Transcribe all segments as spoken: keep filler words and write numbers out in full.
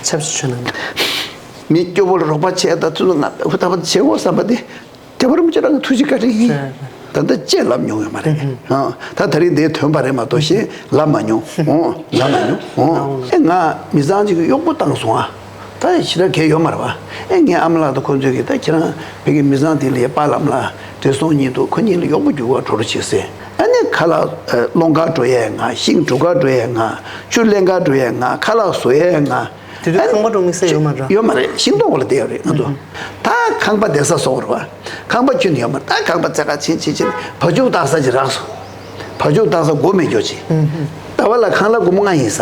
ཆབ་སྲིད་ཆོས་ནང་། མི་སྐྱོ་བོ་ལ་རོགས་པ་བྱས་དང་ཐུགས་སུ་ང་ཧུ་ཐག་པ་བྱེད་དགོས་བསམ་པ་དེ། དེ་བར་མི་ཅི་རང་གི་ཐུགས་རྗེ་བཀའ་དྲིན་ཡིན། ད་ལྟ་ཅེས་ལབ་མྱོང་ཡོད་མ་རེད། ཨང་། ད་ད་རིང་འདིའི་དོན་པ་རེད་མ་གཏོགས་གཞན་ལབ་མ་མྱོང་། ཨོ། ལབ་མ་མྱོང་། ཨོ། ཨེ་ང་མི་ཚང་གཅིག་གི་གཡོག་པོ་བཏང་སོང་ཨ། ད་ཞེ་དྲག་གལ་ཡོད་མ་རེད་བ། ཨེ་ངའི་ཨ་མ་ལགས་དང་ཁོང་ཚོས་ཀྱིས་ད་ཁྱེད་རང་བོད་ཀྱི་མི་ཚང་དེ་ལ་ཡ་པཱ་ལགས་ལ་བགྲེས་སོང་གཉིས་འདུག་ཁོ་གཉིས་ལ་གཡོག་པོ་རྒྱུག་ག་འགྲོ་རོགས་བྱེད་ཟེར། ཨ་ནི་ཁ་ལག་སློང་གར་འགྲོ་ཡས་ང་། ཤིང་སྒྲུག་གར་འགྲོ་ཡས་ང་། ཆུ་ལེན་གར་འགྲོ་ཡས་ང་། ཁ་ལག་བཟོ་ཡས་ང་། དེ་དུས་ཨ་ནི་ཁང་པ་འགྲོ་དམིགས་བསལ་ཡོད་མ་རེད། ཡོད་མ་རེད། ཤིང་ཏོག་འོག་ལ་བསྡད་ཡོད་རེད་ང་ཚོ། ད་ཁང་པ་བསྡད་ས་བཟོ་དགོས་རེད་བ། ཁང་པ་ཁྱོན་ནས་ཡོད་མ་རེད། ད་ཁང་པ་བཙལ་ག་ཕྱིན་ཕྱིན་ཕྱིན་བ་ཕྱུགས་བཏགས་ས་ཅིག་རག་སོང་། བ་ཕྱུགས་བཏགས་ས་སྒོ་མེད་འགྱོ་ཅིག་ཟླ་བ་ལ་ཁང་གླ་སྒོར་མོ་ལྔ་ཡིན་ས།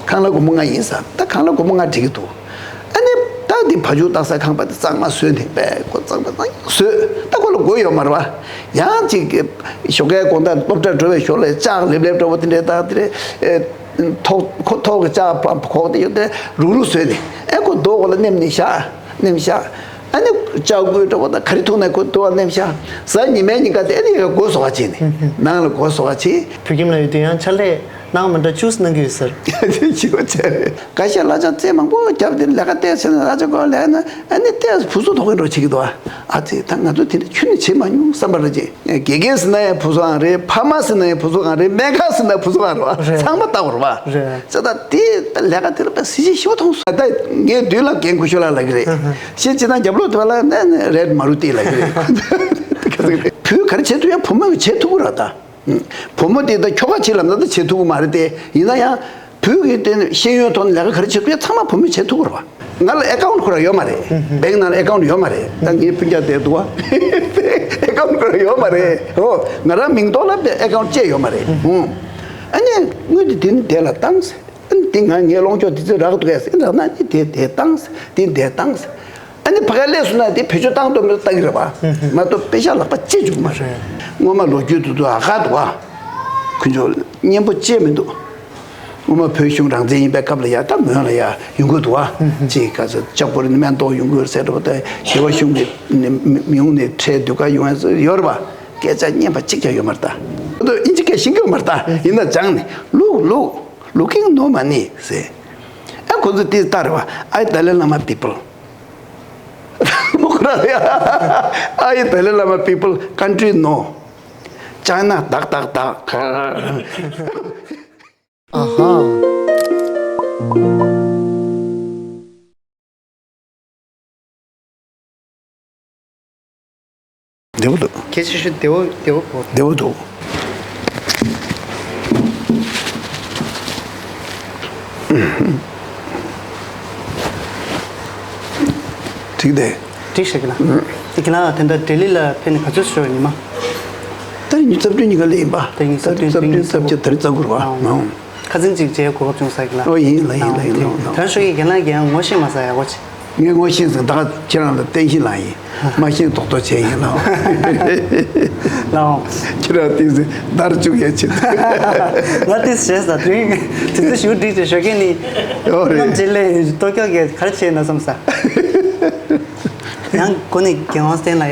ཁང་གླ་སྒོར་མོ་ལྔ་ཡིན་ས། ད་ཁང་གླ་སྒོར་མོ་ལྔ་འགྲིག་གི་འདུག་ཨ་ནི་ད་འདི་བ་ཕྱུགས་བཏགས་ས་ཁང་པ་དེ་གཙང་མ་བཟོས་ནས་པས་ཁོ་གཙང་མ་གཙང་བཟོས། ད་ཁོ་ལ་སྒོ་ཡོད་མ་རེད་བ། ཡང་ཅིག་ཞོགས་ཀའི་དགོང་དག་སློབ་གྲྭར་འགྲོ་བའི་ཞོར་ལ་ལྕགས་ལེབ་ལེབ་འདྲ་བོ་དེ་འདྲས་དང་དེ་རེད། ཐོག་ཁོ་ཐོག་གི་ལྕགས་ཕམ་ཁོག་དེ་ཡོད་དེ་རུག་རུག་བཟོས་ནས་ཨེ་ཁོ་རྡོ་འོག་ལ་མནན་ནས་བཞག་མནན་བཞག་ཨ་ནི་ལྕགས་སྐུད་འདྲ་བོ་དང་ག་རེ་ཐུག་ནས་ཁོ་རྡོ་འོག་མནན་བཞག་གཟའ་ཉི་མའི་ཉིན་ཀ་དེ་ཨ་ནི་ཡ་སྒོ་བཟོ་ག་བྱས་ནས་ནང་ལ་སྒོ་བཟོ་ག་བྱས། བོད་ཁྱིམ་ལ་ཡོད་དུས་ཡང་ཕྱག་ལས་ནང་མི་འདྲ་བཅུ་གནང་གི་ཡོད་ཟེར། ཅི་བ་བྱས་རེད། ཁ་ཤས་གླ་ཆ་རྩིས་མང་པོ་བརྒྱབ་དེ་ལས་ཀ་བལྟས་ཟེར་ན་གླ་ཆ་སྒོར་ལེན་ན་ཨ་ནི་བལྟས་བུ་གཟུགས་མཐོ་གི་འགྲོ་བྱེད་ཀྱི་འདུག་ཨ་ཙི་ད་ང་ཚོ་དེ་འདྲ་ཁྱོན་ནས་བྱེད་མ་མྱོང་བསམ་པ་རེད་ཅེ། དགེ་རྒན་ཟེར་ན་ཡང་བུ་གཟུགས་ཨང་རེད། ཕ་མ་ཟེར་ན་ཡང་བུ་གཟུགས་ཨང་རེད། སྨན་ཁང་ཟེར་ན་བུ་གཟུགས་ཨང་རེད་བ། རེད། ཚང་མ་ལྟ་བར་བ། རེད། ཙེ་ད་དེ་ད་ལས་ཀ་དེ་ལ་པ་གཟི་བརྗིད་ཞེ་པོ་མཐོང་སོང་། ད་ངའི་མདུན་ལ་རྒན་ཁུ་ཤོ་ལགས་ལབ་ཀྱི་རེད། ཧ་ཧ། ཤེས་ཅི་ན་རྒྱབ་ལོག་དེ་བ་ལ་ནས་རེད་མ་རུ་ཏི་ལབ་ཀྱི་རེད། བུས་ག་རེ་བྱེད་ཐུབ་ཡ་བུ་མོས་བྱེད་ཐུབ་ཀྱི་རེད་ད། བུ་མོ་དེ་ད་ཁྱོ་ག་བྱེད་ལབ་ན་ད་བྱེད་ཐུབ་ཀྱི་མ་རེད་དེ། ཡིན་ན་ཡང་བུ་གི་དེ་ཤེས་ཡོན་ཐོག་ནས་ལས་ཀ་ག་རེ་བྱེད་ཐུབ་ཡ་ཚང་མ་བུ་མོས་བྱེད་ཐུབ་ཀྱི་རེད་བ། ང་ལ་ཨེ་ཀའུན་ཁོ་རང་ཡོད་མ་རེད། བེང་ནང་ལ་ཨེ་ཀའུན་ཡོད་མ་རེད། ད་ངའི་སྤུན་ཀྱག་དེ་འདུག་བ། ཨེ་ཀའུན་ཁོ་རང་ཡོད་མ་རེད། ཨོ། ང་རང་མིང་ཐོག་ལ་ཨེ་ཀའུན་བཅས་ཡོད་མ་རེད། ཨོ། ཨ་ནི་དངུལ་དེ་དེ་ནི་དེ་ལ་བཏང་ཟེར། ཨ་ནི་དེ་ང་ངའི་ལོངས་སྤྱོད་དེ་ཚོ་རག་འདུག་ཡ་ཟེར་རག་ན་ནི་དེ་དེ་བཏང་ཟེར་དེ་དེ་བཏང་ཟེར། ཨ་ནི་ཕ་ག་སླེབས་སོང་ན་དེ་བེད་སྤྱོད་བཏང་ཐུབ་མེད་ལྟ་གི་རེད་བ། མ་གཏོགས་པེ་ཤ་ལག་པ་ཅི་བཅུག་མ་རེད། སྔོན་མ་ལོ་རྒྱུས་དེ་ཚོ་ཧ་ག་འདུག་བ། ཁོ་ཚོ་སྙན་པོ་ཅི་མི་འདུག་སྔོན་མ་བོད་གཞུང་རང་བཙན་ཡིན་པའི་སྐབས་ལ་ཡ་ད་མོན་ལ་ཡ་ཡོང་གི་འདུག་བ། ཅིག་ག་ཚོད་ལྕགས་པོ་རི་ནི་སྨན་ཐོག་ཡོང་གི་ཡོད་ཟེར་འགྲོ་བ། ད་ཞི་བ་གཞུང་གི་མི་ཡོང་ནས་ཁྲལ་སྡུད་ག་ཡོང་ཡ་ཡོད་རེད་བ། སྐད་ཆ་སྙན་པ་གཅིག་ཀྱང་ཡོད་མ་རེད་ད། ཨ་ཏོ་ཨིན་ཇི་སྐད་ཤེས་ཀྱི་ཡོད་མ་རེད་ད། ཡིན་ན་སྦྱངས་ནས་look, look, looking no money ཟེར། ཨ་ཁོ་ཚོ་དེ་ལྟར་བ། I Dalai Lama people. མོ་ཁོ་ར་ཡ། I Dalai Lama people, country no. China ཏག་ཏག་ཏག། ཨ་ཧ། བདེ་པོ་འདུག་གལ་ཆེ་ཤོས་བདེ་པོ་བདེ་པོ་བོ། བདེ་པོ་འདུག་འགྲིག་སྟེ། འགྲིག་ཤག་གི་ལ། དེ་གི་ལ་དེ་འདྲ་ལྡི་ལི་ལ་ཕེབས་ནས་ག་ཚོད་ཤོར་ཉི་མ། ད་རིང་ཉི་ཤུ་རྩ་བདུན་ཉིན་ཀ་ལས་ཡིན་པ། ད་རིང་ཉི་ཤུ་རྩ་བདུན་རྩ་བདུན་རྩ་བརྒྱད་ད་རིང་རྩ་དགུ་རེད་བ། ཨང་། ཁ་སང་ཅིག་མཇལ་གོ་སྐབས་བྱུང་ས་གི་ལ། ཨོ་ཡིན་ལ་ཡིན་ལ་ཡིན་ལ། ད་ཤོ་ཡི་རྒན་ལགས་ཀྱིས་ཡང་ངོ་ཤེས་མ་ས་ཡག་པོ་ཅིག་ངས་ངོ་ཤེས་ཟིན་ད་ཁྱེད་རང་ལ་བསྟན་ཤིང་ལགས་ཡིན། མ་ཤེས་རྡོག་རྡོག་བྱས་ཡིན་ལགས། ལའོ། ཁྱེད་རང་ཏིག་ཙི་བརྡར་བཅུག་ཡས་ཆེད། ང་ཏིག་ཙི་བྱས་ས་དུས་དུས་ཚོད་ཞུ་འགྲིག་ཅེས་ཞོགས་ཀས་ནི། ཡོད་རེད། གནམ་རྗེས་ལས་ཏོ་ཀྱོ་གས་ག་རེ་བྱས་ན་བསམ་ས། ཡང་སྒོ་ནས་རྒན་དབང་བསྟན་ལ་ཡ།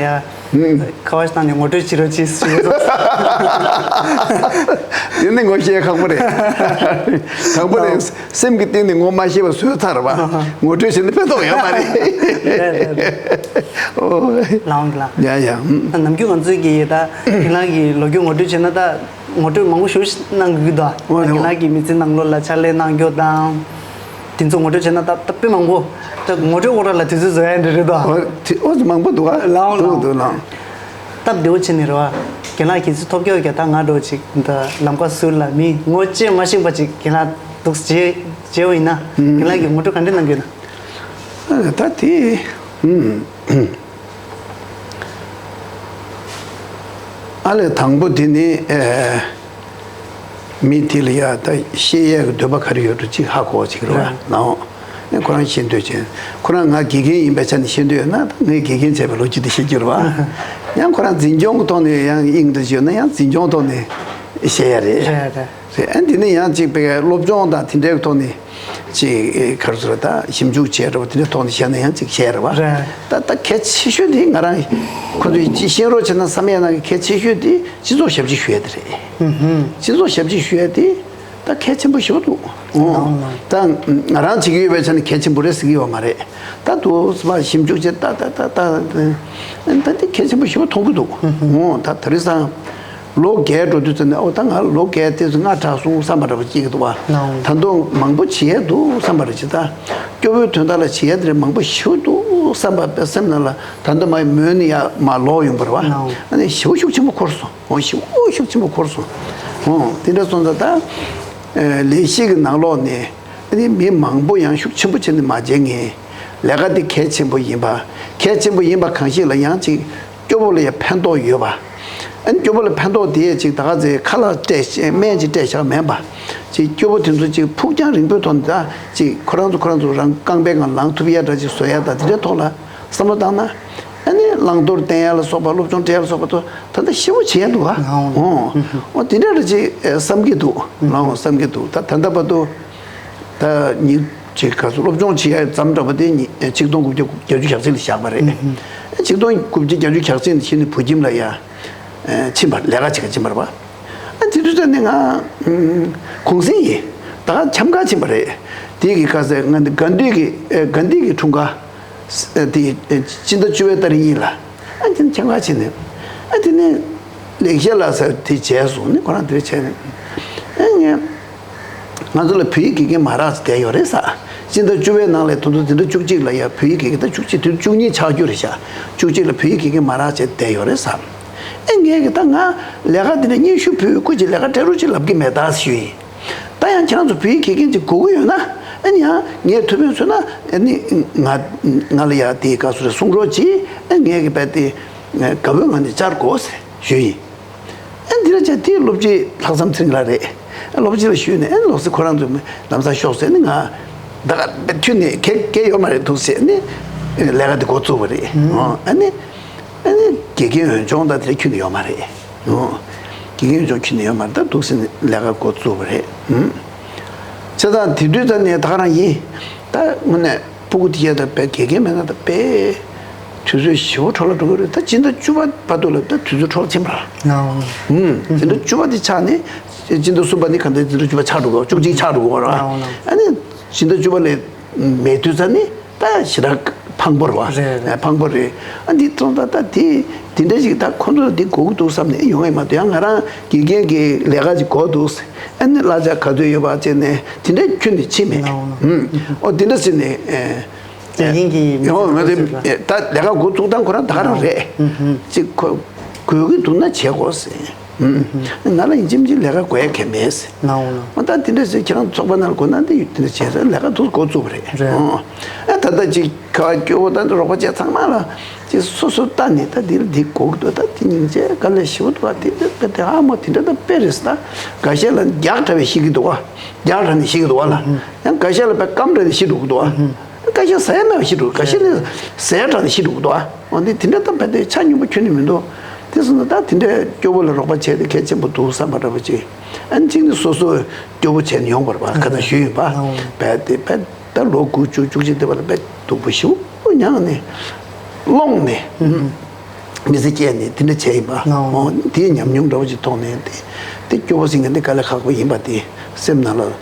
ཁ་བ་ཞིག་བཏང་ནས་ངོ་སྤྲོད་བྱེད་རོགས་གྱིས་ཞུ། དེ་ནི་ངོ་ཤེས་ཁག་པོ་རེད། ཁག་པོ་རེད། སེམས་ཀྱི་གཏིང་ནས་ངོ་མ་ཤེས་པ་བཟོས་ཚར་བ། ངོ་སྤྲོད་བྱེད་ན་ཕན་ཐོགས་ཡོད་མ་རེད། རེད་རེད་རེད། ཨོ། ལའོང་གི་ལ། ཡ་ཡ། ད་ནམ་རྒྱུན་ང་ཚོའི་གི་ད་ཁྱེད་རང་གི་ལོ་རྒྱུས་ངོ་སྤྲོད་བྱས་ན་ད་ངོ་སྤྲོད་མང་པོ་ཞིག་གནང་གི་འདུག་ཨ་ཁྱེད་རང་གི་མི་ཚེ་ནང་ལོགས་ལ་ཕྱག་ལས་གནང་རྒྱུ་དང་། དེ་ཚོ་ངོ་སྤྲོད་བྱས་ན་ད་ད་དཔེ་མང་པོ། ད་ངོ་སྤྲོད་སྐོར་ལ་དུས་ཚོད་བཟོ་ཡ་འདྲ་རེད་དོ། ཨོ་དེ་ཨོ་ཙི་མང་པོ་འདུག་ཨ། ལའོ་འདུག་ལའོ་འདུག་ལའོ། སྟབས་བདེ་བོ་བྱས་ནས་རེད་བ། རྒན་ལགས་ཁྱེད་ཚོ་ཐོབ་སྐྱོ་ག་ད་ང་འགྲོ་ཅིག་ད་ལམ་ཁ་ཟུར་ལ་མི་ངོ་བཅད་མ་ཤེས་པ་ཅིག་རྒན་ལགས་འདུག་བྱས་བྱས་བ་ཡིན་ན། རྒན་ལགས་ཀྱིས་ངོ་སྤྲོད་ག་འདྲ་གནང་གི་ཡོད་ན། ཨ་ད་དེ་ཨུམ། ཨ་ལས་དང་པོ་དེ་ནི་ཨེ། མི་དེ་ལ་ཡ་ད་ཤེས་ཡས་ཀྱི་འདོད་པ་ག་རེ་ཡོད་འགྲོ་ཅིག་ཧ་གོ་བ་ཅིག་རེད་བ། ལའོ། ཨེ་ཁོ་རང་ཤེས་འདོད་བྱས། ཁོ་རང་ང་དགེ་རྒན་ཡིན་པའི་ཆ་ནས་ཤེས་འདོད་ཡོད་ན་ད་ངས་དགེ་རྒན་བྱས་པའི་ལོ་རྒྱུས་དེ་ཤེས་རྒྱུ་རེད་བ། ཡང་ཁོ་རང་འཛིན་སྐྱོང་གི་ཐོག་ནས་ཡང་དབྱིངས་འདྲ་ཅིག་ཡོད་ན་ཡང་འཛིན་སྐྱོང་ཐོག་ནས་བཤད་ཡ་རེད། རེད་རེད། རེད། ཨ་འདི་ནི་ཡང་གཅིག་པའི་སློབ་སྦྱོང་དང་དེ་འདྲའི་ཐོག་ནས་གཅིག་ག་རེ་ཟེར་ད་ཞིབ་འཇུག་བྱས་འདྲ་བོ་དེ་འདྲའི་ཐོག་ནས་བཤད་ན་ཡང་གཅིག་བཤད་རེད་བ། རེད། ད་ད་གལ་ཆེ་ཤོས་དེ་ང་རང་ཁོ་ཚོས་ཅིག་ཤེས་རོགས་བྱས་ན་བསམ་ཡས་ནང་གི་གལ་ཆེ་ཤོས་དེ་སྤྱི་ཚོགས་ཞབས་ཕྱི་ཞུ་ཡས་དེ་རེད། ཨུ་ཧུམ། སྤྱི་ཚོགས་ཞབས་ཕྱི་ཞུ་ཡས་དེ་ ད་གལ་ཆེན་པོ་ཞེ་པོ་འདུག་ཨོ། ད་ང་རང་བྱེད་ཀྱི་ཡོད་པའི་ཆ་ནས་གལ་ཆེན་པོ་རེད་ཟེར་གྱི་ཡོད་མ་རེད། ད་དུ་མ་ཞིབ་འཇུག་བྱས་ད་ད་ད་ད་ད་འདི་གལ་ཆེན་པོ་ཞེ་པོ་མཐོང་གི་འདུག་ཨོ། ད་དེ་རིང་སང་ལོ་བརྒྱད་འགྲོ་དུས་ཙམ་ནས་ཨོ་ད་ང་ལོ་བརྒྱད་དེ་ཚོ་ལྔ་དྲག་སོང་བསམ་པ་འདྲ་པོ་སྐྱེ་གི་འདུག་བ། ད་དུང་མང་པོ་བྱེད་ཡས་འདུག་བསམ་པ་རེད། ཅི་ད་སྐྱོ་བོའི་དོན་དག་ལ་བྱེད་ཡས་དེ་རེད་མང་པོ་ཞེ་པོ་འདུག་བསམ་པ་སེམས་ནང་ལ་ད་ལྟ་མ་མོས་ནས་ཡ་མ་ལོག་ཡོང་པ་རེད་བ། ཨ་ནི་ཞེ་པོ་ཤུགས་ཆེན་པོ་འཁོར་སོང་། ཨོ་ཞེ་པོ་ཤུགས་ཆེན་པོ་འཁོར་སོང་། ཨོ་དེ་འདྲ་སོང་ཙང་ད་ལས་གཞི་གི་ནང་ལོགས་ནས་ཨ་ནི་མི་མང་པོ་ཡང་ཤུགས་ཆེན་པོ་བྱས་ནས་མ་བྱས་ངེས། ལས་ཀ་འདི་གལ་ཆེན་པོ་ཡིན་པ། གལ་ཆེན་པོ་ཡིན་པ་གང་ཞིག་ལ་ཡང་ཅིག་སྐྱོ་བོ་ལ་ཡང་ཕན་ཐོགས་ཡོད་པ། ཨ་ནི་སྐྱོ་བོ་ལ་ཕན་ཐོགས་དེ་ཅིག་ད་ག་ཚེ་ཁ་ལག་སྤྲད་སྨན་ཅིག་སྤྲད་བཞག་མིན་པ། ཅིག་སྐྱོ་བོ་དེ་ཚོ་ཅིག་ཕུགས་རྒྱང་རིང་པོའི་ཐོག་ནས་ད་ཅིག་ཁོ་རང་ཚོ་ཁོ་རང་ཚོ་རང་རྐང་པའི་སྒང་ལངས་ཐུབ་ཡ་འདྲ་ཅིག་བཟོ་ཡ་ད་དེ་འདྲའི་ཐོག་ལ་བསམ་བློ་བཏང་ན། ཨ་ནི་བླང་དོར་བསྟན་ཡ་ལ་སོགས་པ་སློབ་སྦྱོང་སྤྲད་ཡ་ལ་སོགས་པ་ཚོ་ད་ལྟ་ཞེ་པོ་བྱེད་ཡ་འདུག་ག་ཨོ། ཨོ་དེ་འདྲ་རེ་ཅིག་བསམ་གྱི་འདུག་ལའང་བསམ་གྱི་འདུག་ད་ད་ལྟ་བར་དུ་ད་ཉིན་གཅིག་ག་ཚོད་སློབ་སྦྱོང་བྱེད་ཡ་ཙམ་འདྲ་པོ་དེ་ཉི་ཆིག་སྟོང་དགུ་བརྒྱ་བརྒྱད་ཅུ་གྱ་གཅིག་ལ་བཞག་པ་རེད། ཆིག་སྟོང་དགུ་བརྒྱ་བརྒྱད་ཅུ་གྱ་གཅིག་ནས་ཕྱིན་ནས་བོད་ཁྱིམ་ལ་ཡ་ཕྱིན་པ་ལས་ཀ་བྱེད་ག་ཕྱིན་པ་རེད་པ། ཨ་དེ་དུས་ཙམ་ནས་ང་གུང་སེང་ཡིན། ད་ག་འཆམ་ག་ཕྱིན་པ་རེད། དེ་གི་ཁ་ཟས་ང་འདི་དགའ་འདུས་ཀྱི་དགའ་འདུས་ཀྱི་འཁྲུངས་སྐར། དེ་སྤྱི་ཟླ་བཅུ་པའི་ཏ་རིག་གཉིས་ལ་ཨ་དེ་ནས་ཁྱབ་ཁ་ཕྱིན་ནས་ཨ་དེ་ནས་ལེགས་བཤད་ལགས་ཟེར་དེ་བྱས་སོང་ནི་ཁོ་རང་དེ་བྱས་ནས་ཨ་ངས་ང་ཚོ་ལ་བོད་ཡིག་དགེ་རྒན་མ་རག་ཅིག་བསྡད་ཡོད་རེད་ཟེར། སྤྱི་ཟླ་བཅུ་པའི་ནང་ལ་དུས་ཚོད་དེ་འདྲ་བཅུ་གཅིག་ལ་ཡ་བོད་ཡིག་དགེ་རྒན་ད་བཅུ་གཅིག་དུས་བཅུ་གཉིས་ཆགས་རྒྱུ་རེད་ཤག་བཅུ་གཅིག་ལ་བོད་ཡིག་དགེ་རྒན་མ་རག་ཅིག་བསྡད་ཡོད་རེད་ཟེར། ཨ་ངས་གི་ད་ང་ལས་ཀ་དེ་འདྲ་སྙན་ཞུ་ཕུལ་སྐུ་མཁྱེན་ལས་ཀ་སྤྲད་རོགས་ཅིག་ལབ་གི་མེད་ད་ཞུས་ཡིན། ད་ཡང་ཁྱེད་རང་ཚོ་བོད་ཡིག་དགེ་རྒན་ཅིག་དགོས་ཀྱི་ཡོད་ན་ཨ་ནི་ཡང་ངས་ཐུགས་ཕན་གསོས་ན་ཨ་ནི་ང་ང་ལ་ཡ་དེའི་སྐབས་སུ་རེ་གསུང་རོགས་གྱིས། ཨ་ངས་གི་རྦད་དེ་དགའ་བོའི་ངང་ནས་བཅར་དགོས་ཟེར་ཞུས་ཡིན། ཨ་འདི་ལ་བཅར་དེ་སློབ་སྤྱི་ལྷག་བསམ་ཚེ་རིང་ལགས་རེད། ཨ་སློབ་སྤྱི་ལ་ཞུས་ནས་ཨ་ནི་ལོག་སེ་ཁོ་རང་ཚོ་ལམ་སང་ཤོག་ཟེར་ནས་ང་ད་ག་རྦད་ཁྱོན་ནས་གལ་གལ་ཡོད་མ་རེད་འདུག་ཟེར་ནས་ལས་ཀ་དེ་འགོ་བཙུགས་པ་རེད། ཨ་ནི་ཨ་ནི་དགེ་རྒན་འོས་སྦྱོང་དང་དེ་ཁྱོན་ནས་ཡོད་མ་རེད། ཨོ། དགེ་རྒན་ཚོ་ཁྱོན་ནས་ཡོད་མ་རེད་ད་འདུག་ཟེར་ནས་ལས་ཀ་འགོ་བཙུགས་པ་རེད། ཨུམ། བྱས་ཙང་དེ་དུས་ད་ནས་ད་ག་རང་ཡིན། ད་དངོས་གནས་སྤུ་གུ་དེ་གས་ད་དཔེ་དགེ་རྒན་མེད་ན་ད་དཔེ་དུས་ཚོད་ཞེ་པོ་འཕྲོ་བརླག་འགྲོ་གི་རེད། ད་སྤྱི་ཟླ་བཅུ་པ་བར་དུ་ལ་ད་དུས་ཚོད་འཕྲོ་བརླག་ཕྱིན་པ་རེད། ཨུམ། སྤྱི་ཟླ་བཅུ་པ་དེ་ཆགས་ནས་སྤྱི་ཟླ་གསུམ་པ་ནི་ག་འདྲ་སྤྱི་ཟླ་བཅུ་པ་ཆགས་འགྲོ་གི་བཅུ་གཅིག་ཆགས་འགྲོ་གི་རེད། ཨ་ནི་སྤྱི་ཟླ་བཅུ་པ་ལས་མེད་དུས་ཙ་ནི། ད་ཞེ་དྲག་ཕངས་པོ་རེད་བ། རེད་རེད། ཕངས་པོ་རེད། ཨ་འདི་ཚོ་ད་ད་དེ་དེ་འདྲ་ཞིག་ད་ཁོ་ཚོ་ལ་འདི་དགོས་ཀྱི་འདུག་བསམ་ནས་ཡོང་ཡ་མ་གཏོགས་ཡང་ང་རང་དགེ་རྒན་གྱི་ལས་ཀ་ཅིག་དགོས་འདུག་ཨ་ནི་གླ་ཆ་ག་ཚོད་ཡོད་པ་བྱས་ནས་དེ་འདྲ་ཁྱོན་ནས་ཕྱིན་མེད། ལའོ་ལའོ། ཨུམ། ཨོ་དེ་འདྲ་ཟེར་ནས་ཨེ། དགེ་རྒན་གྱི་ཡོང་ང་དེ་ད་ལས་ཀ་འགོ་བཙུགས་སྟངས་ཁོ་རང་ད་ག་རང་རེད། ཨུམ་ཧུམ། ཅིག་ཁོ་དགོས་ཀྱི་འདུག་ན་བྱེད་དགོས་ཟེར། ང་ལ་ཡིན་གཅིག་མིན་གཅིག་ལས་ཀ་དགོས་ཡ་གལ་མེད་ཟེར། ལའོ་ལའོ། ད་དེ་འདྲ་ཟེར་ཁྱེད་རང་ཚོགས་པ་ནང་ལ་དགོས་ན་འདི་ཡོད་དེ་འདྲ་བྱས་ཟེར་ལས་ཀ་དུ་འགོ་བཙུགས་པ་རེད། རེད། ཨ་ད་ལྟ་ཅིག་ཁ་སྐྱོ་བོ་ད་འདི་རོགས་པ་བྱས་ཚང་མ་ལ་ཅིག་སོ་སོ་ལྟ་ནས་ད་འདི་ལ་འདི་དགོས་ཀྱི་འདུག་ད་དེ་སྙིང་རྗེ་དཀའ་ལས་ཞེ་པོ་འདུག་ཨ་དེ་འདྲ་དཔེ་དེ་ཨ་མོ་དེ་འདྲ་ད་དཔེ་རེད་ཟེར། ད་འགའ་ཤས་ལ་རྒྱགས་འདྲ་བའི་ཤི་གི་འདུག་ཨ། རྒྱགས་འདྲ་ནས་ཤི་གི་འདུག་ཨ་ལ། ཡང་འགའ་ཤས་ལ་དཔེ་སྐམ་འདྲ་ནས་ཤི་འགྲོ་གི་འདུག་ཨ། སྐད་ཆ་ཟ་ཡ་མེད་པ་ཞིག་འདུག་ཁ་ཤས་ནི་ཟས་དྲག་ནས་ཤི་འགྲོ་གི་འདུག་ཨ། འོ་འདི་དེ་འདྲ་ད་བས་དེ་ཆ་སྙོམས་པོ་ཁྱོན་ནས་མི་འདུག་དེ་སོང་ན་ད་དེ་འདྲའི་སྐྱོ་བོ་ལ་རོགས་པ་བྱས་ཏེ་གལ་ཆེན་པོ་འདུག་བསམ་པ་འདྲ་པོ་ཅིག་ཨ་ནི་གཅིག་ནི་སོ་སོ་སྐྱོ་བོ་བྱས་ནས་ཡོང་བར་བ་ཁ་ད་ཞུས་ཡིན་པ། བས་དེ་བས་ད་ལོ་དགུ་བཅུ་བཅུ་གཅིག་དེ་བ་ལ་བས་སྡུག་པོ་ཞེ་པོ་མྱངས་ནས་སློང་ནས་མི་ཚེ་སྐྱེལ་ནས་དེ་འདྲ་བྱས་ཡིན་པ། འོ་དེའི་ཉམས་མྱོང་འདྲ་པོ་ཅིག་ཐོག་ནས་དེ་དེ་སྐྱོ་བོ་ཟེར་མཁན་དེ་དཀའ་ལས་ཁག་པོ་ཡིན་པ་དེ་སེམས་ནང་ལ།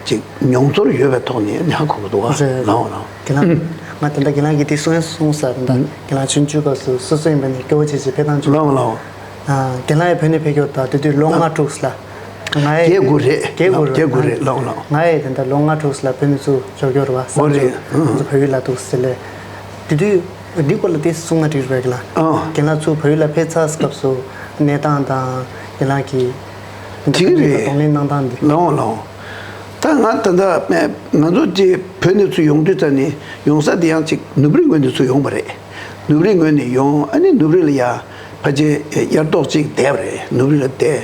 ཅིག་མྱོང་ཚོར་ཡོད་པའི་ཐོག་ནས་ཧ་གོ་གི་འདུག་བ། རེད། ལའོ་ལའོ། རྒན་ལགས། ང་ད་ལྟ་རྒན་ལགས་ཀྱིས་དེ་གསུང་ཡ་གསུངས་ས་རེད་ད། རྒན་ལགས་ཆུང་ཆུང་སྐབས་སུ་སོ་སོ་ཡིན་པ་ནས་སྐྱོ་བོ་བྱེད་བྱེད་ཕེབས་སྟངས་བྱུང་། ལའོ་ལའོ། རྒན་ལགས་ཡང་བོད་ནས་ཕེབས་ཀྱོག་ད་དེ་དུས་ལོ་ལྔ་དྲུག་ལ། ང་ཡི་བརྒྱད་དགུ་རེད། བརྒྱད་དགུ་རེད། ལའོ་ལའོ། ང་ཡི་ད་ལྟ་ལོ་ལྔ་དྲུག་ལ་བོད་ནས་ཚུར་འབྱོར་ཀྱོག་རེད་བ། ཨོ་རེད། ང་ཚོ་བལ་ཡུལ་ལ་འདུག་ཟེར་ལས། དེ་དུས། འདི་སྐོར་ལ་དེ་གསུང་ན་འགྲིག་རེད་ལ། ཨ། རྒན་ལགས་ཚུར་བལ་ཡུལ་ལ་ཕེབས་ཚར་སྐབས་སུ་གནས་སྟངས་དང་རྒན་ལགས་ཀྱི་འགྲིག་རེད། གདོང་ལེན་གནང་སྟངས་འདི། ལའོ་ལའོ། ད་ང་ད་ལྟ་ང་ཚོ་དེ་བོད་ནས་ཚུར་ཡོང་དུས་ཙ་ནས་ཡོང་ས་དེ་ཡང་ཅིག་ནུབ་རི་ངོས་ནས་ཚུར་ཡོང་བ་རེད། ནུབ་རི་ངོས་ནས་ཡོང་ཨ་ནི་ནུབ་རི་ལ་ཡ་ཕལ་ཆེར་དབྱར་ཐོག་ཅིག་བསྡད་པ་རེད། ནུབ་རི་ལ་བསྡད།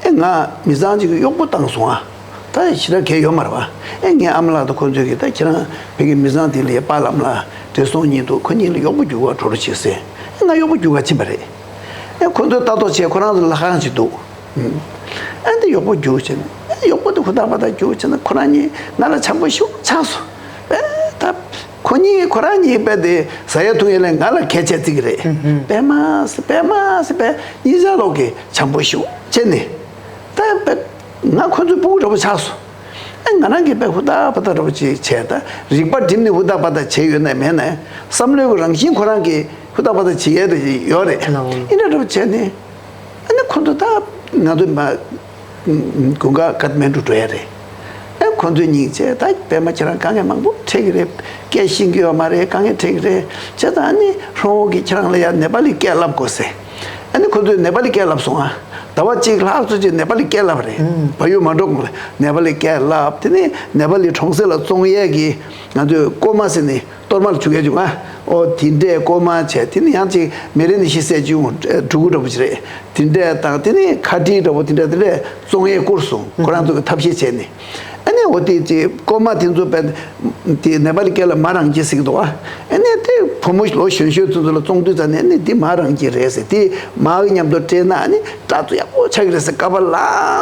ཨེ་ང་མི་ཚང་ཅིག་གིས་གཡོག་པོ་བཏང་སོང་ཨ། ད་ཞེ་དྲག་གལ་ཡོད་མ་རེད་བ། ཨེ་ངའི་ཨ་མ་ལགས་དང་ཁོ་ཚོས་ཀྱིས་ད་ཁྱེད་རང་བོད་ཀྱི་མི་ཚང་དེ་ལ་ཡ་པཱ་ལགས་ལ་བགྲེས་སོང་གཉིས་འདུག་ཁོ་གཉིས་ལ་གཡོག་པོ་རྒྱུག་ག་འགྲོ་རོགས་བྱེད་ཟེར། ཨེ་ང་གཡོག་པོ་རྒྱུག་ག་ཕྱིན་པ་རེད། ཨེ་ཁོ་ཚོས་ལྟ་རྟོག་བྱས་ཁོ་རང་ཚོ་ལྷ་ཁང་ཅིག་འདུག་ཨེ་འདི་གཡོག་པོ་རྒྱུག་བྱས་ནས་ཨེ་གཡོག་པོ་དེ་ཧུར་ཐག་པ་ཐག་རྒྱུག་བྱས་ན་ཁོ་རང་གཉིས་ང་ལ་བྱམས་པོ་ཞེ་པོ་ཆགས་སོང་། ཨེ་ད་ཁོ་གཉིས་ཁོ་རང་གཉིས་དཔེ་དེ་ཟ་ཡ་འཐུང་ཡ་ལས་ང་ལ་གལ་ཆེ་བརྩི་གི་རེད། པད་མ་ཟེར་པད་མ་ཟེར་པད་གཉིས་ཆ་ལོག་གི་བྱམས་པོ་ཞེ་པོ་བྱས་ནས་ད་དཔེ། ང་ཁོ་ཚོའི་སྤུ་གུ་འདྲ་པོ་ཆགས་སོང་། ཨེ་ང་རང་གིས་དཔེ་ཧུར་ཐག་པ་ཐག་འདྲ་པོ་ཅིག་བྱས། ད་རིག་པ་བསྒྲིམས་ནས་ཧུར་ཐག་པ་ཐག་བྱས་ཡོད་ན་མེད་ན། བསམ་བློའི་རང་བཞིན་ཁོ་རང་གིས་ཧུར་ཐག་པ་ཐག་བྱེད་ཡས་དེ་ཡོད་རེད། ལའོ། ཨེ་འདྲ་འདྲ་པོ་བྱས་ནས། ཨ་ནི་ཁོ་ཚོ་ད་ང་ཚོ་མ་དགུན་ཁ་ཀ་ཐ་མན་གྲུ་འགྲོ་ཡ་རེད། ཨ་ཁོ་ཚོའི་སྙིང་རྗེ། ད་པད་མ་ཁྱེད་རང་དཀའ་ངལ་མང་པོ་འཕྲད་ཀྱི་རེད། སྐད་ཤེས་ཀྱི་ཡོད་མ་རེད། དཀའ་ངལ་འཕྲད་ཀྱི་རེད། བྱས་ཙང་ཨ་ནི་ཧྲོང་ཧོ་གིས་ཁྱེད་རང་ལ་ཡ་ནེ་པ་ལི་སྐད་བསླབ་དགོས་ཟེར། ཨ་ནི་ཁོ་ཚོས་ནེ་པ་ལི་སྐད་བསླབ་སོང་ཨ། ཟླ་བ་གཅིག་ལྷག་ཙམ་ཅིག་ནེ་པ་ལི་སྐད་བསླབ་པ་རེད། ཨུམ། བལ་ཡུལ་མ་འགྲོ་གོང་ལ་ནེ་པ་ལི་སྐད་བསླབ། དེ་ནས་ནེ་པ་ལི་གྲོང་གསེབ་ལ་བཙོང་ཡས་ཀྱི་ང་ཚོས་ཀོར་མ་ཟེར་ནས། གཏོར་མ་ལ་བྱུག་ཡས་བྱུང་ང་། ཨོ་དེ་འདྲས་ཀོར་མ་བྱས། དེ་ནི་ཡང་ཅིག་མེ་རི་ནི་ཤི་ཟེར་གྱི་འོང་ཕྲུ་གུ་འདྲ་པོ་ཅིག་རེད། དེ་འདྲས་དང་དེ་ནི་ཁ་ཊི་འདྲ་པོ་དེ་འདྲས་དེ་འདྲས་བཙོང་ཡས་བསྐུར་སོང་། ཁོ་རང་ཚོ་གི་ཐབས་ཤེས་བྱས་ནས། ཨ་ནི་འོ་དེ་ཅིག་ཀོར་མ་དེ་ཚོ་བས་དེ་ནེ་པ་ལི་སྐད་ལ་མ་རང་རྒྱལ་ཟེར་གི་འདུག་ཨ། ཨ་ནི་དེ་བུ་མོ་ལོ་གཞོན་གཞོན་ཚོ་ཚོ་ལ་བཙོང་དུས་ཙ་ནས་ཨ་ནི་དེ་མ་རང་རྒྱལ་རེད་ཟེར། དེ་མ་གི་མཉམ་དུ་སྤྲད་ན་ཨ་ནི་སྐྲ་ཚོ་ཡག་པོ་ཆགས་ཀྱི་རེད་ཟེར། སྐལ་པ་ལ་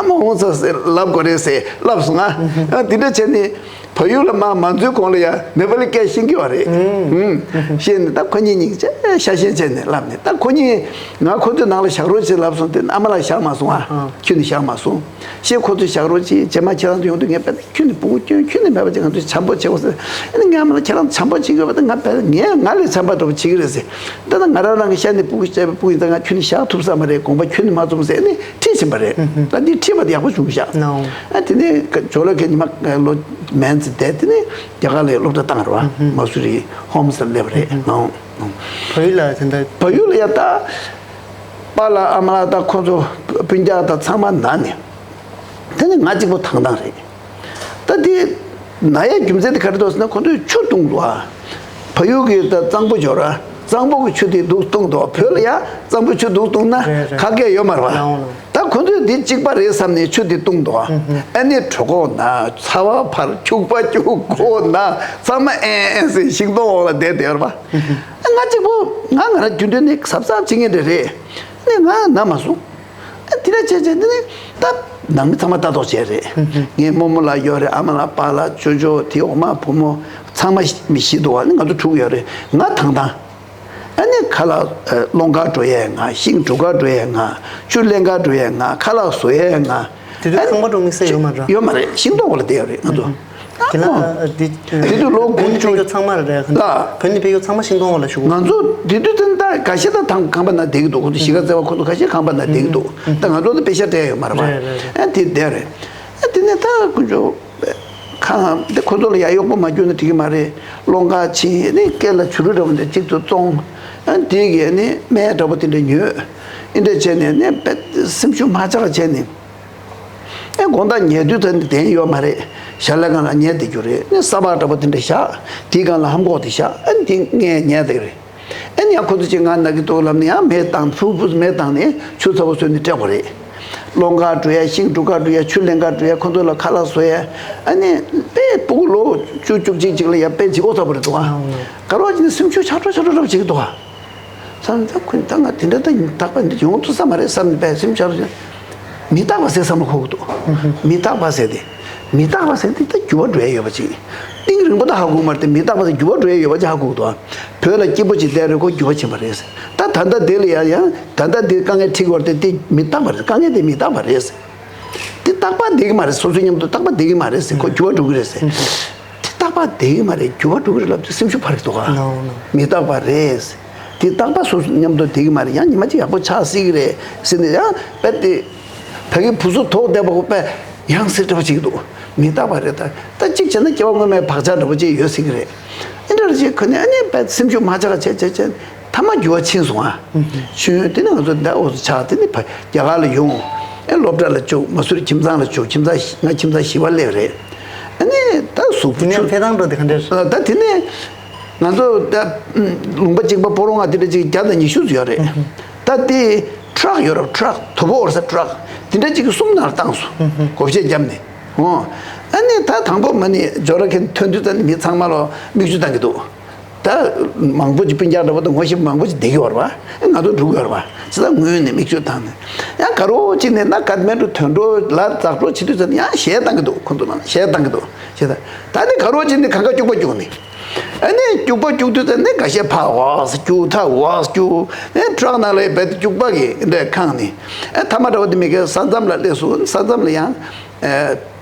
མ་འོང་ཚར་ཟེར་ལབ་དགོས་རེད་ཟེར་ལབ་སོང་ང་། ཨ་དེ་འདྲ་བྱས་ནས། བལ་ཡུལ་ལ་མ་མ་འཛུལ་གོང་ལ་ཡ་ནེ་པ་ལི་སྐད་ཤེས་ཀྱི་ཡོད་རེད། ཨུམ། ཤེས་ནས་ད་ཁོ་གཉིས་གཉིས་ཀྱིས་ཤ་ཞེན་བྱས་ནས་ལབ་ནས། ད་ཁོ་གཉིས་ང་ཁོ་ཚོའི་ནང་ལ་བཞག་རོགས་བྱེད་ལབ་སོང་། དེ་ཨ་མ་ལགས་བཞག་མ་སོང་ཨ། ཨ། ཁྱོད་ནི་བཞག་མ་སོང་། ཞེས་ཁོ་ཚོས་བཞག་རོགས་བྱེད། རྗེས་མ་ཁྱེད་རང་ཚོ་ཡོང་དུས་ངས་དཔེ་ཁྱོད་ནི་སྤུ་གུ་སྐྱོན་ཁྱོད་ནི་མེད་པ་ཅིག་ང་ཚོས་བྱམས་པོ་བྱེད་དགོས་ཟེར། ཨ་ནི་ངས་ཨ་མ་ལགས་ཁྱེད་རང་བྱམས་པོ་བྱེད་དགོས་པ་དེ་ང་དཔེ་ངས་ང་ལས་བྱམས་པ་འདྲ་པོ་བྱེད་ཀྱི་རེད་ཟེར། ད་ལྟ་ང་རང་རང་གི་ཤ་ནི་སྤུ་གུ་བྱས་པའི་སྤུ་གུ་ཡིན་ཙང་ང་ཁྱོད་ནི་བཞག་ཐུབ་ས་མ་རེད། དགོངས་པ་ཁྱོད་ནི་མ་ཚོམ་ཟེར་ནི། ཁྲིད་ཕྱིན་པ་རེད། ད་འདི་ཁྲིད་པ་དེ་ཡག་པོ་བྱུང་ཤག་ནའོ། ཨ་དེ་ནས་ཇོ་ལོ་ཁེ་ཉི་མ་ལོ་མན་ཙི་བསྡད། དེ་ནས་རྒྱ་གར་ལ་སློབ་གྲྭ་བཏང་རེད་བ། མ་སུ་རི་ཧོམ་སར་སླེབས་རེད། ནའོ། བལ་ཡུལ་ལ་དེ་འདྲ། བལ་ཡུལ་ལ་ཡ་ད་པཱ་ལགས་ཨ་མ་ལགས་དང་ཁོ་ཚོ་སྤུན་ཀྱག་དང་ཚང་མ་ན་ནས། དེ་ནས་ང་གཅིག་པོ་ཐང་ཐང་རེད། ད་དེ་ན་ཡའི་རྒྱུ་མཚན་དེ་ག་རེ་འདུག་ཟེར་ན། ཁོ་ཚོས་ཆུ་བཏུང་འདུག་ཨ། བལ་ཡུལ་གྱི་ད་གཙང་པོ་འབྱོར་ར། གཙང་པོ་གི་ཆུ་དེ་འདུག་བཏུང་འདུག་བོད་ལ་ཡ་གཙང་པོའི་ཆུ་འདུག་བཏུང་ན་རེད་རེད། ཁ་སྐད་ཡོད་མ་རེད་བ། ལའོ་ལའོ། ད་ཁོ་ཚོས་འདི་གཅིག་པ་རེད་བསམ་ནས་ཆུ་དེ་བཏུང་འདུག་ཨ། ཨ་ནི་གྲོད་ཁོག་ན། ཚ་བ་འཕར། ཕྱུག་པ་སྐྱུག་མགོ་ན། ཚང་མ་ཨེན་ཨེན་ཟེར་ཤིང་སྡོང་འོག་ལ་བསྡད་བསྡད་ཡོད་རེད་བ། ཨ་ང་གཅིག་པོ་ང་ང་རང་རྒྱུན་དུ་ནས་གཟབ་གཟབ་བྱེད་མཁན་དེ་རེད། ཨ་ནི་ང་ན་མ་སོང་། ཨ་དེ་འདྲ་བྱས་བྱས་དེ་ནི་ད་ནང་མི་ཚང་མ་ལྟ་རྟོག་བྱས་རེད། ངའི་རྨོ་མོ་ལགས་ཡོད་རེད། ཨ་མ་ལགས། པཱ་ལགས། ཅོ་ཅོ། དེ་འོག་མ་བུ་མོ་ཚང་མ་མི་ཤི་འདུག་ཨ་ནི་ང་ཚོ་དྲུག་ཡོད་རེད། ང་ཐང་ཐང་། ཨ་ནི་ཁ་ལག་སློང་གར་འགྲོ་ཡས་ང་། ཤིང་སྒྲུག་གར་འགྲོ་ཡས་ང་། ཆུ་ལེན་གར་འགྲོ་ཡས་ང་། ཁ་ལག་བཟོ་ཡས་ང་། དེ་དུས་ཨ་ཁང་པ་འགྲོ་དམིགས་བསལ་ཡོད་མ་རེད། ཡོད་མ་རེད། ཤིང་སྡོང་འོག་ལ་བསྡད་ཡོད་རེད་ང་ཚོ། དེ་ལ་འདི་དེ་དུས་ལོ་དགུ་བཅུ། ཕ་ཡུལ་ཚང་མ་རེད། ལ། བོད་ནས་ཕ་ཡུལ་ཚང་མ་ཤིང་སྡོང་འོག་ལ་བཞུགས། ང་ཚོ་དེ་དུས་དེ་ད་ག་ཤེད་ད་ཐང་ཁང་པ་ན་བསྡད་ཀྱི་འདུག་ཁོ་ཚོ་གཞིས་ཀ་རྩེ་བ་ཁོ་ཚོ་ག་ཤེད་ཁང་པ་ན་བསྡད་ཀྱི་འདུག་ད་ང་ཚོ་ད་པེ་ཤ་སྤྲད་ཡོད་མ་རེད་པ། རེད་རེད་རེད། ཨ་དེ་བསྡད་རེད། ཨ་དེ་ནས་ད་དཀོན་མཆོག་ཁང་འདི་ཁོ་ཚོ་ལ་ཡ་གཡོག་པོ་མ་བསྐྱོན་ན་འགྲིག་གི་མ་རེད། སློང་གར་ཕྱིན་ནས་སྐེ་ལ་བྱུ་རུ་འདྲ་པོ་འདི་གཅིག་ཏུ་བཙོང་། ཨ་དེ་གས་ནི་སྨན་འདྲ་པོ་དེ་འདྲ་ཉོས། ཨེ་འདྲ་བྱས་ནས་ནི་དཔེ་སེམས་ཤུགས་མ་ཆག་བྱས་ནས། ཨེ་དགོང་དག་ཉལ་དུས་ད་ནི་བདེན་ཡོད་མ་རེད། ཞལ་ལག་སྒང་ལ་ཉལ་བསྡད་རྒྱུ་རེད། ནི་ས་ཕག་འདྲ་པོ་དེ་འདྲ་བཞག་དེའི་སྒང་ལ་ལྷམ་གོག་དེ་བཞག་ཨ་ནི་དེ་ངས་ཉལ་བསྡད་རེད། ཨ་ནི་ཡང་ཁོ་ཚོ་གཅིག་ང་ན་གི་འདུག་ལབ་ནས་ཡང་མེ་བཏང་། ཕུ་ཕུ་མེ་བཏང་ནས་ཆུ་ཚ་པོ་བཟོས་ནས་སྤྲད་དགོས་རེད། སློང་གར་འགྲོ་ཡ། ཤིང་སྒྲུག་གར་འགྲོ་ཡ། ཆུ་ལེན་གར་འགྲོ་ཡ། ཁོ་ཚོ་ལ་ཁ་ལག་བཟོ་ཡ། ཨ་ནི་དཔེ་སྤུ་གུ་ལོ་བཅུ་བཅུ་གཅིག་གཅིག་ལ་ཡ་དཔེ་བྱེད་དགོས་ཚ་པོ་རེད་འདུག་ཨ། དགའ་རོགས་ཀྱི་ནི་སེམས་ཤུགས་ཆག་འགྲོ་ཆག་འགྲོ་འདྲ་པོ་བྱེད་ཀྱི་འདུག་ཨ། བསམ་ད་ཁོ་ད་ང་དེ་འདྲ་ད་རྟག་པ་འདི་ཡོང་ཐུབ་ས་མ་རེད་བསམ་ནས་དཔེ་སེམས་ཆག་རེད། མི་རྟག་པ་ཟེར་བསམ་བློ་འཁོར་གྱི་འདུག་མི་རྟག་པ་ཟེར་དེ། མི་རྟག་པ་ཟེར་དེ་ད་འགྱུར་བ་འགྲོ་ཡ་ཡོད་པ་ཅིག་གཏིང་རིང་པོ་ད་ཧ་གོ་མ་རེད་དེ། མི་རྟག་པ་ཟེར་འགྱུར་བ་འགྲོ་ཡ་ཡོད་པ་ཅིག་ཧ་གོ་གི་འདུག་བོད་ལ་སྐྱིད་པོ་ཅིག་བསྡད་རེད། ཁོ་འགྱུར་བ་ཕྱིན་པ་རེད་ཟེར། ད་ད་ལྟ་དེ་ལ་ཡ་ཡང་ད་ལྟ་དེ་དཀའ་ངལ་འཕྲད་ཀྱི་ཡོད་རེད་དེ། དེ་མི་རྟག་པ་རེད། དཀའ་ངལ་དེ་མི་རྟག་པ་རེད་ཟེར། དེ་རྟག་པ་བསྡད་ཀྱི་མ་རེད། སོ་སོའི་མཉམ་དུ་རྟག་པ་བསྡད་ཀྱི་མ་རེད་ཟེར། ཁོ་འགྱུར་བ་འགྲོ་གི་རེད་ཟེར། དེ་རྟག་པ་བསྡད་ཀྱི་མ་རེད། འགྱུར་བ་འགྲོ་གི་རེད་ལབ་དུས་སེམས་ཤུགས་འཕར་གྱི་འདུག་ག་ནོ་ནོ། མི་རྟག་པ་རེད་ཟེར། དེ་རྟག་པ་སོ་སོའི་མཉམ་དུ་བསྡད་ཀྱི་མ་རེད། ཡང་ཉི་མ་གཅིག་ཡག་པོ་ཆགས་སྲིད་ཀྱི་རེད་ཟེར་ནས། ཡང་དཔེ་དེ་ཕ་གི་བུ་ཚོ་དོགས་བསྡད་པ་ཁོ་དཔེ་ཡང་སེ་འདྲ་པོ་བྱེད་ཀྱི་འདུག་མི་རྟག་པ་རེད། ད་ད་གཅིག་བྱས་ན་སྐྱེ་བ་སྔོན་མའི་བག་ཆགས་འདྲ་པོ་ཅིག་ཡོད་སྲིད་ཀྱི་རེད། ཨེ་འདྲ་རེ་བྱས་ཁོ་ནས་ཨ་ནི་དཔེ་སེམས་ཤུགས་མ་ཆག་བྱས་བྱས་བྱས། མཐའ་མ་འགྱུར་བ་ཕྱིན་སོང་ཨ། ཕྱིན། དེ་ནས་ང་ཚོ་འདི་འོག་ཏུ་ཆགས། དེ་ནས་ཕ་རྒྱ་གར་ལ་ཡོང་། ཨེ་སློབ་གྲྭ་ལ་བཅུག་མ་སུ་རི་ཁྱིམ་ཚང་ལ་བཅུག་ཁྱིམ་ཚང་ང་ཁྱིམ་ཚང་བཞི་པ་སླེབས་རེད། ཨ་ནི་ད་གཟུགས་པོ་དེ་ནས་ཕེ་ཐང་འགྲོ་དེ་ག་འདྲ་རེད། ད་དེ་ནས་ང་ཚོ་ད་ལུང་པ་གཅིག་པ་སྤོ་རོང་ང་དེ་འདྲ་ཅིག་བརྒྱ་དང་ཉི་ཤུ་ཙམ་ཡོད་རེད། ད་དེ་ཊག་ཡོད་རེད། ཊག་དོ་པོ་འོར་ས་ཊག་དེ་འདྲ་ཅིག་གི་གསུམ་ནང་ལ་བཏང་སོང་། བགོ་བཤའ་བརྒྱབ་ནས། འོ། ཨ་ནི་ད་དང་པོ་མ་ནི་ཇོ་ར་ཁན་ཐོན་དུས་ད་ནི་མི་ཚང་མ་ལོ་མིག་ཆུ་བཏང་གི་འདུག་ད་མང་པོ་ཅིག་སྤུན་ཀྱག་འདྲ་པོ་དང་ངོ་ཤེས་པ་མང་པོ་ཅིག་བསྡད་ཀྱི་ཡོད་རེད་པ། ང་ཚོ་འགྲོ་གི་ཡོད་རེད་པ། ཇི་ལྟར་ངོས་ནས་མིག་ཆུ་བཏང་ནས། ཡང་དགའ་རོགས་ཅིག་ནས་ན་ཀ་ཐ་མན་གྲུ་ཐོན་འགྲོ་ལ་འཛེག་འགྲོ་བྱེད་དུས་ཙམ་ནས་ཡང་གཞས་བཏང་གི་འདུག་ཁོ་ཚོ་ལ་གཞས་བཏང་གི་འདུག་ཞེས། ད་ནི་དགའ་རོགས་ཅིག་ནས་གང་ག་སྐྱུག་པ་སྐྱུག་ནས། ཨ་ནི་སྐྱུག་པ་སྐྱུག་དུས་ཙམ་ནས་འགའ་ཤས་ཕར་འོག་སྐྱུག་ཐ་འོག་སྐྱུག་ཨ་ཊྲག་ནང་ལ་བེད་སྐྱུག་པ་གི་འདྲ་ཁང་ནི་ཨ་ཐ་མ་འདྲ་བོ་དེ་མི་གའི་ས་མཚམས་ལ་སླེབས་སོང་། ས་མཚམས་ལ་ཡང་ཨ་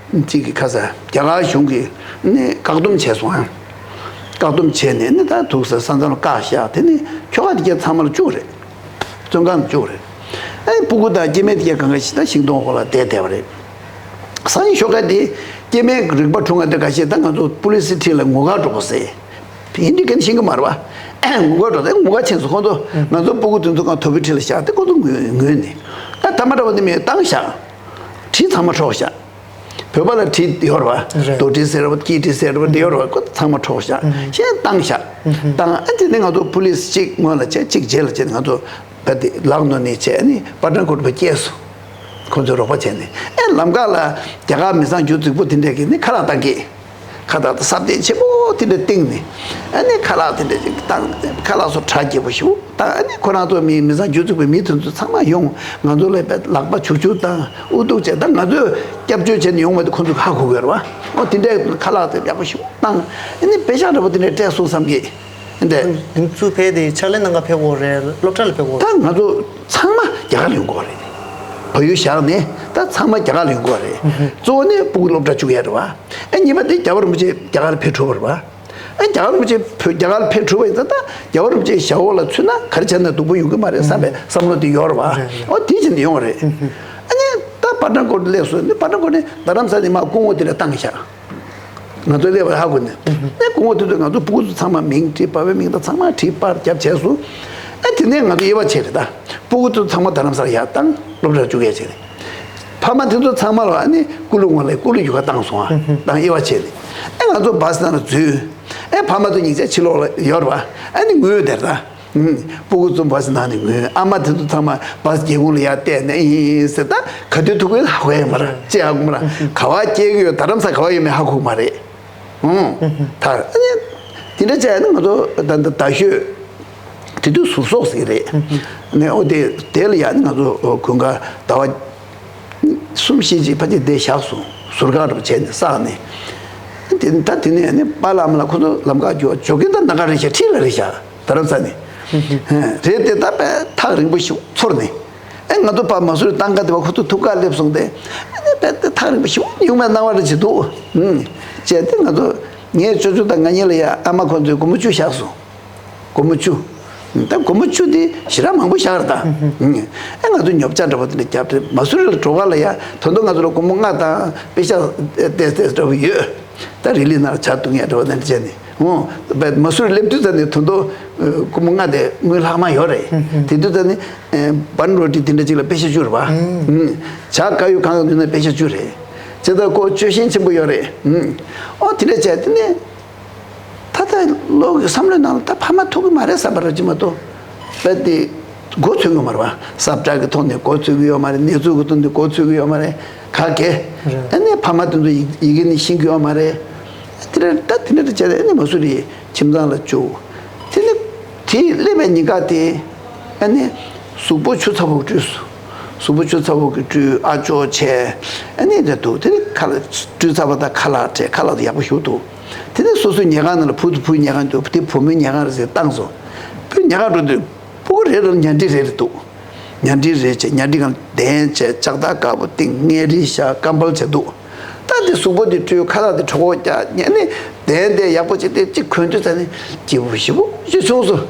ཅིག་གི་ཁ་ས་རྒྱ་གར་གཞུང་གིས་ནི་བཀག་སྡོམ་བྱས་སོང་ཨ། བཀག་སྡོམ་བྱས་ནས་ནི་ད་ཐུག་ས་ས་མཚམས་ལ་བཀག་བཞག་དེ་ནི་ཁྱོ་ག་དེ་གའི་ཚང་མ་ལ་བཅུག་རེད། བཙོན་ཁང་ལ་བཅུག་རེད། ཨེ་སྤུ་གུ་དང་སྐྱེ་དམན་དེ་ག་ག་ཞིག་ད་ཤིང་སྡོང་འོག་ལ་བསྡད་བསྡད་པ་རེད། སང་ཉིན་ཞོགས་ཀ་དེ་སྐྱེ་དམན་རིག་པ་འཁྲུངས་ང་དེ་ག་ཞིག་ད་ང་ཚོ་པུ་ལི་སི་ཁྲིད་ལ་ངུ་ཁ་འགྲོ་དགོས་ཟེར། ཡིན་དུས་ཀན་ཤིང་གི་མར་བ། ཨེ་ངུ་ཁ་འགྲོ་དེ་ངུ་ཁ་ཆེན་སོ་ཁོང་ཚོ་ང་ཚོ་སྤུ་གུ་དེ་ཚོ་གང་དོ་པི་ཁྲིད་ལ་བཞག་དེ་ཁོང་ཚོ་ངུས་ངུས་ནས། ཨ་ཐ་མ་འདྲ་བ་དེ་མིན་བཏང་བཞག་གྲི་ཚང་མ་འཕྲོག་བཞག་བོད་པ་ལ་གྲི་ཡོད་རེད་བ། རེད། རྡོ་གྲི་ཟེར་བ་སྐྱིད་གྲི་ཟེར་བ་དེ་ཡོད་རེད་བ་ཁོ་ཚང་མ་འཕྲོག་བཞག་གཞན་བཏང་བཞག་བཏང་ཨ་དེ་ནས་ང་ཚོ་པུ་ལིས་གཅིག་སྔོན་ལ་བྱས་གཅིག་རྗེས་ལ་བྱས་ནས་ང་ཚོ་བལ་དེ་ལག་ནོར་ནས་བྱས་ནས་པ་ཏྲ་ཀོ་ཊ་བ་སྐྱེས་སོང་། ཁོ་ཚོས་རོགས་པ་བྱས་ནས་ཨེ་ལམ་ཁ་ལ་རྒྱ་གར་མི་ཚང་རྒྱུ་རྫིག་པོ་དེ་འདྲས་ཀྱིས་ནི་ཁ་ལག་བཏང་གི་ཁ་བཏགས་དང་སྲབ་དེ་ཆེན་པོ་དེ་འདྲ་བཏིང་ནས་ཨ་ནི་ཁ་ལག་དེ་འདྲ་ཅིག་བཏང་ཁ་ལག་སོགས་གྲ་རྒྱས་པོ་ཞིག་བཏང་ཨ་ནི་ཁོ་རང་ཚོ་མི་མི་ཚང་རྒྱུ་ཚུགས་པའི་མི་དེ་ཚོ་ཚང་མ་ཡོང་ང་ཚོ་ལ་བས་ལག་པ་བྱུག་བྱུག་བཏང་ཨུ་ཐུག་བྱས་ད་ང་ཚོས་སྐྱབས་བཅོལ་བྱས་ནས་ཡོང་བ་དེ་ཁོ་ཚོས་ཧ་གོ་གི་རེད་བ། ཨོ་དེ་འདྲའི་ཁ་ལག་དེ་ཡག་པོ་ཞིག་བཏང་ཨ་ནི་པེ་ཤག་འདྲ་པོ་དེ་འདྲ་སྤྲད་སོང་བསམ་གི་འདྲ། དེ་ཚུར་ཕེབས་དེ་ཕྱག་ལས་གནང་ག་ཕེབས་དགོས་རེད་སློབ་གྲྭ་ལ་ཕེབས་དགོས་ད་རེད། ང་ཚོ་ཚང་མ་རྒྱ་གར་ལ་ཡོང་དགོས་རེད། བལ་ཡུལ་བཞག་ནས་ད་ཚང་མ་རྒྱ་གར་ལ་ཡོང་དགོས་རེད། གཙོ་བོ་ནི་སྤུ་གུ་སློབ་གྲྭ་བཅུག་ཡ་རེད་བ། ཨེ་གཉིས་པ་དེ་རྒྱལ་བ་རིན་པོ་ཆེ་རྒྱ་གར་ཕེབས་གྲུབ་པ་རེད་བ། ཨེ་རྒྱལ་བ་རིན་པོ་ཆེ་བོད་རྒྱ་གར་ཕེབས་གྲུབ་པ་ཡིན་ཙང་ད་རྒྱལ་བ་རིན་པོ་ཆེའི་ཞབས་འོག་ལ་ཚུད་ན་ག་རེ་བྱས་ན་སྡུག་པོ་ཡོང་གི་མ་རེད་བསམ་པའི་བསམ་བློ་དེ་ཡོད་རེད་བ། རེད་རེད། ཨོ་དེ་བྱས་ནས་ཡོང་བ་རེད། ཨ་ནི་ད་པ་ཏྲ་ཀོ་ཊ་སླེབས་སོང་ནི་པ་ཏྲ་ཀོ་ཊ་ནི་རྡ་རམ་ས་ནས་མར་སྐུ་ངོ་དེ་ལ་བཏང་བཞག་ང་ཚོ་སླེབས་པ་ཧ་གོ་ནས་ཨེ་སྐུ་ངོ་དེ་ཚོས་ང་ཚོ་སྤུ་གུ་ཚོ་ཚང་མ་མིང་བྲིས་པ་ཕའི་མིང་དང་ཚང་མ་བྲིས་པར་རྒྱབ་བྱས་སོང་། ཨེ་དེ་ནས་ང་ཚོ་དབྱེ་བ་ཕྱེ་རེད་ད། སྤུ་གུ་ཚོ་ཚང་མ་རྡ་རམ་ས་ལ་ཡར་བཏང་སློབ་གྲྭར་བཅུག་ཡས་བྱས་ནས། ཕ་མ་དེ་ཚོ་ཚང་མ་ལ་ཨ་ནི་ཀུ་ལུ་ངོ་ལས་ཀུ་ལུ་ཡུ་ག་བཏང་སོང་ཨ། བཏང་དབྱེ་བ་ཕྱེ་ནས། ཨེ་ང་ཚོ་བ་སི་ནང་ལ་འཛུལ། ཨེ་ཕ་མ་ཚོ་སྙིང་རྗེ་ཕྱི་ལོགས་ལ་ཡོད་རེད་བ། ཨ་ནི་ངུས་བསྡད་ད། ཨུམ། སྤུ་གུ་ཚོ་བ་སི་ནང་ནས་ངུས། ཨ་མ་དེ་ཚོ་ཚང་མ་བ་སི་སྒེའུ་ཁུང་ལ་ཡར་བལྟས་ནས་ཨིན་ཟེར་ད་ག་དུས་ཐུག་གི་ཧ་གོ་ཡ་མ་རེད་ཅི་ཧ་གོ་མ་རེད། ག་བ་སྐྱེལ་གི་ཡོད་རྡ་རམ་ས་ག་བ་ཡོད་མེད་ཧ་གོ་མ་རེད། ཨུམ། ད་ཨ་ནི་དེ་འདྲ་བྱས་ནས་ང་ཚོ་ད་ད་ད་ཤོད། དེ་དུས་ཟུར་སོག་ཟེར་གི་རེད། ནས་ཨོ་དེ་དེ་ལ་ཡང་ང་ཚོ་དགུན་ཁ་ཟླ་བ་གསུམ་བཞི་ཅིག་ཕལ་ཆེར་བསྡད་བཞག་སོང་ཟུར་བཀག་འདྲ་པོ་བྱས་ནས་བསགས་ནས། དེ་ད་དེ་ནས་ནི་པཱ་ལགས་ཨ་མ་ལགས་ཁོ་ཚོ་ལམ་ཁ་འགྱོ་འགྱོ་གིན་ད་ན་ག་རེད་ཤག་ཁྲིད་ལ་རེད་ཤག་རྡ་རམ་ས་ནས། རེད་དེ་ད་པས་ཐག་རིང་པོ་ཞིག་ཚོར་ནས། ཨེ་ང་ཚོ་ཕར་མ་སུ་རི་བཏང་ག་དེ་བ་ཁོ་ཚོ་ཐུག་ག་སླེབས་སོང་སྟེ། ཨེ་ནས་པས་དེ་ཐག་རིང་པོ་ཞིག་ཡོང་བའི་སྣང་བ་རེ་བྱེད་འདུག་བྱས་ཏེ་ང་ཚོ་ངས་ཅོ་ཅོ་དང་ང་གཉིས་ལ་ཡ་ཨ་མ་ཁོ་ཚོས་སྒོར་མོ་བཅུ་བཞག་སོང་། སྒོར་མོ་བཅུ། ད་སྒོར་མོ་བཅུ་དེ་ཞེ་དྲག་མང་པོ་བཞག་རེད་ད། ཨེ་ང་ཚོ་ཉོ་ཆ་འདྲ་པོ་དེ་འདྲ་བརྒྱབ་སྟེ་མ་སུ་རི་ལ་འགྲོ་ག་ལ་ཡ་ད་དུང་ང་ཚོ་ལ་སྒོར་མོ་ལྔ་དང་པེ་ཤག་ཏོག་ཙམ་འདྲ་པོ་ཡོད། ད་རི་ལི་ནང་ལ་ཇ་བཏུང་ཡ་འདྲ་པོ་དེ་འདྲ་བྱས་ནས། འོ། མ་སུ་རི་སླེབས་དུས་ཙམ་ནས་ད་དུང་སྒོར་མོ་ལྔ་དེ་དངུལ་ལྷག་མ་ཡོད་རེད། དེ་དུས་ཙམ་ནས་བན་རོ་ཏི་དེ་འདྲ་ཅིག་ལ་པེ་ཤ་བཅུ་རེད་པ། ཇ་དཀར་ཡོལ་གང་གང་ཉོས་ན་པེ་ཤ་བཅུ་རེད། ཇ་དང་ཀོ་ཅོ་ཤིང་ཆེན་པོ་ཡོད་རེད། འོ་དེ་འདྲ་བྱས་དེ་ནས། ད་ལྟ་བློ་གི་བསམ་བློའི་ནང་ལ་ད་ཕ་མ་ཐུག་གི་མ་རེད་བསམ་པ་རེད་ཅི་མ་གཏོགས། རྦད་དེ་མགོ་ཚོད་ཀྱི་ཡོད་མ་རེད་པ། སབ་ཏྲ་གི་ཐོག་ནས་མགོ་ཚོད་ཀྱི་ཡོད་མ་རེད། གནས་ཚུལ་གྱི་ཐོག་ནས་མགོ་ཚོད་ཀྱི་ཡོད་མ་རེད། ག་གེ། རེད། ཨ་ནི་ཕ་མ་དེ་ཚོ་ཡི་ཡི་གེ་ནི་ཤེས་ཀྱི་ཡོད་མ་རེད། དེ་འདྲ་ད་དེ་འདྲ་བྱས་ཏེ་ཨ་ནི་མ་སུ་རི་ཁྱིམ་ཚང་ལ་བཅུག་དེ་ནི་དེ་སླེབས་པའི་ཉིན་ཀ་དེ་ཨ་ནི་གཟུགས་པོ་ཆུ་ཚ་པོ་བཀྲུས་སོང་། གཟུགས་པོ་ཆུ་ཚ་པོ་གི་བཀྲུས་ཨ་ཅོ་བྱས་ཨ་ནི་འདྲ་འདུག་དེ་ནི་ཁ་ལག་བཀྲུས་ཚར་བ་དང་ཁ་ལག་སྤྲད་ཁ་ལག་དེ་ཡག་པོ་ཞིག་འདུག་དེ་ནས་སོ་སོའི་ཉལ་ཁང་ནང་ལ་བུ་དང་བུའི་ཉལ་ཁང་འདུག་དེ་བུ་མོའི་ཉལ་ཁང་རེད་ཟེར་བཏང་སོང་། བུ་ཉལ་ཁང་འགྲོ་དུས་སྤུ་གུ་རེ་རེ་ལ་ཉལ་ཁྲི་རེ་རེ་འདུག་ཉལ་ཁྲི་རེ་བྱས་ཉལ་ཁྲི་སྒང་གདན་བྱས་ལྕགས་ཐག་དཀར་པོ་བཏིང་མངལ་རིས་བཞག་ཀམ་པལ་བྱས་འདུག་ད་དེ་གཟུགས་པོ་དེ་བཀྲུས་ཁ་ལག་དེ་གྲོད་ཁོག་བཀྱག་ཉལ་ནས་གདན་དེ་ཡག་པོ་བྱས་ཏེ་གཅིག་གོན་དུས་ཙ་ནས་སྐྱིད་པོ་ཞེ་པོ་ཞིག་བྱུང་སོང་།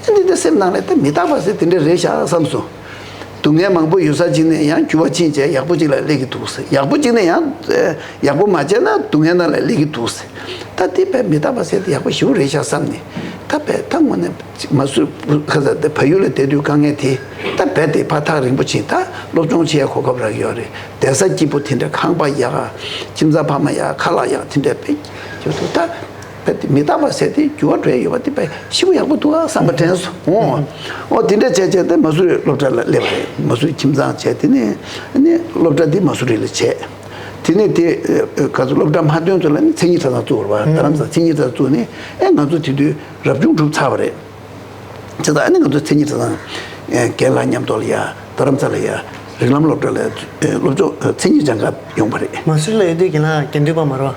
ཨ་འདི་འདི་སེམས་ནང་ལ་ད་མི་རྟག་པ་ཟེར་དེ་འདྲ་རེད་ཤག་བསམ་སོང་། སྡུག་བསྔལ་མང་པོ་ཡོད་ས་ཅིག་ནས་ཡང་འགྱུར་བ་ཕྱིན་བྱས་ཡག་པོ་ཅིག་ལ་སླེབས་ཀྱི་འདུག་ཟེར། ཡག་པོ་ཅིག་ནས་ཡང་ཡག་པོ་མ་བྱས་ན་སྡུག་བསྔལ་ནང་ལ་སླེབས་ཀྱི་འདུག་ཟེར། ད་དེ་བས་མི་རྟག་པ་ཟེར་དེ་ཡག་པོ་ཞེ་པོ་རེད་ཤག་བསམ་ནས། ད་བས་ད་དངོས་གནས་མ་སུ་ཁ་ས་དེ་བལ་ཡུལ་ལ་བསྡད་དུས་དཀའ་ངལ་དེ་ད་བས་དེ་ཕར་ཐག་རིང་པོ་ཕྱིན་ད་སློབ་སྦྱོང་བྱེད་ཡ་གོ་སྐབས་རག་གི་ཡོད་རེད། བསྡད་ས་སྐྱིད་པོ་དེ་འདྲ་ཁང་པ་ཡག་ཁྱིམ་ཚང་ཕ་མ་ཡག་ཁ་ལག་ཡག་དེ་འདྲ་བས་ཡོད་འདུག་ད། བས་དེ་མི་རྟག་པ་ཟེར་དེ་འགྱུར་བ་འགྲོ་ཡ་ཡོད་པ་དེ་བས་ཞེ་པོ་ཡག་པོ་འདུག་ཨ་བསམ་པ་དྲན་སོང་། འོ། འོ་དེ་འདྲ་བྱས་བྱས་ཏེ་མ་སུ་རི་སློབ་གྲྭ་ལ་སླེབས་པ་རེད། མ་སུ་རི་ཁྱིམ་ཚང་བྱས་དེ་ནས་ནི་སློབ་གྲྭ་འདི་མ་སུ་རི་ལ་བྱས། དེ་ནས་དེ་ག་ཚོད་སློབ་གྲྭ་མ་ཐོན་ཚོད་ལ་ནི་མཚན་ཉིད་གྲྭ་ཚང་བཙུགས་པ་རེད་བ། རྡ་རམ་ས་མཚན་ཉིད་གྲྭ་ཚང་བཙུགས་ནས་ཨེ་ང་ཚོ་དེ་དུས་རབ་བྱུང་གྲུབ་ཚར་བ་རེད། བྱས་ཙང་ཨ་ནི་ང་ཚོ་མཚན་ཉིད་གྲྭ་ཚང་རྒན་ལགས་མཉམ་དུ་ལ་ཡ་རྡ་རམ་ས་ལ་ཡ་རིགས་ལམ་སློབ་གྲྭ་ལ་སློབ་སྦྱོང་མཚན་ཉིད་སྦྱང་ག་ཡོང་བ་རེད། མ་སུ་རི་ལ་ཡོད་དུས་རྒན་ལགས་དགེ་འདུན་པ་མ་རེད་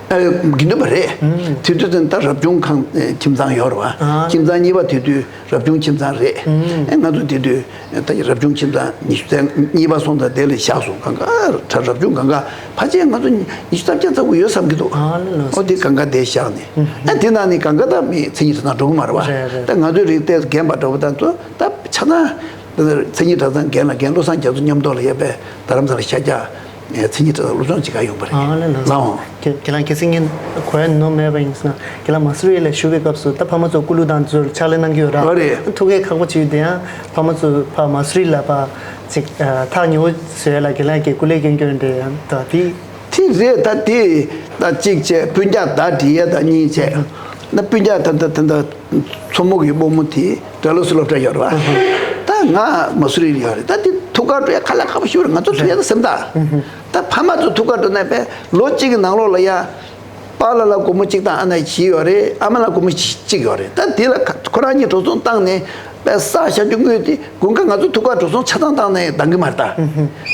བ། ཨ། དགེ་འདུན་པ་རེད། ཨུམ། དེ་དུས་ཙམ་ད་རབ་བྱུང་ཁང་ཨེ་ཁྱིམ་ཚང་ཡོད་རེད་བ། ཨ། ཁྱིམ་ཚང་གཉིས་པ་དེ་དུས་རབ་བྱུང་ཁྱིམ་ཚང་རེད། ཨུམ། ཨེ་ང་ཚོ་དེ་དུས་ད་རབ་བྱུང་ཁྱིམ་ཚང་ཉི་ཤུ་རྩ་གཉིས་པ་སོང་ཙང་དེ་ལ་བཞག་སོང་། གང་ག་ད་རབ་བྱུང་གང་ག་ཕལ་ཆེར་ང་ཚོ་ཉི་ཤུ་རྩ་བརྒྱད་ཙམ་ཡོད་བསམ་གྱི་འདུག་ཨ་ལ་ལ། ཨོ་དེ་གང་ག་དེ་བཞག་ནས། ཨུམ། ཨེ་དེ་ནང་ནས་གང་ག་ད་མི་མཚན་ཉིད་དེ་ཚང་འགྲོ་གི་མ་རེད་བ། རེད་རེད། ད་ང་ཚོའི་རིགས་དེ་རྒན་པ་འདྲ་བོ་དང་ཚོ་ད་ཆ་ཚང་། མཚན་ཉིད་གྲྭ་ཚང་རྒན་ལགས་རྒན་བློ་བཟང་རྒྱ་མཚོ་མཉམ་དུ་ལ་ཡོད་པའི་རྡ་རམ་ས་ལ་ཤར་རྒྱག་མཚན་ཉིད་གྲྭ་ཚང་སློབ་སྦྱོང་བྱེད་གར་ཡོང་པ་རེད། ཨ་ལ་ལ། ལའོ། ཁྱེད་ཁྱེད་རང་གལ་སྲིད་ངས་གོ་ཡ་ནོར་མེད་པ་ཡིན་ཟེར་ན། ཁྱེད་རང་མ་སུ་རི་ལ་བཞུགས་པའི་སྐབས་སུ་ད་ཕ་མ་ཚོ་ཀུ་ལུ་དང་ཚུར་ཕྱག་ལས་གནང་གི་ཡོད་ར། ཨོ་རེད། ཐུགས་ཁག་ཁག་པོ་བྱེད་ཡོད་དེ་ཡང་ཕ་མ་ཚོ་ཕ་མ་སུ་རི་ལ་ཕ་ཅིག་ཐག་ཉེ་བོ་བཟོ་ཡ་ལ་ཁྱེད་རང་གི་སྐུ་ལས་སྐྱོན་སྐྱོན་རེད་ཡང་ད་དེ། དེ་རེད། ད་དེ་ད་གཅིག་བྱས་སྤུན་ཀྱག་བརྡ་འདྲི་ཡས་ད་གཉིས་བྱས། ན་སྤུན་ཀྱག་ད་ད་ད་ད་མཚོ་མོ་གི་སྤོ་མོ་དེ་སྒྲ་སློབ་གསོ་སློབ་གྲྭ་ཡོད་རེད་བ། ད་ང་མ་སུ་རི་ཡོད་རེད། ད་དེ་ཐུག་གར་འགྲོ་ཡ་ཁ་ལག་ཁ་པོ་ཞིག་རེད། ང་ཚོ་ཐུག་ཡ་ད་སེམས་ཐག་ད་ཕ་མ་ཚོ་ཐུག་གར་འགྲོ་ན་པས་ལོ་གཅིག་གི་ནང་ལོགས་ལ་ཡ། པཱ་ལགས་ལ་སྒོར་མོ་གཅིག་དང་ཨ་ན་བཞི་ཡོད་རེད། ཨ་མ་ལགས་སྒོར་མོ་གཅིག་ཡོད་རེད། ད་དེ་ལ་ཁ་ཁོ་རང་གཉིས་འགྲོ་སོང་བཏང་ནས་པས་ས་ཞབས་ཞུ་དངུལ་དེ་དགུན་ཁ་ང་ཚོ་ཐུག་གར་འགྲོ་སོང་ཆ་ཚང་བཏང་ནས་འདང་གི་མ་རེད་ད།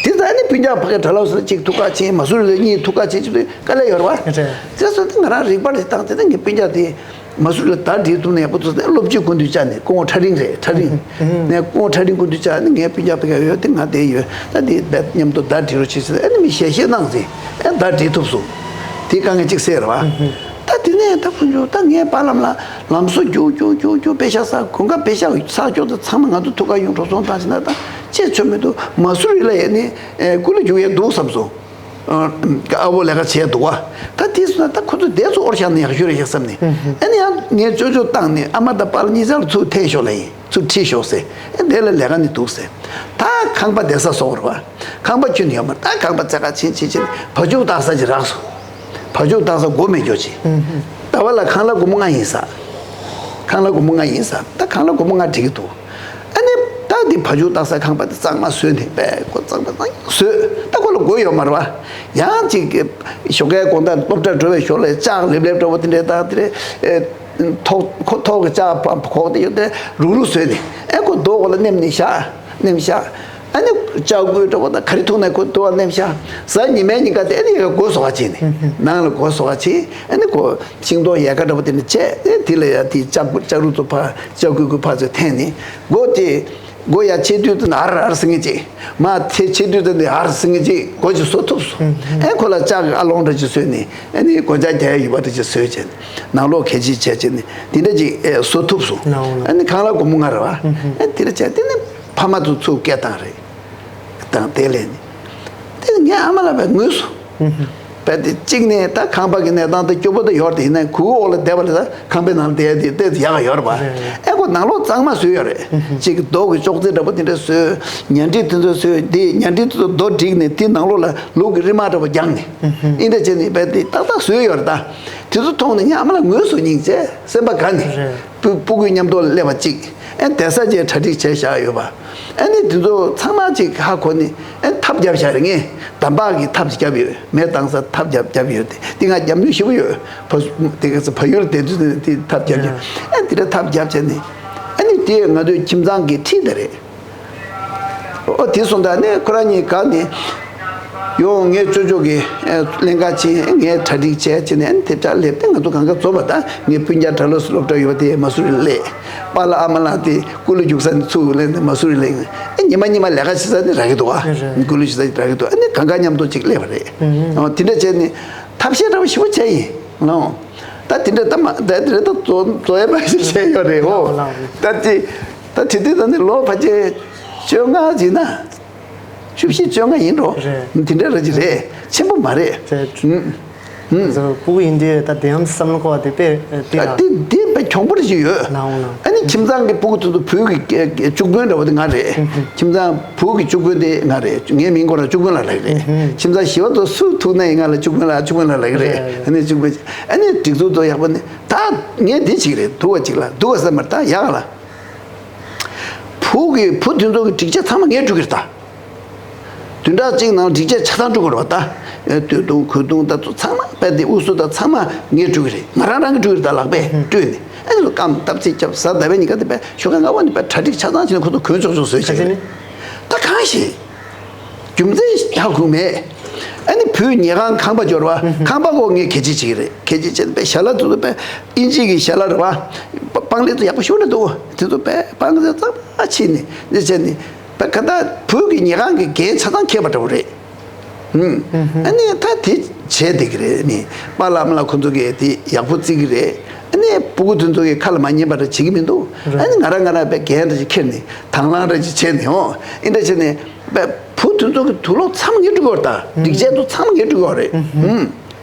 དེ་ད་ནི་སྤུན་ཀྱག་ཕ་གི་གྲྭ་ལོག་སོ་གཅིག་ཐུག་གར་ཕྱིན། མ་སུ་རི་ལ་གཉིས་ཐུག་གར་ཕྱིན་ཅི་ཐུབ་དཀའ་ལས་ཡོད་རེད་བ། རེད། དེ་སོ་དེ་ང་རང་རིག་པ་རེ་བཏང་དེ་ནི་ངའི་སྤུན་ཀྱག་དེ་མ་སུ་རི་ལ་བརྡ་འདྲི་ཐུབ་ན་ཡག་པོ་འདུག་ཟེར་ནས་སློབ་སྤྱི་སྐུ་མདུན་བཅར་ནས། སྐུ་ངོ་ཁྲ་རིང་རེད། ཁྲ་རིང་། ནས་སྐུ་ངོ་ཁྲ་རིང་སྐུ་མདུན་བཅར་ནས་ངའི་སྤུན་ཀྱག་ཕ་གི་ཡོད་དེ་ང་དེ་ཡོད་ད་དེ་བས་མཉམ་དུ་བརྡ་འདྲི་རོགས་བྱེད་ཟེར། ཨ་ནི་མི་ཞལ་བཞེས་གནང་ཟིན། ཨ་བརྡ་འདྲི་ཐུབ་སོང་། དེ་དཀའ་ངལ་གཅིག་སེལ་རེད་བ། ད་དེ་ནས་ད་ཕུན་ཚོགས་ད་ངའི་པཱ་ལགས་ལ་ལམ་བཟོ་རྒྱུག་རྒྱུག་རྒྱུག་རྒྱུག་པེ་ཤག་བསགས། གོང་ཁ་པེ་ཤག་བསགས་རྒྱུ་དེ་ཚང་མ་ང་ཚོ་ཐུག་གར་ཡོང་འགྲོ་སོང་བཏང་ཕྱིན་ན་ད་ཅི་ཆོ་མི་འདུག་མ་སུ་རི་ལ་ཡས་ནི་ཀུ་ལུ་རྒྱུག་ཡས་འདུག་བསམ་སོང་། ཨ་བོ་ལས་ཀ་བྱས་འདུག་བ། ད་དེ་སོང་ན་ད་ཁོ་ཚོ་བསྡད་ཚོ་ཨོར་ཤག་ནས་ཡག་ཤོས་རེད་ཤག་བསམ་ནས། ཨ་ནི་ཡང་ངས་ཅོ་ཅོ་བཏང་ནས་ཨ་མ་དང་པཱ་ལགས་གཉིས་ཆར་ཚུར་ཐད་ཤོག་ལ་ཡིན། ཚུར་ཁྲིད་ཤོག་ཟེར། ཨེ་དེ་ལ་ལས་ཀ་ནི་འདུག་ཟེར། ད་ཁང་པ་བསྡད་ས་བཟོ་བར་བ། ཁང་པ་ཁྱོན་ནས་ཡོད་མ་རེད། ད་ཁང་པ་བཙལ་ག་ཕྱིན་ཕྱིན་ཕྱིན་བ་ཕྱུགས་བཏགས་ས་ཅིག་རག་སོང་། བ་ཕྱུགས་བཏགས་ས་སྒོ་མེད་རྒྱུ་ཅིག་ཟླ་བ་ལ་ཁང་གླ་སྒོར་མོ་ལྔ་ཡིན་ས། ཁང་གླ་སྒོར་མོ་ལྔ་ཡིན་ས། ད་ཁང་གླ་སྒོར་མོ་ལྔ་འགྲིག་གི་འདུག་ཨ་ནི་ད་འདི་བ་ཕྱུགས་བཏགས་ས་ཁང་པ་དེ་གཙང་མ་བཟོས་ནས་པས་ཁོ་གཙང་མ་གཙང་བཟོས། ད་ཁོ་ལ་སྒོ་ཡོད་མ་རེད་བ། ཡང་ཅིག་ཞོགས་ཀའི་དགོང་དག་སློབ་གྲྭ་འགྲོ་བའི་ཞོར་ལ་ལྕགས་ལེབ་ལེབ་འདྲ་བོ་དེ་འདྲས་དང་དེ་རེད། ཨེ། ཐོག་ཁོ་ཐོག་གི་ལྕགས་ཕོག་དེ་ཡོད་དེ་རུག་རུག་བཟོས་ནས། ཨེ་ཁོ་རྡོ་གོ་ལ་མནན་ནས་བཞག་མནན་བཞག་ཨ་ནི་ལྕགས་སྐུད་འདྲ་བོ་དང་ག་རེ་ཐུག་ན་ཁོ་རྡོ་བ་མནན་བཞག་གཟའ་ཉི་མའི་ཉིན་ཀ་དེ་ཨ་ནི་ཡ་སྒོ་ཟོག་ག་བྱས་ནས། ནང་ལ་སྒོ་ཟོག་ག་བྱས། ཨ་ནི་ཁོ་ཤིང་སྡོང་ཡལ་ག་འདྲ་བོ་དེ་ནས་བཅད་དེ་དེ་ལ་ཡ་དེ་ལྕགས་ལྕགས་རུ་ཚོ་ཕ་ལྕགས་སྐུད་ཁོ་ཕ་ཚོས་འཐེན་ནས་སྒོ་དེ། སྒོ་ཡར་ཕྱེ་དུས་དེ་ནས་ཨར་ཨར་ཟེར་མཁན་ཅིག་མར་ཕྱེ་ཕྱེ་དུས་དེ་ནས་ཨར་ཟེར་མཁན་ཅིག་སྒོ་ཅིག་བཟོ་ཐུབ་སོང་། ཨེ་ཁོ་ལ་ལྕགས་ཀྱི་ཨ་ལོང་འདྲ་ཅིག་བཟོས་ནས་ཨ་ནི་སྒོ་ལྕགས་རྒྱག་ཡ་ཡོད་པ་འདྲ་ཅིག་བཟོས་བྱས་ནས་ནང་ལོགས་གད་ཕྱིས་བྱས་བྱས་ནས་དེ་འདྲ་ཅིག་ཨེ་བཟོ་ཐུབ་སོང་། ཨ་ནི་ཁང་གླ་སྒོར་མོ་ལྔ་རེད་བ། ཨེ་དེ་འདྲ་བྱས་དེ་ནི་ཕ་མ་ཚོ་ཚུར་སྐད་བཏང་རེད། དང་དེ་ལས་ནི། དེ་ངའི་ཨ་མ་ལ་བས་ངུས་སོང་། བས་དེ་གཅིག་ནས་ད་ཁང་པ་གི་གནས་སྟངས་དེ་སྐྱོ་པོ་དེ་ཡོད་རེད། ཡིན་ན་ཁུག་འོག་ལ་བསྡད་པ་ལས་ད་ཁང་པའི་ནང་ལ་བསྡད་དེ་བསྡད་དེ་ཡག་ག་ཡོད་རེད་པ། ཨེ་ཁོ་ནང་ལོགས་གཙང་མ་བཟོས་ཡོད་རེད། གཅིག་རྡོ་གི་ཅོག་ཙེ་འདྲ་པོ་དེ་འདྲ་བཟོས། ཉལ་ཁྲི་དེ་ཚོ་བཟོས། དེ་ཉལ་ཁྲི་དེ་ཚོ་རྡོ་བསྒྲིགས་ནས་དེ་ནང་ལོགས་ལ་ལུག་གི་རིལ་མ་འདྲ་པོ་རྒྱག་ནས། ཨིན་འདྲ་བྱས་ནས་བས་དེ་ཏག་ཏག་བཟོས་ཡོད་རེད་ད། དེ་ཚོ་མཐོང་ནས་ངའི་ཨ་མ་ལ་ངུས་སོང་། སྙིང་རྗེ་སེམས་པ་དགའ་ནས། སྤུ་སྤུ་གུའི་མཉམ་དུ་སླེབས་པ་གཅིག་ཨེ་བསྡད་ས་བཅས་གྲ་སྒྲིག་བྱས་བཞག་ཡོད་པ། ཨ་ནི་དེ་ཚོ་ཚང་མ་ཅིག་ཧ་གོ་ནས་ཨེ་ཐབ་བརྒྱབ་བཞག་རེད། ངས་འདམ་བག་གི་ཐབ་ཅིག་བརྒྱབ་ཡོད། མེ་བཏང་ས་ཐབ་བརྒྱབ་བརྒྱབ་ཡོད་དེ། འདི་ང་རྒྱབ་མྱོང་ཞེ་པོ་ཡོད། ཕ་དེ་ག་ཚོད་ཕ་ཡུལ་བསྡད་དུས་དེ་ཐབ་བརྒྱབ་ཡོད། ཨེ་དེ་འདྲ་ཐབ་བརྒྱབ་བྱས་ནས་ཨ་ནི་དེ་ང་ཚོའི་ཁྱིམ་ཚང་གི་འཁྲིས་དེ་རེད། ཨོ་དེ་སོང་ཙང་ནི་ཁོ་རང་གཉིས་ག་ནས་ཡོང་། ངའི་ཅོ་ཅོ་གིས་ཨེ་ཀླན་ཀ་ཕྱིན། ངས་གྲ་སྒྲིག་བྱས་བྱས་ནས་ཨ་ནི་དེ་འདྲ་སླེབས་ཏེ་ང་ཚོ་གང་ག་འཛོམས་པ། ད་ངའི་སྤུན་ཀྱག་གྲྭ་ལོ་སློབ་གྲྭ་ཡོད་པ་དེ་མ་སུ་རི་ལ་སླེབས། པཱ་ལགས་ཨ་མ་ལགས་དེ་ཀུ་ལུ་རྒྱུག་ས་ནས་ཚུར་སླེབས་ནས་མ་སུ་རི་སླེབས། ཨེ་ཉི་མ་ཉི་མ་ལས་ཀ་བྱེད་ས་ནི་རག་གི་འདུག་ཨ། རེད། ཀུ་ལུ་རྒྱུག་ས་ནི་རག་གི་འདུག་ཨ་ནི་གང་ག་མཉམ་དུ་ཅིག་སླེབས་པ་རེད། ཨོ་དེ་འདྲ་བྱས་ནས་ཐབས་ཤེས་འདྲ་པོ་ཞེ་པོ་བྱས་ཡིན་ལགས། ད་དེ་འདྲ་ད་མ་ད་དེ་འདྲ་ད་རྫོ་རྫོ་ཡས་མ་ཞིག་བྱས་ཡོད་རེད། ཨོ་ལགས། ད་དེ་ད་དེ་དུས་ད་ནི་ལོ་ཕལ་ཆེར་བཅོ་ལྔ་ཡིན་ན། བཅུ་བཞི་བཅོ་ལྔ་ཡིན་འགྲོ། རེད། དེ་འདྲ་ར་ཅིག་རེད། ཆེན་པོ་མ་རེད། རེད། ཧུམ། ཧུམ། ཟོ་སྤུ་གུ་ཡིན་དུས་ད་དེ་ཡང་བསམ་བློ་འཁོར་བ་དེ་དཔེ་ཨེ་དེ་ཨ་ལ། དེ་དེ་དཔེ་གྱོང་པོ་ར་ཅིག་ཡོད། ལའང་ལའང་། ཨ་ནི་ཁྱིམ་ཚང་གི་སྤུ་གུ་དེ་ཚོ་བུ་གི་ཨེ་ཨེ་བཅུ་དཔོན་འདྲ་བོ་དེ་ང་རེད། ཧུམ་ཧུམ། ཁྱིམ་ཚང་བུ་གི་བཅུ་དཔོན་དེ་ང་རེད། ངའི་མིང་ཁོ་རང་བཅུ་དཔོན་ལགས་ལབ་ཀྱི་རེད། ཧུམ་ཧུམ། ཁྱིམ་ཚང་བཞི་པ་ཚོ་སུ་ཐུག་ན་ཡིན་ང་ལ་བཅུ་དཔོན་ལགས་བཅུ་དཔོན་ལགས་ལབ་ཀྱི་རེད། རེད་རེད། ཨ་ནི་བཅུ་དཔོན། ཨ་ནི་སྒྲིག་འཛུགས་ཚོ་ཡག་པོ་ནི་ད་ངས་འདི་བྱེད་ཀྱི་རེད། སྡུག་པ་ཅིག་ལ་སྡུག་པ་ཟེར་མ་རེད། ད་ཡག་ལ། བུ་གི་བུ་དེ་ཚོ་གི་སྒྲིག་ཆས་ཚང་མ་ངས་སྒྲུག་གི་རེད་ད། བདུན་ཕྲག་གཅིག་ནང་སྒྲིག་ཆས་ཆ་ཚང་སྒྲུག་དགོས་རེད་པ་ད། སྟོད་ཐུང་གོས་ཐུང་ད་ཚོ་ཚང་མ་དཔེ་དེ་དབུ་སུ་ད་ཚང་མ་ངས་སྒྲུག་གི་རེད། ང་རང་རང་གིས་སྒྲུག་གི་རེད་ད། ལག་པས་སྤྲོད་ནས་ཨ་ནི་སྐམ་སྟབས་ཚིགས་རྒྱབ་གཟའ་ཟླ་བའི་ཉིན་ཀ་དེ་དཔེ་ཞོགས་ཀ་སྔ་པོ་ནས་དཔེ་གྲ་སྒྲིག་ཆ་ཚང་བྱས་ནས་ཁོ་ཚོ་གོན་ཆོག་ཆོག་བཟོས་བྱས། ད་གང་ཞིག་རྒྱུ་མཚན་ཧ་གོ་མེད། ཨ་ནི་བུ་ཉལ་ཁང་ཁང་པ་འབྱོར་བ། ཁང་པ་གོ་ངས་གལ་ཆེ་ཅིག་རེད། གལ་ཆེ་ཆེ་ནི་པའི་ཞལ་ལག་དེ་ཚོ་པའི་ཨིན་ཇི་གི་ཞལ་ལག་རེད་བ། པང་ལེབ་ཚོ་ཡག་པོ་ཞིག་རེད་འདུག་དེ་ཚོ་པའི་པང་ལེབ་ཚོ་ཙམ་ཕྱིས་ནས་འདི་བྱས་ནས་པའི་ག་ད་བུ་གི་ཉལ་ཁང་གི་འགན་ཆ་ཚང་འཁྱེར་བ་འདྲ་བོ་རེད། ཨ་ནི་ད་དེ་བྱས་བསྡད་ཀྱི་རེད། ནི་པཱ་ལགས་ཨ་མ་ལགས་ཁོང་ཚོ་གིས་དེ་ཡག་པོ་བརྩི་གི་རེད། ཨ་ནི་སྤུ་གུ་དེ་ཚོ་གི་ཁ་ལ་མ་ཉན་པ་འདྲ་བྱེད་ཀྱི་མི་འདུག་ཨ་ནི་ང་རང་ང་རང་པའི་འགན་འདྲ་ཞིག་འཁྱེར་ནས་དང་བླངས་འདྲ་ཞིག་བྱས་ནས་ཨོ་ཨེ་འདྲ་བྱས་ནས་པའི་བུ་དེ་ཚོ་གི་དུག་ལོག་མཚམས་ངེས་འགྲོ་གི་ཡོད་རེད། ད་སྒྲིག་ཆས་ཚོ་མཚམས་ངེས་འགྲོ་གི་ཡོད་རེད། ཧུམ།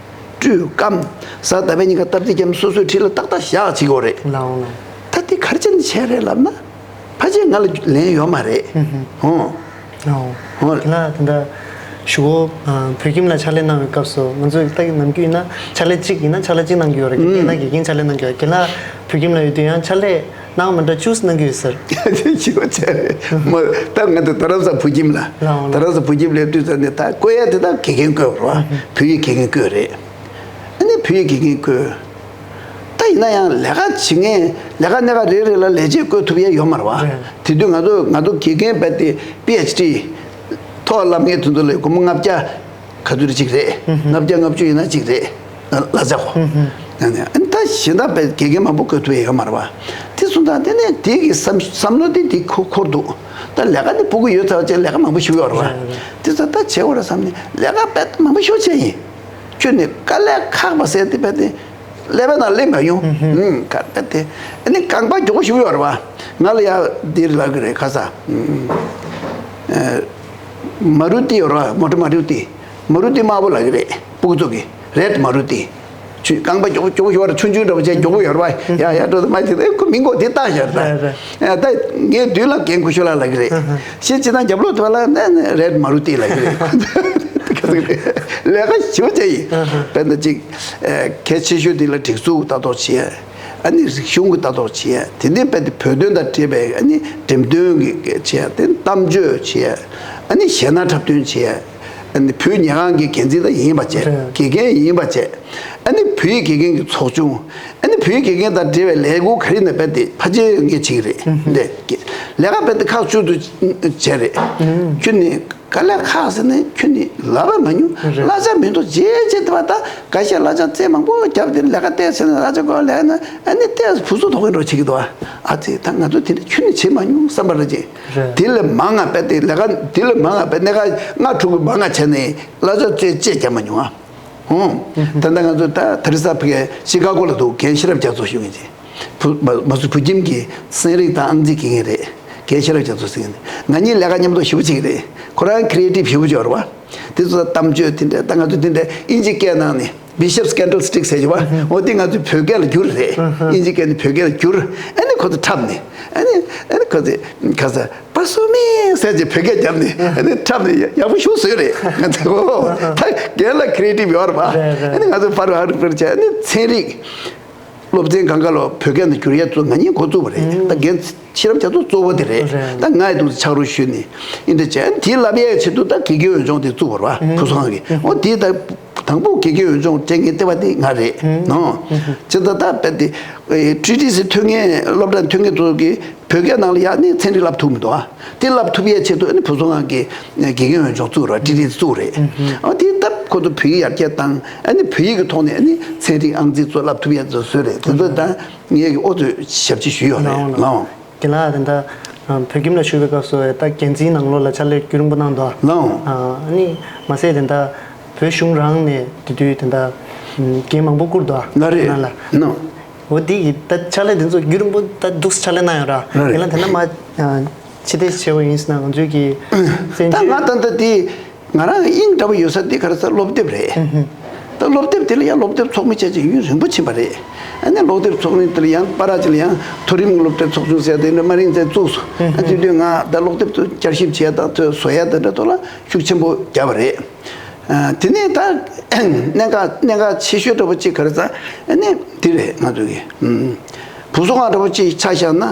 བཀྲུས་སྐམ། གཟའ་ཟླ་བའི་ཉིན་ཀ་སྟབས་བདེ་རྒྱབ་སོ་སོའི་འཁྲིས་ལ་ཏག་ཏག་བཞག་བྱེད་ཀྱི་ཡོད་རེད། ལའོ་ལའོ། ད་དེ་ག་རེ་བྱས་ནས་བྱས་རེད་ལབ་ན། ཕལ་ཆེར་ང་ལ་ལན་ཡོད་མ་རེད། ཧུམ། ཨོ། ཨོ། ཧོ། དེ་ལ་ད་ལྟ་གཞུག་གུ་ཨ་བོད་ཁྱིམ་ལ་ཕྱག་ལས་གནང་བའི་སྐབས་སུ་ང་ཚོས་ལྟ་གི་ནམ་རྒྱུན་ཡིན་ན་ཕྱག་ལས་གཅིག་ཡིན་ན་ཕྱག་ལས་གཅིག་གནང་གི་ཡོད་རེད། དགེ་རྒན་ན་དགེ་རྒན་ཕྱག་ལས་གནང་གི་ཡོད། རྒན་ལགས་བོད་ཁྱིམ་ལ་ཡོད་དུས་ཡང་ཕྱག་ལས་གནང་མ་འདྲ་བཅུ་གནང་གི་ཡོད་ཟེར། ཞུ་བ་བྱས་རེད་མོ། ད་ང་ཚོ་རྡ་རམ་ས་བོད་ཁྱིམ་ལ། ལའོ་ལའོ། རྡ་རམ་ས་བོད་ཁྱིམ་སླེབས་དུས་ཙམ་ནས་ད་བསྐོ་ཡ་དེ་ད་དགེ་རྒན་བསྐོས་རེད་བ། བོད་ཡིག་དགེ་རྒན་བསྐོས་རེད། ཨ་ནི་བོད་ཡིག་དགེ་རྒན་བསྐོས། ད་ཡིན་ན་ཡང་ལས་ཀ་བྱེད་མཁན་ལས་ཀ་སྣེ་ཁག་རེ་རེ་ལ་ལས་བྱེད་བསྐོས་ཐུབ་ཡ་ཡོད་མ་རེད་བ། རེད། དེ་དུས་ང་ཚོ་ང་ཚོ་དགེ་རྒན་རྦད་དེ་པི་ཨེཆ་ཌི་མཐོ་བ་བསླབ་མཁན་དེ་ཚོ་ལ་སྒོར་མོ་ལྔ་བརྒྱ་ག་ཚོད་རེ་གཅིག་རེད། ལྔ་བརྒྱ་ལྔ་བཅུ་ཡིན་ན་གཅིག་རེད། ལ་ལ་ཆ་གོ། ཨ་ནི་ད་གཞན་དག་རྦད་དགེ་རྒན་མང་པོ་བསྐོས་ཐུབ་ཡ་ཡོད་མ་རེད་བ། དེ་སོང་ཙང་དེ་ནས་དེ་གི་བསམ་བསམ་བློ་དེ་དེ་འཁོར་འཁོར་འདུག་ད་ལས་ཀ་དེ་ཕྲུ་གུ་ཡོད་ཚར་བ་ཅིག་ལས་ཀ་མང་པོ་ཞིག་ཡོད་རེད་བ། རེད་རེད། དེ་ཚོ་ད་བྱེད་དགོས་རེད་བསམ་ནས་ལས་ཀ་རྦད་དེ་མང་པོ་ཞིག་བྱས་ཡིན། ཁྱོད་ནི་དཀའ་ལས་ཁག་པ་ཟེར་དེ་རྦད་དེ་ཀླད་པའི་ནང་སླེབས་མ་ཡོང་། ཧུམ་ཧུམ། ཧུམ། ག་རེ་དེ། ཨ་ནི་རྐང་པ་མགྱོགས་པོ་ཞིག་ཡོད་རེད་བ། ང་ལ་ཡ་འདིར་ལབ་ཀྱི་རེད་ཁ་ས། ཨ་མ་རུ་ཏི་ཡོད་རེད་བ། མོ་ཊ་མ་རུ་ཏི། མ་རུ་ཏི་དམར་པོ་ལབ་ཀྱི་རེད། ཕྲུ་གུ་ཚོ་གིས་རེད་མ་རུ་ཏི། ཆུ་རྐང་པ་མགྱོགས་པོ་མགྱོགས་པོ་ཞིག་ཡོད་རེད། ཆུང་ཆུང་འདྲ་པོ་བྱས་མགྱོགས་པོ་ཡོད་རེད་བ། ཡ་ཡ་འགྲོ་དང་མ་བྱེད་དེ་ཁོ་མིང་གོ་དེ་བཏགས་བཞག་རེད་ད། རེད་རེད། ཨ་ད་ངའི་མདུན་ལ་རྒན་ཁུ་ཤོ་ལགས་ལབ་ཀྱི་རེད། ཧུམ་ཧུམ། ཤེས་ཅི་ན་རྒྱབ་ལོགས་དེ་བ་ལ་ནས་རེད་མ་རུ་ཏི་ལབ་ཀྱི་རེད། ལས་ཀ་ཞེ་པོ་བྱས་ཡིན། ཨ་ཧ། དཔེར་ན་གཅིག་ཨ་གལ་ཆེ་ཤོས་དེ་ལ་སྒྲིག་འཛུགས་ལྟ་རྟོག་བྱེད་ཡ། ཨ་ནི་རིག་གཞུང་གི་ལྟ་རྟོག་བྱེད་ཡ། དེ་ནས་དཔེ་དེ་བོད་དོན་དང་འབྲེལ་བའི་ཨ་ནི་འགྲེམས་སྟོན་གྱི་བྱེད་ཡ། དེ་ནས་གཏམ་བརྗོད་བྱེད་ཡ། ཨ་ནི་གཞས་སྣ་འཁྲབ་སྟོན་བྱེད་ཡ། ཨ་ནི་བོད་ཉལ་ཁང་གི་འགན་འཛིན་ད་ཡིན་པ་བྱས། རེད། དགེ་རྒན་ཡིན་པ་བྱས། ཨ་ནི་བོད་ཡིག་དགེ་རྒན་གྱི་ཚོགས་ཆུང་། ཨ་ནི་བོད་ཡིག་དགེ་རྒན་དང་འབྲེལ་བའི་ལས་འགུལ་ག་རེ་ནས་དཔེ་དེ་ཕལ་ཆེར་ངས་བྱེད་ཀྱི་རེད། ཧུམ་ཧུམ། འདི་ལས་ཀ་དཔེ་དེ་ཁག་ཆུང་དུ་བྱས་རེད། ཧུམ། ཁྱོད་ནི། དཀའ་ལས་ཁག་ཟེར་ནས་ཁྱོད་ནི་ལབ་པ་མ་མྱོང་། རེད། གླ་ཆ་མི་འདུག་རྗེས་བྱས་དེ་བ་ད་འགའ་ཤས་གླ་ཆ་རྩེ་མང་པོ་བརྒྱབ་དེ་ལས་ཀ་བལྟས་ཟེར་ནས་གླ་ཆ་སྐོར་ལས་ན་ཨ་ནི་བལྟས་བུ་སུ་དོགས་ཀྱི་འགྲོ་བྱེད་ཀྱི་འདུག་ཨ་ཙི་ད་ང་ཚོ་དེ་འདྲ་ཁྱོད་ནི་བྱེད་མ་མྱོང་བསམ་པ་རེད་ཅེ། རེད། དེ་ལས་མང་ང་བལྟས་དེ་ལས་ཀ་དེ་ལས་མང་ང་བལྟས་གནད་འགག་ལྔ་དྲུག་གི་མང་ང་བྱས་ནས་གླ་ཆ་རྩེ་རྩེ་བརྒྱབ་མ་མྱོང་ཨ། ཧུང་། ད་ལྟ་ང་ཚོ་ད་ད་རི་ས་ཕ་གི་ཤི་ཀ་གོ་ལ་འདུག་རྒན་ཤེས་རབ་རྒྱ་མཚོ་ཞུ་མཁན་ཅིག་བུ་མ་མ་སུ་བུ་ཁྱིམ་གྱི་ཚན་རིག་དང་ཨང་རྩིས་དགེ་རྒན་རེད། རྒན་ཤེས་རབ་རྒྱ་མཚོ་ཟེར་མཁན་ང་གཉིས་ལས་ཀ་མཉམ་དུ་ཞེ་པོ་བྱེད་ཀྱི་རེད། ཁོ་རང་ཁི་རི་ཨེ་ཊིབ་ཞེ་པོ་ཅིག་ཡོད་རེད་བ། དེ་ཚོ་གཏམ་བརྗོད་དེ་འདྲ་ད་ང་ཚོ་དེ་འདྲ་ཨིན་ཇི་སྐད་ནང་ནས་Bishop's Candlestick ཟེར་གྱི་བ། འོ་དེ་ང་ཚོས་བོད་སྐད་ལ་བསྒྱུར་རེད། ཨིན་ཇི་སྐད་ནས་བོད་སྐད་ལ་བསྒྱུར། ཨ་ནི་ཁོ་ཚོ་འཁྲབ་ནས་ཨ་ནི་ཨ་ནི་ཁོ་ཚོས་ཁ་ས། པ་སུ་མི་ཟེར་གྱི་བོད་སྐད་བརྒྱབ་ནས་ཨ་ནི་འཁྲབ་ནས་ཡག་པོ་ཞིག་བཟོས་རེད། ང་ཚོ་ད་རྒན་ལ་ཁི་རི་ཨེ་ཊིབ་ཡོད་རེད་པ། རེད་རེད། ཨ་ནི་ང་ཚོ་ཕར་ཕར་ཕར་བྱས་ཨ་ནི་ཚན་རིག་སློབ་ཚན་སྒང་ག་ལ་བོད་སྐད་ནང་བསྒྱུར་ཡ་ཚོ་ང་གཉིས་འགོ་བཙུགས་པ་རེད། ད་རྒན་ཤེས་རབ་རྒྱ་མཚོ་གཙོ་བོ་དེ་རེད། རེད། ད་ང་ཡི་འདུག་ཕྱག་རོགས་ཞུས་ནས་ཨིན་དེ་བྱས་དེ་ལབ་ཡའི་ཆེད་དུ་ད་དགེ་རྒན་འོས་སྦྱོང་དེ་བཙུགས་པ་རེད་པ། བུ་སོང་ཁང་གི་འོ་དེ་ད་དང་པོ་དགེ་རྒན་འོས་སྦྱོང་སྤྲད་མཁན་ལྟེ་བ་དེ་ང་རེད་ནོ། ཅི་ད་ད་དཔེ་དེ་ཊི་ཊི་སི་ཐོན་མཁན་སློབ་གྲྭ་ཐོན་མཁན་ཚོ་གི་བོད་སྐད་ནང་ལ་ཡང་ནི་ཚན་རིག་བསླབ་ཐུབ་མི་འདུག་ཨ། དེ་བསླབ་ཐུབ་ཡས་ཆེད་དུ་ཨ་ནི་བུ་ཚོ་ངག་གི་དགེ་རྒན་འོས་སྦྱོང་བཙུགས་རོགས་ཊི་ཊི་བཙུགས་རེད། ཨ་དེ་སྟབས་ཁོ་ཚོ་བོད་ཡིག་ཡར་རྒྱས་བཏང་ཨ་ནི་བོད་ཡིག་གི་ཐོག་ནས་ཨ་ནི་ཚན་རིག་ཨང་རྩིས་ཚོ་བསླབ་ཐུབ་ཡས་ཚོ་བཟོས་རེད། དེ་ཚོ་ད་ངས་ཀྱི་ཨོ་ཚོས་ཞབས་ཕྱི་ཞུས་ཡོད་རེད་ལའང་། རྒན་ལགས་དེ་འདྲ་བོད་ཁྱིམ་ལ་བཞུགས་པའི་སྐབས་སུ་ད་འགན་འཛིན་ནང་ལོགས་ལ་ཕྱག་ལས་རྒྱུན་རིང་པོ་གནང་འདུག་ཨ། ལའང་། ཨ་ནི་མ་ཟད་དེ་འདྲ་བོད་གཞུང་རང་ནས་དེ་དུས་དེ་འདྲ་འགན་མང་པོ་བསྐུར་འདུག་ཨ། ལ་རེད་ལ། ནོ། འོ་དེ་གི་ད་ཕྱག་ལས་དེ་ཚོ་རྒྱུན་རིང་པོ་ད་འདུག་ཕྱག་ལས་གནང་ཡོད་ར། རེད། ཡིན་ན་དེ་ན་མ་ཕྱི་བལྟས་བྱས་པ་ཡིན་ཟེར་ན་ང་ཚོའི་གི་བཙན་ད་ང་བྱོལ་ད་ལྟ་དེ་ང་རང་གི་དབྱིངས་འདྲ་པོ་ཡོད་ས་དེ་ག་རེ་ཟེར་སློབ་དེབ་རེད། ད་སློབ་དེབ་དེ་ལ་ཡང་སློབ་དེབ་ཚོགས་མི་བྱས་ཅིག་ཡུན་རིང་པོ་ཕྱིན་པ་རེད། ཨ་ནི་སློབ་དེབ་ཚོགས་རིང་དེ་ལ་ཡང་པར་ཅིག་ལ་ཡང་མཐོ་རིམ་གྱི་སློབ་གྲྭའི་ཚོགས་ཆུང་ཟེར་དེ་འདྲ་དམའ་རིམ་ཚད་བཙུགས་སོང་། ཨ་དེ་དུས་ང་ད་སློབ་དེབ་ཚོ་བསྐྱར་ཞིབ་བྱས་དང་ཚོས་བཟོ་ཡ་དེ་འདྲ་ཐོག་ལ་ཤུགས་ཆེན་པོ་བརྒྱབ་པ་རེད། དེ་ནས་ད་གནད་འགག་གནད་འགག་ཆེ་ཤོས་འདྲ་པོ་གཅིག་ག་རེ་ཟེར་ཨ་ནི་དེ་རེད། ང་ཚོ་གི་བུ་གསོ་ཁང་འདྲ་པོ་གཅིག་ཆ་བཞག་ན་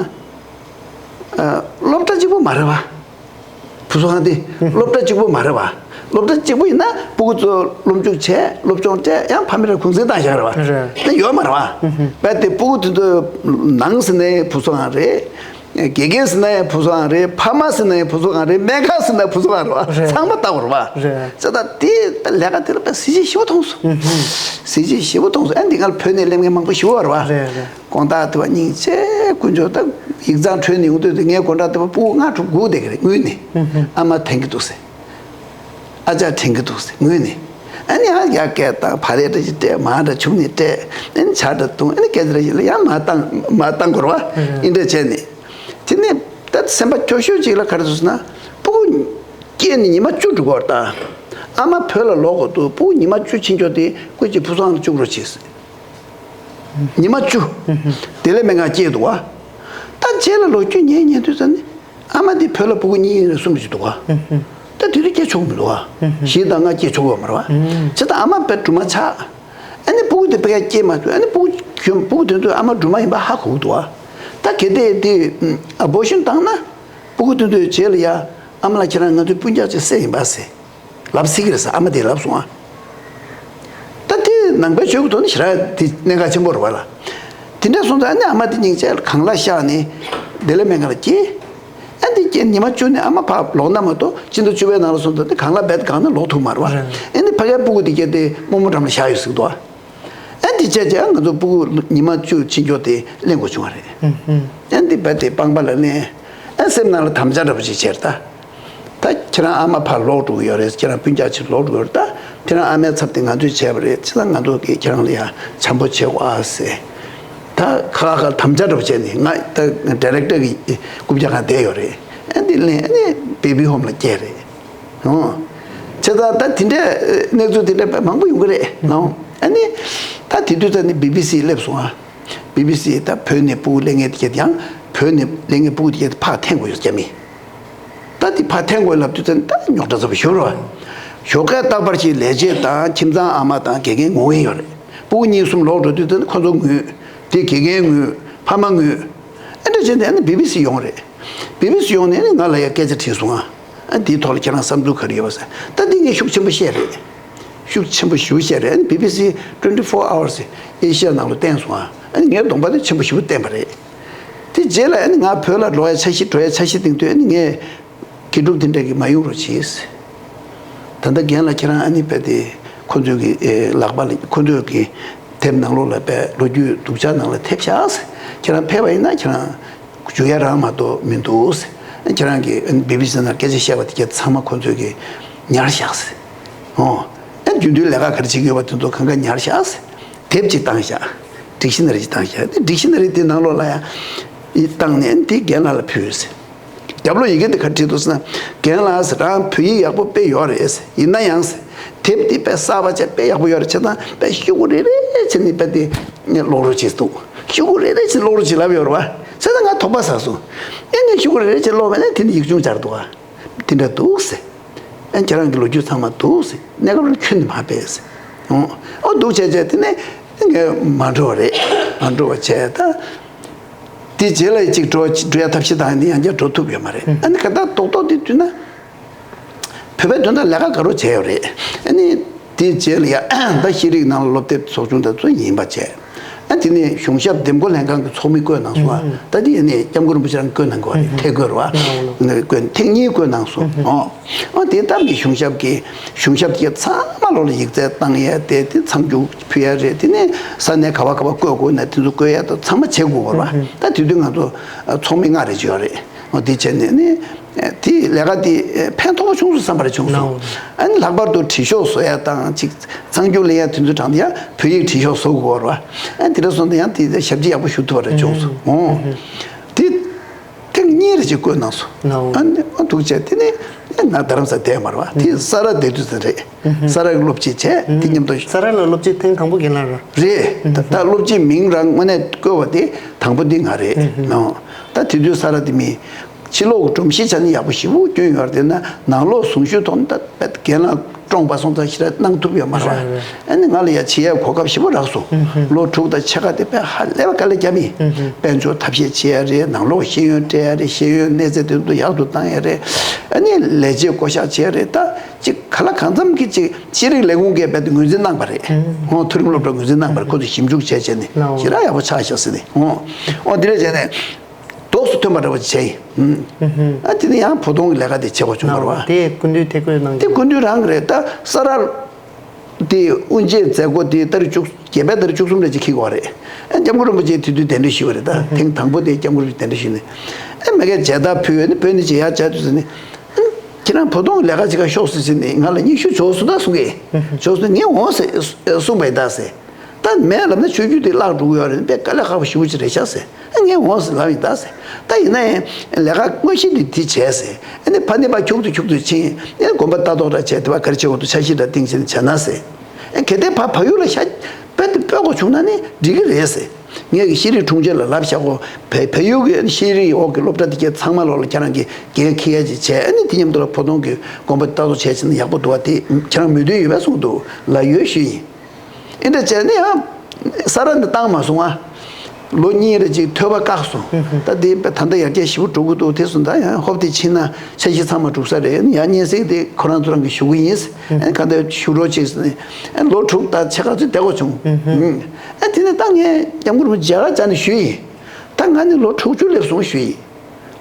སློབ་གྲྭ་གཅིག་པོ་མ་རེད་བ། བུ་གསོ་ཁང་དེ་སློབ་གྲྭ་གཅིག་པོ་མ་རེད་བ། སློབ་གྲྭ་གཅིག་པོ་ཡིན་ན་སྤུ་གུ་ཚོ་སློབ་འཇུག་བྱས་སློབ་སྦྱོང་སྤྲད་ཡང་ཕ་མས་ར་གུང་སེང་བཏང་བཞག་རེད་བ། རེད། དེ་ཡོད་མ་རེད་བ། རྦད་དེ་སྤུ་གུ་དེ་ཚོ་ནང་ཟིན་ནའི་བུ་གསོ་ཁང་རེད། དགེ་རྒན་ཟེར་ན་ཡང་བུ་ཚོ་གང་རེད། ཕ་མ་ཟེར་ན་ཡང་བུ་ཚོ་གང་རེད། སྨན་ཁང་ཟེར་ན་བུ་ཚོ་གང་རེད་བ། རེད། ཚང་མ་ལྟ་བར་བ། རེད། ཙི་ད་དེ་ལས་ཀ་དེ་ལ་དཔེ་གཟི་བརྗིད་ཞེ་པོ་མཐོང་སོང་། གཟི་བརྗིད་ཞེ་པོ་མཐོང་སོང་། ཨ་འདི་ང་ལ་བོད་ནས་སླེབས་མཁན་མང་པོ་ཞེ་པོ་ཡོད་རེད་བ། རེད་རེད། དགོང་དག་དེ་བ་སྙིང་རྗེ་དཀོན་མཆོག་ད་ཡིག་ཚང་གྲོལ་ནས་ཡོང་དུས་དེ་ངའི་དགོང་དག་དེ་བ་སྤུ་གུ་ལྔ་དྲུག་སྒུག་བསྡད་ཀྱི་རེད་དངུལ་ནས། ཨ་མ་དྲན་གྱི་འདུག་ཟེར། ཨ་ཅག་དྲན་གྱི་འདུག་ཟེར་ངུས་ནས། ཨ་ནི་ཨ་ཡ་སྐད་བཏང་བ་རེ་འདྲ་ཞིག་སྤྲད་མ་འདྲ་ཆུང་ནས་སྤྲད། ཨ་ནི་ཇ་འདྲ་བཏུང་། ཨ་ནི་སྐད་འདྲ་ཞིག་ལ་ཡང་མ་བཏང་མ་བཏང་དགོས་རེད་བ། ཨིན་འདྲ་བྱས་ནས། དེ་ནས་ད་སེམས་པ་སྐྱོ་ཤོས་ཅིག་ལ་ག་རེ་ཟེར་ན། སྤུ་གུ་སྐྱེས་ནས་ཉི་མ་བཅུ་འགྲོ་གི་རེད་ད། ཨ་མ་བོད་ལ་ལོག་དགོས་འདུག་སྤུ་གུ་ཉི་མ་བཅུ་ཕྱིན་ཆོག་དེ་སྐུ་མཁྱེན་བུ་ཚང་ལ་བཅུག་རོགས་བྱེད་ཟེར། ཉི་མ་བཅུ། དེ་ལས་མེད་ང་སྐྱེས་འདུག་བ། ད་རྗེས་ལ་ལོ་རྒྱུས་ཉན་ཉན་དུས་ཙམ་ནས། ཨ་མ་འདི་བོད་ལ་སྤུ་གུ་གཉིས་ཡིན་རེད་གསུངས་ཀྱི་འདུག་ག་ད་དེ་དུས་སྐྱེ་ཆོག་གི་མི་འདུག་ག་བཞི་དང་ལྔ་སྐྱེ་ཆོག་གི་ཡོད་མ་རེད་བ། བྱས་ཙང་ཨ་མ་དཔེ་སྦྲུམ་མ་ཆགས། ཨ་ནི་སྤུ་གུ་དེ་དཔེ་ཡ་སྐྱེས་མ་ཐུབ། ཨ་ནི་སྤུ་གུ་སྤུ་གུ་དེ་ཚོས་ཨ་མ་སྦྲུམ་མ་ཡིན་པ་ཧ་གོ་གི་འདུག་ག་ད་གལ་ཏེ་དེ་ཨ་བོ་ཤིན་བཏང་ན། སྤུ་གུ་དེ་ཚོའི་རྗེས་ལ་ཡ། ཨ་མ་ལགས་ཁྱེད་རང་ང་ཚོའི་སྤུན་ཀྱག་ཅིག་བསད་ཡིན་པ་ཟེར། ལབ་སྲིད་ཀྱི་རེད་ཟེར། ཨ་མ་དེས་ལབ་སོང་ཨ། ད་དེ་ནང་པའི་ཆོས་ཀྱི་ཐོག་ནས་ཞེ་དྲག་དེ་གནད་འགག་ཆེན་པོ་རེད་བ་ལ། དེ་འདྲ་སོང་ཙང་ཨ་ནི་ཨ་མ་དེ་སྙིང་རྗེ་ལ་གངས་ལ་བཞག་ནས་བདེ་ལེགས་སྨན་ཁང་ལ་སྐྱེལ། ཨ་འདི་སྐྱེས་ཉི་མ་བཅུ་ནས་ཨ་མ་ཕར་ལོག་ན་མ་གཏོགས་ཕྱི་ཟླ་བཅུ་པའི་ནང་ལ་སོང་ཙང་དེ་གངས་ལ་རྦད་དེ་གངས་ན་ལོག་ཐུབ་མ་རེད་བ། རེད། ཨ་ནི་ཕ་གིའི་སྤུ་གུ་དེ་སྐྱེས་ཏེ་རྨོ་མོ་འགྲམ་ལ་བཞག་ཡོད་ཟེར་གི་འདུག་བ། ཨ་འདི་བྱས་བྱས་ཨ་ང་ཚོ་སྤུ་གུ་ཉི་མ་བཅུ་ཕྱིན་ཆོག་དེ་གླེང་དགོས་བྱུང་བ་རེད། ཨ་འདི་རྦད་དེ་སྤང་པ་ལ་ལེན། ཨ་སེམས་ནང་ལ་དམ་བཅའ་འདྲ་པོ་ཅིག་བྱས་རེད་ད། ད་ཁྱེད་རང་ཨ་མ་ཕར་ལོག་འགྲོ་གི་ཡོད་རེད། ཁྱེད་རང་སྤུན་ཀྱག་ཅིག་ལོག་འགྲོ་གི་ཡོད་རེད། ད་ཁྱེད་རང་ཨ་མའི་ཚབ་དེ་ང་ཚོས་བྱས་པ་རེད། བྱས་ཙང་ང་ཚོ་གིས་ཁྱེད་རང་ལ་ཡང་བྱམས་པོ་བྱེད་དགོས་ཨ་ཟེར། ད་ཁ་ཁ་དམ་བཅའ་འདྲ་པོ་བྱས་ནས་ང་ད་ཌི་རེག་ཊར་གི་རྐུབ་བཀྱག་སྒང་བསྡད་ཡོད་རེད། ཨ་འདི་ལན་ཨ་ནི་བེ་བི་ཧོམ་ལ་བསྐྱལ་རེད། ཨོ། བྱས་ཙང་ད་དེ་འདྲའི་གནས་ཚུལ་དེ་འདྲ་མང་པོ་ཡོང་གི་རེད། ཨོ། ཨ་ནི་ད་དེ་དུས་ད་ནི་བི་བི་སི་སླེབས་སོང་ཨ། བི་བི་སི་ད་བོད་ནས་སྤུ་གུ་ལེན་མཁན་དེ་གྱད་ཡང་བོད་ནས་ལེན་མཁན་སྤུ་གུ་དེ་གྱད་ཕར་འཐེན་དགོས་ཡོད་རྒྱ་མི། ད་དེ་ཕར་འཐེན་དགོས་ལབ་དུས་ཙམ་ད་རྙོག་དྲ་ཚ་པོ་ཞིག་རེད་བ། ཞོགས་ཀས་རྟག་པར་ཞིག་ལས་བྱེད་དང་ཁྱིམ་ཚང་ཨ་མ་དང་དགེ་རྒན་ངོ་ཡོང་ཡོད་རེད། སྤུ་གུ་གཉིས་གསུམ་ལོག་འགྲོ་དུས་ཙམ་ཁོ་ཚོ་ངུས། དེ་དགེ་རྒན་ངུས། ཕ་མ་ངུས། ཨ་འདྲ་བྱས་ནས་ཨ་ནི་བི་བི་སི་ཡོང་རེད། བི་བི་སི་ཡོང་ནས་ཨ་ནི་ང་ལ་ཡ་སྐད་ཆ་དྲིས་སོང་ཨ། ཨ་འདིའི་ཐོག་ལ་ཁྱེད་རང་བསམ་ཚུལ་ག་རེ་ཡོད་པ་ཟེར། ད་འདི་ངས་ཤུགས་ཆེན་པོ་བཤད་རེད། ཤུགས་ཆེན་པོ་ཞེ་པོ་བཤད་རེད། ཨ་ནི་བི་བི་སི་ཊུ་ཝེན་ཊི་ཕོར་ཨ་ཝར་སི་ཨེ་ཤི་ཡ་ནང་ལ་བསྟན་སོང་ཨ། ཨ་ནི་ངས་གདོང་པ་དེ་ཆེན་པོ་ཞེ་པོ་བསྟན་པ་རེད། དེ་རྗེས་ལ་ཨ་ནི་ང་བོད་ལ་འགྲོ་ཡ་འཆར་གཞི་འགྲོ་ཡ་འཆར་གཞི་བཏིང་དུས་ཨ་ནི་ངས་དགེ་ཕྲུག་དེ་འདྲ་གི་མ་ཡོང་རོགས་གྱིས། ད་ལྟ་རྒན་ལགས་ཁྱེད་རང་ཨ་ནི་བས་དེ་ཁོ་ཚོས་ཀྱི་ཨེ་ལག་པ་ལ་ཁོ་ཚོས་ཀྱི་དེབ་ནང་ལོགས་ལ་བས་ལོ་རྒྱུས་སྡུག་ཅག་ནང་ལ་ཐེབས་ཤག་ཁྱེད་རང་ཕེབས་པ་ཡིན་ན་ཁྱེད་རང་འཇུ་ཡ་རང་མ་གཏོགས་མི་འདུག་ཁྱེད་རང་གི་བི་བི་སི་ནང་སྐད་ཆ་བཤད་པ་དེ་གྱད་ཚང་མ་ཁོ་ཚོས་ཀྱི་ཉར་བཞག་ཟེར། ཨོ། ཨ་རྒྱུན་དུ་ལས་ཀ་ག་རེ་བྱེད་ཀྱི་ཡོད་པ་དེ་ཚོ་གང་ག་ཉར་བཞག་ཟེར། དེབ་ཅིག་བཏང་བཞག་ཌིག་ཤི་ན་རི་ཅིག་བཏང་བཞག་དེ་ཌིག་ཤི་ན་རི་དེ་ནང་ལོགས་ལ་ཡང་བཏང་ནས་དེ་རྒན་ལགས་ལ་ཕུལ་ཟེར། རྒྱབ་ལོགས་ཡི་གེ་དེ་ག་རེ་བྲིས་འདུག་ཟེར་ན། རྒན་ལགས་ཟེར། རང་བོད་ཡིག་ཡག་པོ་དཔེ་ཡོད་རེད་ཟེར། ཡིན་ན་ཡང་ཟེར། དེབ་འདི་དཔེ་གསར་པ་བྱས་དཔེ་ཡག་པོ་ཡོད་རེད། བྱས་ཙང་དཔེ་ཤོག་གུ་རེ་རེ་བྱས་ནས་དཔེ་དེ་ཀློག་རོགས་བྱེད་འདུག་ཤོག་གུ་རེ་རེ་བྱས་ཀློག་རོགས་བྱེད་ལབ་ཡོད་རེད་བ། བྱས་ཙང་ང་དོགས་པ་ཟ་སོང་། ཨེ་ངས་ཤོག་གུ་རེ་རེ་བྱས་ཀློག་པ་ན་དེ་ནི་ཡིག་ཆུང་སྦྱར་འདུག་ག་དེ་འདྲ་འདུག་ཟེར། ཨ་ཁྱེད་རང་གི་ལོ་རྒྱུས་ཚང་མ་འདུག་ཟེར། གནས་སྐབས་ལ་ཁྱོན་ནས་མ་ཕེབས་ཟེར། ཨོ་འདུག་བྱས་བྱས་དེ་ནས་ངས་མ་འགྲོ་བ་རེད། མ་འགྲོ་བ་བྱས་ད། དེ་རྗེས་ལ་ཅིག་འགྲོ་འགྲོ་ཡ་ཐབས་ཤེས་བཏང་ཡིན་ཡང་བསྐྱར་འགྲོ་ཐུབ་ཡོད་མ་རེད། ཨ་ནི་ག་ད་རྡོག་རྡོག་དེ་བསྡུས་ན། བོད་པའི་དོན་དག་ལས་ཀ་དགའ་རབ་བྱས་ཡོད་རེད། ཨ་ནི་དེ་རྗེས་ལ་ཡ་ད་ཤེས་རིག་ནང་ལ་སློབ་དེབ་ཚོགས་ཆུང་དང་ཚོ་ཡིན་པ་བྱས། ཨ་དེ་ནས་གཞུང་ཞབས་འདེམས་བསྐོ་ལྷན་ཁང་གི་ཚོགས་མི་བསྐོས་གནང་སོང་ཨ། ད་དེ་ནས་སྐྱབས་མགོན་རིན་པོ་ཆེ་རང་བསྐོས་གནང་གི་བ་རེད། ཐད་བསྐོས་རེད་བ། བསྐོས་ཐེངས་གཉིས་བསྐོས་གནང་སོང་ཨ། ཨ་དེ་ལྟ་བུའི་གཞུང་ཞབས་ཀྱི་གཞུང་ཞབས་དེ་ཚང་མ་ལོག་ལ་ཡིག་ཚད་བཏང་ཡས་དེ་དེ་མཚམས་འཇོག་ཕུལ་ཡས་རེད། དེ་ནས་ས་གནས་ག་བ་ག་བ་བསྐོས་དགོས་ན་དེ་ཚོ་བསྐོས་ཡས་དང་ཚང་མ་བྱེད་དགོས་པ་རེད་བ། ད་དེ་དུས་ང་ཚོ་ཚོགས་མི་ལྔ་རེ་ཅིག་ཡོད་རེད། འོ་དེ་བྱས་ནས་ནི། དེ་ལས་ཀ་དེ་ཕན་ཐོགས་པོ་བྱུང་སོང་བསམ་པ་རེ་བྱུང་སོང་། ཨ་ནི་ལྷག་པར་དུ་བྲིས་ཤོག་བཟོ་ཡ་དང་ཅིག་གཙང་རྒྱུག་ལེན་ཡ་དེ་ཚོའི་གྲས་དེ་ཡ་བོད་ཡིག་བྲིས་ཤོག་བཟོ་དགོས་རེད་བ། ཨ་ནི་དེ་འདྲ་སོང་ཙང་ཡང་དེ་ཞབས་ཕྱི་ཡག་པོ་ཞུ་ཐུབ་པ་རེ་བྱུང་སོང་། འོ། དེ་ཐེངས་གཉིས་རེ་ཅིག་བསྐོས་གནང་སོང་། ཨ་ནི་ཨ་འདུག་བྱས་དེ་ནི་ང་རྡ་རམ་ས་བསྡད་མ་རེད་བ། དེ་ས་ར་བསྡད་དུས་ཙམ་རེད། ས་ར་གི་སློབ་སྤྱི་བྱས་དེ་མཉམ་དུ། ས་ར་ལ་སློབ་སྤྱི་ཐེངས་དང་པོ་རྒན་ལགས་རེད། རེད། ད་ད་སློབ་སྤྱི་མིང་རང་དངོས་གནས་བཀོད་པ་དེ་དང་པོ་འདི་ང་རེད། ཨོ། ད་དེ་དུས་ས་ར་དེ་མི་ཕྱི་ལོགས་ཀྱི་སྒྲོམ་གཞི་ཆ་ནས་ཡག་པོ་ཞེ་པོ་བསྐྱོན་ཡོད་རེད། དེ་ན་ནང་ལོགས་གཟུངས་གཞུག་ཐོག་ནས་ད་རྒན་ལགས་བཀྲོངས་པ་སོང་ཙང་ཞེ་དྲག་གནང་ཐུབ་ཡོད་མ་རེད་བ། རེད་རེད། ཨ་ནི་ང་ལ་ཡ་བྱེད་ཡས་གོ་སྐབས་ཞེ་པོ་རག་སོང་། ལོ་དྲུག་དང་ཕྱེད་ཀ་དེ་དཔེ་ཧ་ལས་པ་དཀའ་ལས་བརྒྱབ་ཡིན། དཔལ་འབྱོར་ཐབས་ཤེས་བྱེད་ཡ་རེད། ནང་ལོགས་ཤེས་ཡོན་སྤྲད་ཡ་རེད། ཤེས་ཡོན་གནས་ཚད་དེ་ཚོ་ཡག་ཏུ་བཏང་ཡ་རེད། ཨ་ནི་ལས་བྱེད་བསྐོ་གཞག་བྱེད་ཡ་རེད། ད་ཅིག་ག་ལ་གང་འཚམ་གྱི་ཅིག་ཤེས་རིག་ལས་ཁུངས་ཀྱིས་རྦད་དེ་ངོས་འཛིན་གནང་པ་རེད། ཧོ། མཐོ་རིམ་སློབ་གྲྭ་ངོས་འཛིན་གནང་པ་རེད། ཁོ་ཚོས་ཞིབ་འཇུག་བྱས་བྱས་ནས་ཞེ་དྲག་ཡག་པོ་ཆགས་ཤག་ཟེར་ནས། ཧོ། ཨོ་འདི་འདྲ་བྱས་ནས། ལོགས་སུ་ཐོན་པ་འདྲ་བ་བྱས་ཡིན། ཨ་དེ་ནི་ཡང་བོ་དོང་གི་ལས་ཀ་དེ་བྱེད་དགོས་བྱུང་བ་རེད་བ། དེ་སྐུ་མདུན་ཐད་བསྐོས་གནང་། དེ་སྐུ་མདུན་རང་གི་རེད། ད་ས་རཱ་དེ་དབུ་འབྱེད་མཛད་སྒོ་དེ་ཏ་རིག་བཅུ་བརྒྱད་པའི་ཏ་རིག་བཅུ་གསུམ་རེད་ཅིག་འཁེལ་གྱི་ཡོད་རེད། ཨ་སྐྱབས་མགོན་རིན་པོ་ཆེ་དེ་དུས་གདན་འདྲེན་ཞུས་པ་རེད། ད་ཐེངས་དང་པོ་དེ་སྐྱབས་མགོན་རིན་པོ་ཆེ་གདན་འདྲེན་ཞུས་ནས། ཨ་མ་གིར་མཇལ་དར་ཕུལ་བས་ནི། བོད་ནས་མཇལ་ཡག་མཇལ་དུས་ཟེར་ནས། ཨ་ཁྱེད་རང་བོ་དོང་གི་ལས་ཀ་བྱེད་ག་ཤོག་ཟེར་ཟེར་ནས། ང་ལ་སྙན་ཞུ་བྱོས་གསུངས་ད་གསུང་གི། བྱོས་གསུངས་ནས་ངས་འོང་ཟེར་གསུངས་པ་ཡིན་ད་ཟེར། ད་མེད་ལབ་ན་ཆོས་བརྒྱུད་དེ་བརླག་འགྲོ་གི་ཡོད་རེད། དཔེ་དཀའ་ལས་ཁག་པོ་ཞེ་པོ་ཅིག་རེད་ཤག་ཟེར། ཨ་ངས་འོང་ཟེར་ལབ་ཡིན་ད་ཟེར། ད་ཡིན་ན་ཡང་ལས་ཀ་དངོས་གཞི་འདི་འདི་བྱས་ཟེར། ཨ་ནི་ཕ་ནི་ཕ་ཁྱུག་ཏུ་ཁྱུག་ཏུ་ཕྱིན། ཨ་ནི་དགོན་པ་ལྟ་རྟོག་འདྲ་བྱས། དེ་བ་ག་རེ་བྱེད་དགོས་འདུག་འཆར་གཞི་འདྲ་བཏིང་བྱས་ནས་བྱས་ན་ཟེར། ཨ་གལ་ཏེ་ཕ་ཕ་ཡུལ་ལ་ཤ་དཔེ་དེ་སྤོ་དགོས་བྱུང་ན་ནི་འགྲིག་གི་རེད་ཟེར། ངས་ཀྱི་ཤེས་རིག་དྲུང་ཆེ་ལ་ལབ་བཞག་གོ། བལ་བལ་ཡུལ་གྱི་ཤེས་རིག་འོག་གི་སློབ་གྲྭ་དེ་གའི་ཚང་མ་ལོག་ལ་ཁྱེད་རང་གིས་འགན་འཁྱེར་ཡ་ཅིག་བྱས། ཨ་ནི་དེ་མཉམ་དུ་ལ་བོ་དོང་གི་དགོན་པ་ལྟ་རྟོག་བྱས་ཕྱིན་ན་ཡག་པོ་འདུག་བ། དེ་ཁྱེད་རང་མོས་མཐུན་ཡོད་པས་གསུངས་འདུག་ལ། ཡོད་ཞུས་ཡིན། ཨེ་འདྲ་བྱས་ནས་ཡང་ས་རཱ་འདི་བཏང་མ་སོང་ཨ། ལོ་གཉིས་རེ་ཅིག་ཐོས་པ་བཀག་སོང་། ད་དེ་ད་ལྟ་ཡར་རྒྱས་ཞེ་པོ་འགྲོ་གི་འདུག་དེ་སོང་ད་ཡང་ཧོབ་དེ་ཕྱིན་ན་འཆར་གཞི་ཚང་མ་འགྲུབ་ས་རེད། ཡང་སྙན་སེང་དེ་ཁོ་རང་ཚོ་རང་གིས་ཞུ་གི་ཡིན། ཨེ་ག་འདྲ་ཞུ་རོགས་བྱེད་ཟེར་ནས། ཨེ་ལོ་དྲུག་ད་ཕྱེད་ཀ་ཚོད་བསྡད་དགོས་བྱུང་། ཨེ་དེ་ནས་ད་ངས་སྐྱབས་མགོན་རིན་པོ་ཆེ་མཇལ་ཁ་བཅར་ནས་ཞུས་ཡིན། ད་ང་ནི་ལོ་དྲུག་ཅུ་སླེབས་སོང་ཞུས་ཡིན།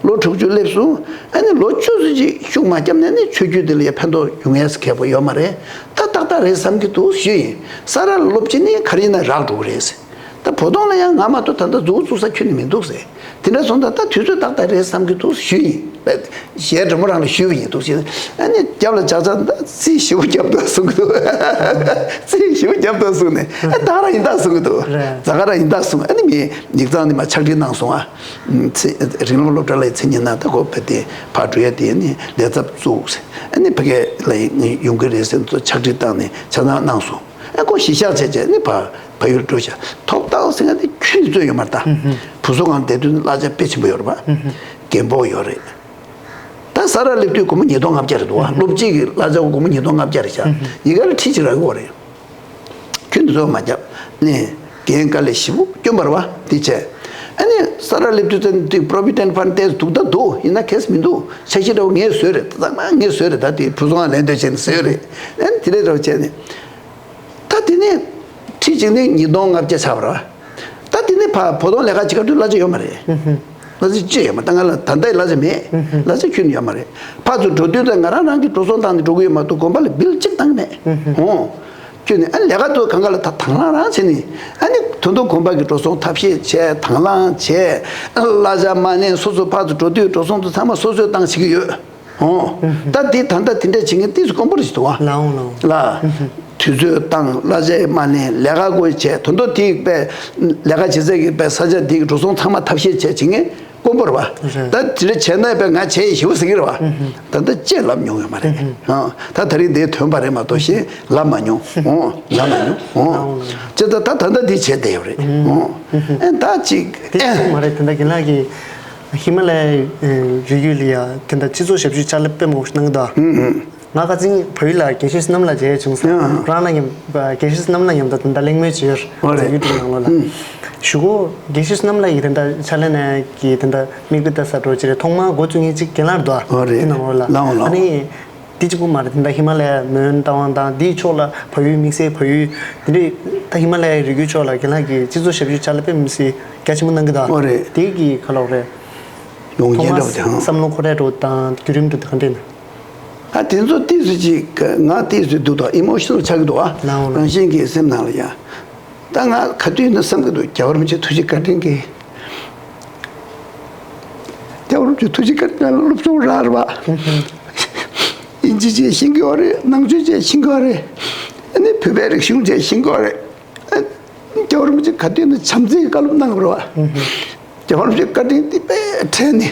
ལོ་དྲུག་ཅུ་སླེབས་སོང་། ཨ་ནི་ལོ་བཅུ་ཙམ་ཅིག་ཤུགས་མ་བརྒྱབ་ན་ནི་ཆོས་བརྒྱུད་འདི་ལ་ཡང་ཕན་ཐོགས་ཡོང་ཡས་ཁེ་པོ་ཡོད་མ་རེད། ད་ཏག་ཏག་རེད་བསམ་གྱི་འདུག་ཞུས་ཡིན། ས་རཱ་ལ་སློབ་ཆེན་ནི་ག་རེ་ཡིན་ན་རག་འགྲོ་གི་རེད་ཟེར། ད་བོ་དོང་ལ་ཡང་ང་མ་གཏོགས་ད་ལྟ་མཛུབ་བཙུགས་ས་ཁྱོན་ནས་མི་འདུག་ཟེར། དེ་འདྲ་སོང་ད་ད་དུས་ཚོད་ཏག་ཏག་རེད་བསམ་གྱི་འདུག་ཞུས་ཡིན། གཞས་འདྲ་མོ་རང་ལ་ཞུས་པ་ཡིན་འདུག་ཟེར། ཨ་ནི་རྒྱབ་ལ་ཇག་ཇག་ད་རྩིས་ཞེ་པོ་རྒྱབ་འདུག་གསུང་གི་འདུག་རྩིས་ཞེ་པོ་རྒྱབ་འདུག་གསུང་ནས། ཨ་ད་རང་ཡིན་ད་གསུང་གི་འདུག་རེད། ཛ་ག་ར་ཡིན་ད་གསུང་། ཨ་ནི་མི་ཡིག་ཚང་ནས་མར་ཕྱག་བྲིས་གནང་སོང་ཨ། ཚེ་རིང་ལུགས་སློབ་གྲྭ་ལ་མཚན་ཉིད་ན་ད་ཁོ་བ་དེ་ཕར་འགྲོ་ཡ་དེ་ནི་ལས་ཚབ་བཙུགས། ཨ་ནི་ཕ་གི་ལ་ཡོང་གི་རེད་ཟེར་ཚོ་ཕྱག་བྲིས་བཏང་ནས་ཆ་ཚང་གནང་སོང་། ཨ་ཁོ་གཞིས་ཆགས་བྱས་བྱས་ནི་ཕ་ཕ་ཡུལ་འགྲོ་བྱ། ཐོབ་ཐང་ཟེར་མཁན་དེ་ཁྱོན་ནས་རྩོད་ཡོད་མ་རེད་ད། བུ་གསོ་ཁང་བསྡད་དུས་ནི་གླ་ཆ་དཔེ་ཆེན་པོ་ཡོད་རེད་པ། རྒན་ཕོགས་ཡོད་རེད། ད་ས་རཱ་སླེབས་དུས་སྒོར་མོ་ཉིས་སྟོང་ལྔ་བརྒྱ་རེད་འདུག་བ། སློབ་སྤྱི་གི་གླ་ཆ་སྒོར་མོ་ཉིས་སྟོང་ལྔ་བརྒྱ་རེད་བྱ། ཡི་ག་ལ་ཁྲི་གཅིག་རག་གི་ཡོད་རེད། ཁྱོན་ནས་རྩོད་མ་རྒྱབ་ནས་རྒན་དཀའ་ལས་ཞེ་པོ་སྐྱོན་པ་རེད་བ། དེ་བྱས། ཨ་ནི་ས་རཱ་སླེབས་དུས་ཙམ་དུས་Provident Fund་ཏོག་ཙམ་འདུག་ད་འདུག་ཡིན་ན་གལ་སྲིད་མི་འདུག་འཆར་གཞི་འདྲ་བོ་ངས་བཟོས་རེད། ད་ཚང་མ་ངས་བཟོས་རེད། ད་དེ་བུ་གསོ་ཁང་ལེན་འདོད་བྱས་ནས་བཟོས་རེད། ཨ་ནི་དེ་འདྲ་འདྲ་བོ་བྱས་ནས། ད་དེ་ནས་ཁྲི་གཅིག་ནས་ཉིས་སྟོང་ལྔ་བརྒྱ་ཆགས་པ་རེད་བ། ད་དེ་ནས་ཕ་བོ་དོང་ལས་ཀ་བྱེད་ག་དུས་གླ་ཆ་ཡོད་མ་རེད། གླ་ཆ་གཅིག་ཡོད་མ་རེད། ད་ང་ལ་ད་ལྟའི་གླ་ཆ་མེད། གླ་ཆ་ཁྱོན་ནས་ཡོད་མ་རེད། ཕར་ཚུར་འགྲོ་དུས་ད་ང་རང་རང་གིས་འགྲོ་སོང་བཏང་ནས་འགྲོ་གི་ཡོད་མ་གཏོགས་དགོན་པ་ལ་བིལ་གཅིག་བཏང་གི་མེད། འོང་། ཁྱོད་ནི་ཨ་ལས་ཀ་ཚོ་གང་ག་ལ་ད་དང་བླངས་རང་བྱས་ནས། ཨ་ནི་ད་དུང་དགོན་པ་གི་འགྲོ་སོང་ཐབས་ཤེས་བྱས། དང་བླངས་བྱས། གླ་ཆ་མ་ལེན། སོ་སོ་ཕར་ཚུར་འགྲོ་དུས་འགྲོ་སོང་ཚོ་ཚང་མ་སོ་སོས་བཏང་བྱེད་ཀྱི་ཡོད། འོང་། ད་འདི་ད་ལྟ་དེ་འདྲ་བྱེད་མཁན་ཏོག་ཙམ་དཀོན་པོ་རེད་ཟེར་འདུག་བ། ལའོ་ལའོ། ལ། དུས་ཚོད་བཏང་། གླ་ཆ་མ་ལེན། ལས་ཀ་དགོས་བྱས། ད་དུང་དེ་པས་ལས་ཀ་བྱེད་ས་གི་པས་ས་ཆ་འདི་གི་འགྲོ་སོང་ཚང་མ་ཐབས་ཤེས་བྱས་བྱེད་མཁན་དཀོན་པོ་རེད་བ། རེད། ད་དེ་འདྲ་བྱས་ན་པས་ང་བྱས་ཡིན་ཞེ་པོ་ཟེར་གི་རེད་བ། ད་ལྟ་ཅེས་ལབ་མྱོང་ཡོད་མ་རེད། ཨ། ད་ད་རིང་འདིར་ཐོན་པ་རེད་མ་གཏོགས་གཞན་ལབ་མ་མྱོང་། འོང་། ལབ་མ་མྱོང་། འོང་། ཅེས་ད་ད་ད་ལྟ་འདི་བྱས་བསྡད་ཡོད་རེད། འོང་། ཨེ་ད་ཅིག་དེ་ཅིག་མ་རེད། དེ་འདྲ་རྒན་ལགས་ཀྱིས་ཧི་མ་ལ་ཡའི་རི་རྒྱུད་ལ་ཡ་དེ་འདྲ་སྤྱི་ཚོགས་ཞབས་ཞུ་ཅ་ལག་དཔེ་མང་པོ་ཞིག་གནང་གི་འདུག་ཨ། ཨུ་ཨུ། ང་ཁ་སང་བལ་ཡུལ་ལ་དགེ་བཤེས་བསོད་ནམས་ལགས་མཇལ་བྱུང་སོང་། ཨ། རང་ལ་མཉམ་དགེ་བཤེས་བསོད་ནམས་ལགས་མཉམ་དུ་དེ་འདྲ་གླེང་མོལ་བྱས་ཡོད་རེད། ཨོ་རེད། ཡུ་ཊུབ་ནང་ལོགས་ལ། ཨུ། གཞུག་གུ་དགེ་བཤེས་བསོད་ནམས་ལགས་ཀྱིས་དེ་འདྲ་ཕྱག་ལས་གནང་ཡ་གི་དེ་འདྲ་མིག་དཔེ་ལྟ་ས་འགྲོ་བྱས་རེད། ཐོག་མར་འགོ་བཙུགས་མཁན་གཅིག་རྒན་ལགས་འདུག་ཨ། ཨོ་རེད། དེ་ནང་ལོགས་ལ། ལའོ་ལའོ། ཨ་ནི། འདི་གཅིག་པུ་མ་རེད། དེ་འདྲ་ཧི་མ་ལ་ཡ་མོན་རྟ་དབང་དང་འདིའི་ཕྱོགས་ལ་བལ་ཡུལ་དམིགས་བསལ་བལ་ཡུལ་དེ་འདྲའི་ད་ཧི་མ་ལ་ཡའི་རི་རྒྱུད་ཕྱོགས་ལ་རྒན་ལགས་ཀྱིས་སྤྱི་ཚོགས་ཞབས་ཞུ་ཅ་ལག་དཔེ་མི་སྲིད་རྒྱ་ཆེན་པོ་གནང་གི་འདུག་ཨོ་རེད། དེ་གི་ག་ལོག་རེད། ཡོང་རྐྱེན་འདྲ་བོ་དེ། ཐོག་མར་བསམ་བློ་འཁོར་ཡ་འདྲ་བོ་དང་བརྒྱུད་རིམ་འདྲ་བོ་དེ་ག་འདྲ་ཡིན། ཨ་དེ་ཚོ་ཏོག་ཙམ་ཅིག་ང་ཏོག་ཙམ་འདུག་དང་ཨི་མོ་ཤི་ནལ་ཆགས་ཀྱི་འདུག་ཨ། ལའོ་ལའོ། རང་བཞིན་གྱིས་སེམས་ནང་ལ་ཡ། ད་ང་ག་དུས་ནས་བསམ་གྱི་འདུག་རྒྱལ་བ་རིན་པོ་ཆེ་ཐུགས་རྗེ་བཀའ་དྲིན་གྱིས། རྒྱལ་བ་རིན་པོ་ཆེ་ཐུགས་རྗེ་བཀའ་དྲིན་ལ་སློབ་སྦྱོང་རག་རེད་པ། དབྱིན་ཇི་བྱས་ཤེས་ཀྱི་ཡོད་རེད། ནང་ཆོས་བྱས་ཤེས་ཀྱི་ཡོད་རེད། ཨ་ནི་བོད་པའི་རིག་གཞུང་བྱས་ཤེས་ཀྱི་ཡོད་རེད། ཨ་རྒྱལ་བ་རིན་པོ་ཆེ་ག་དུས་ནས་བྱམས་བརྩེའི་བཀའ་སློབ་གནང་བ་རེད་པ། རྒྱལ་བ་རིན་པོ་ཆེའི་བཀའ་དྲིན་འདི་དཔེ་དྲན་ནས།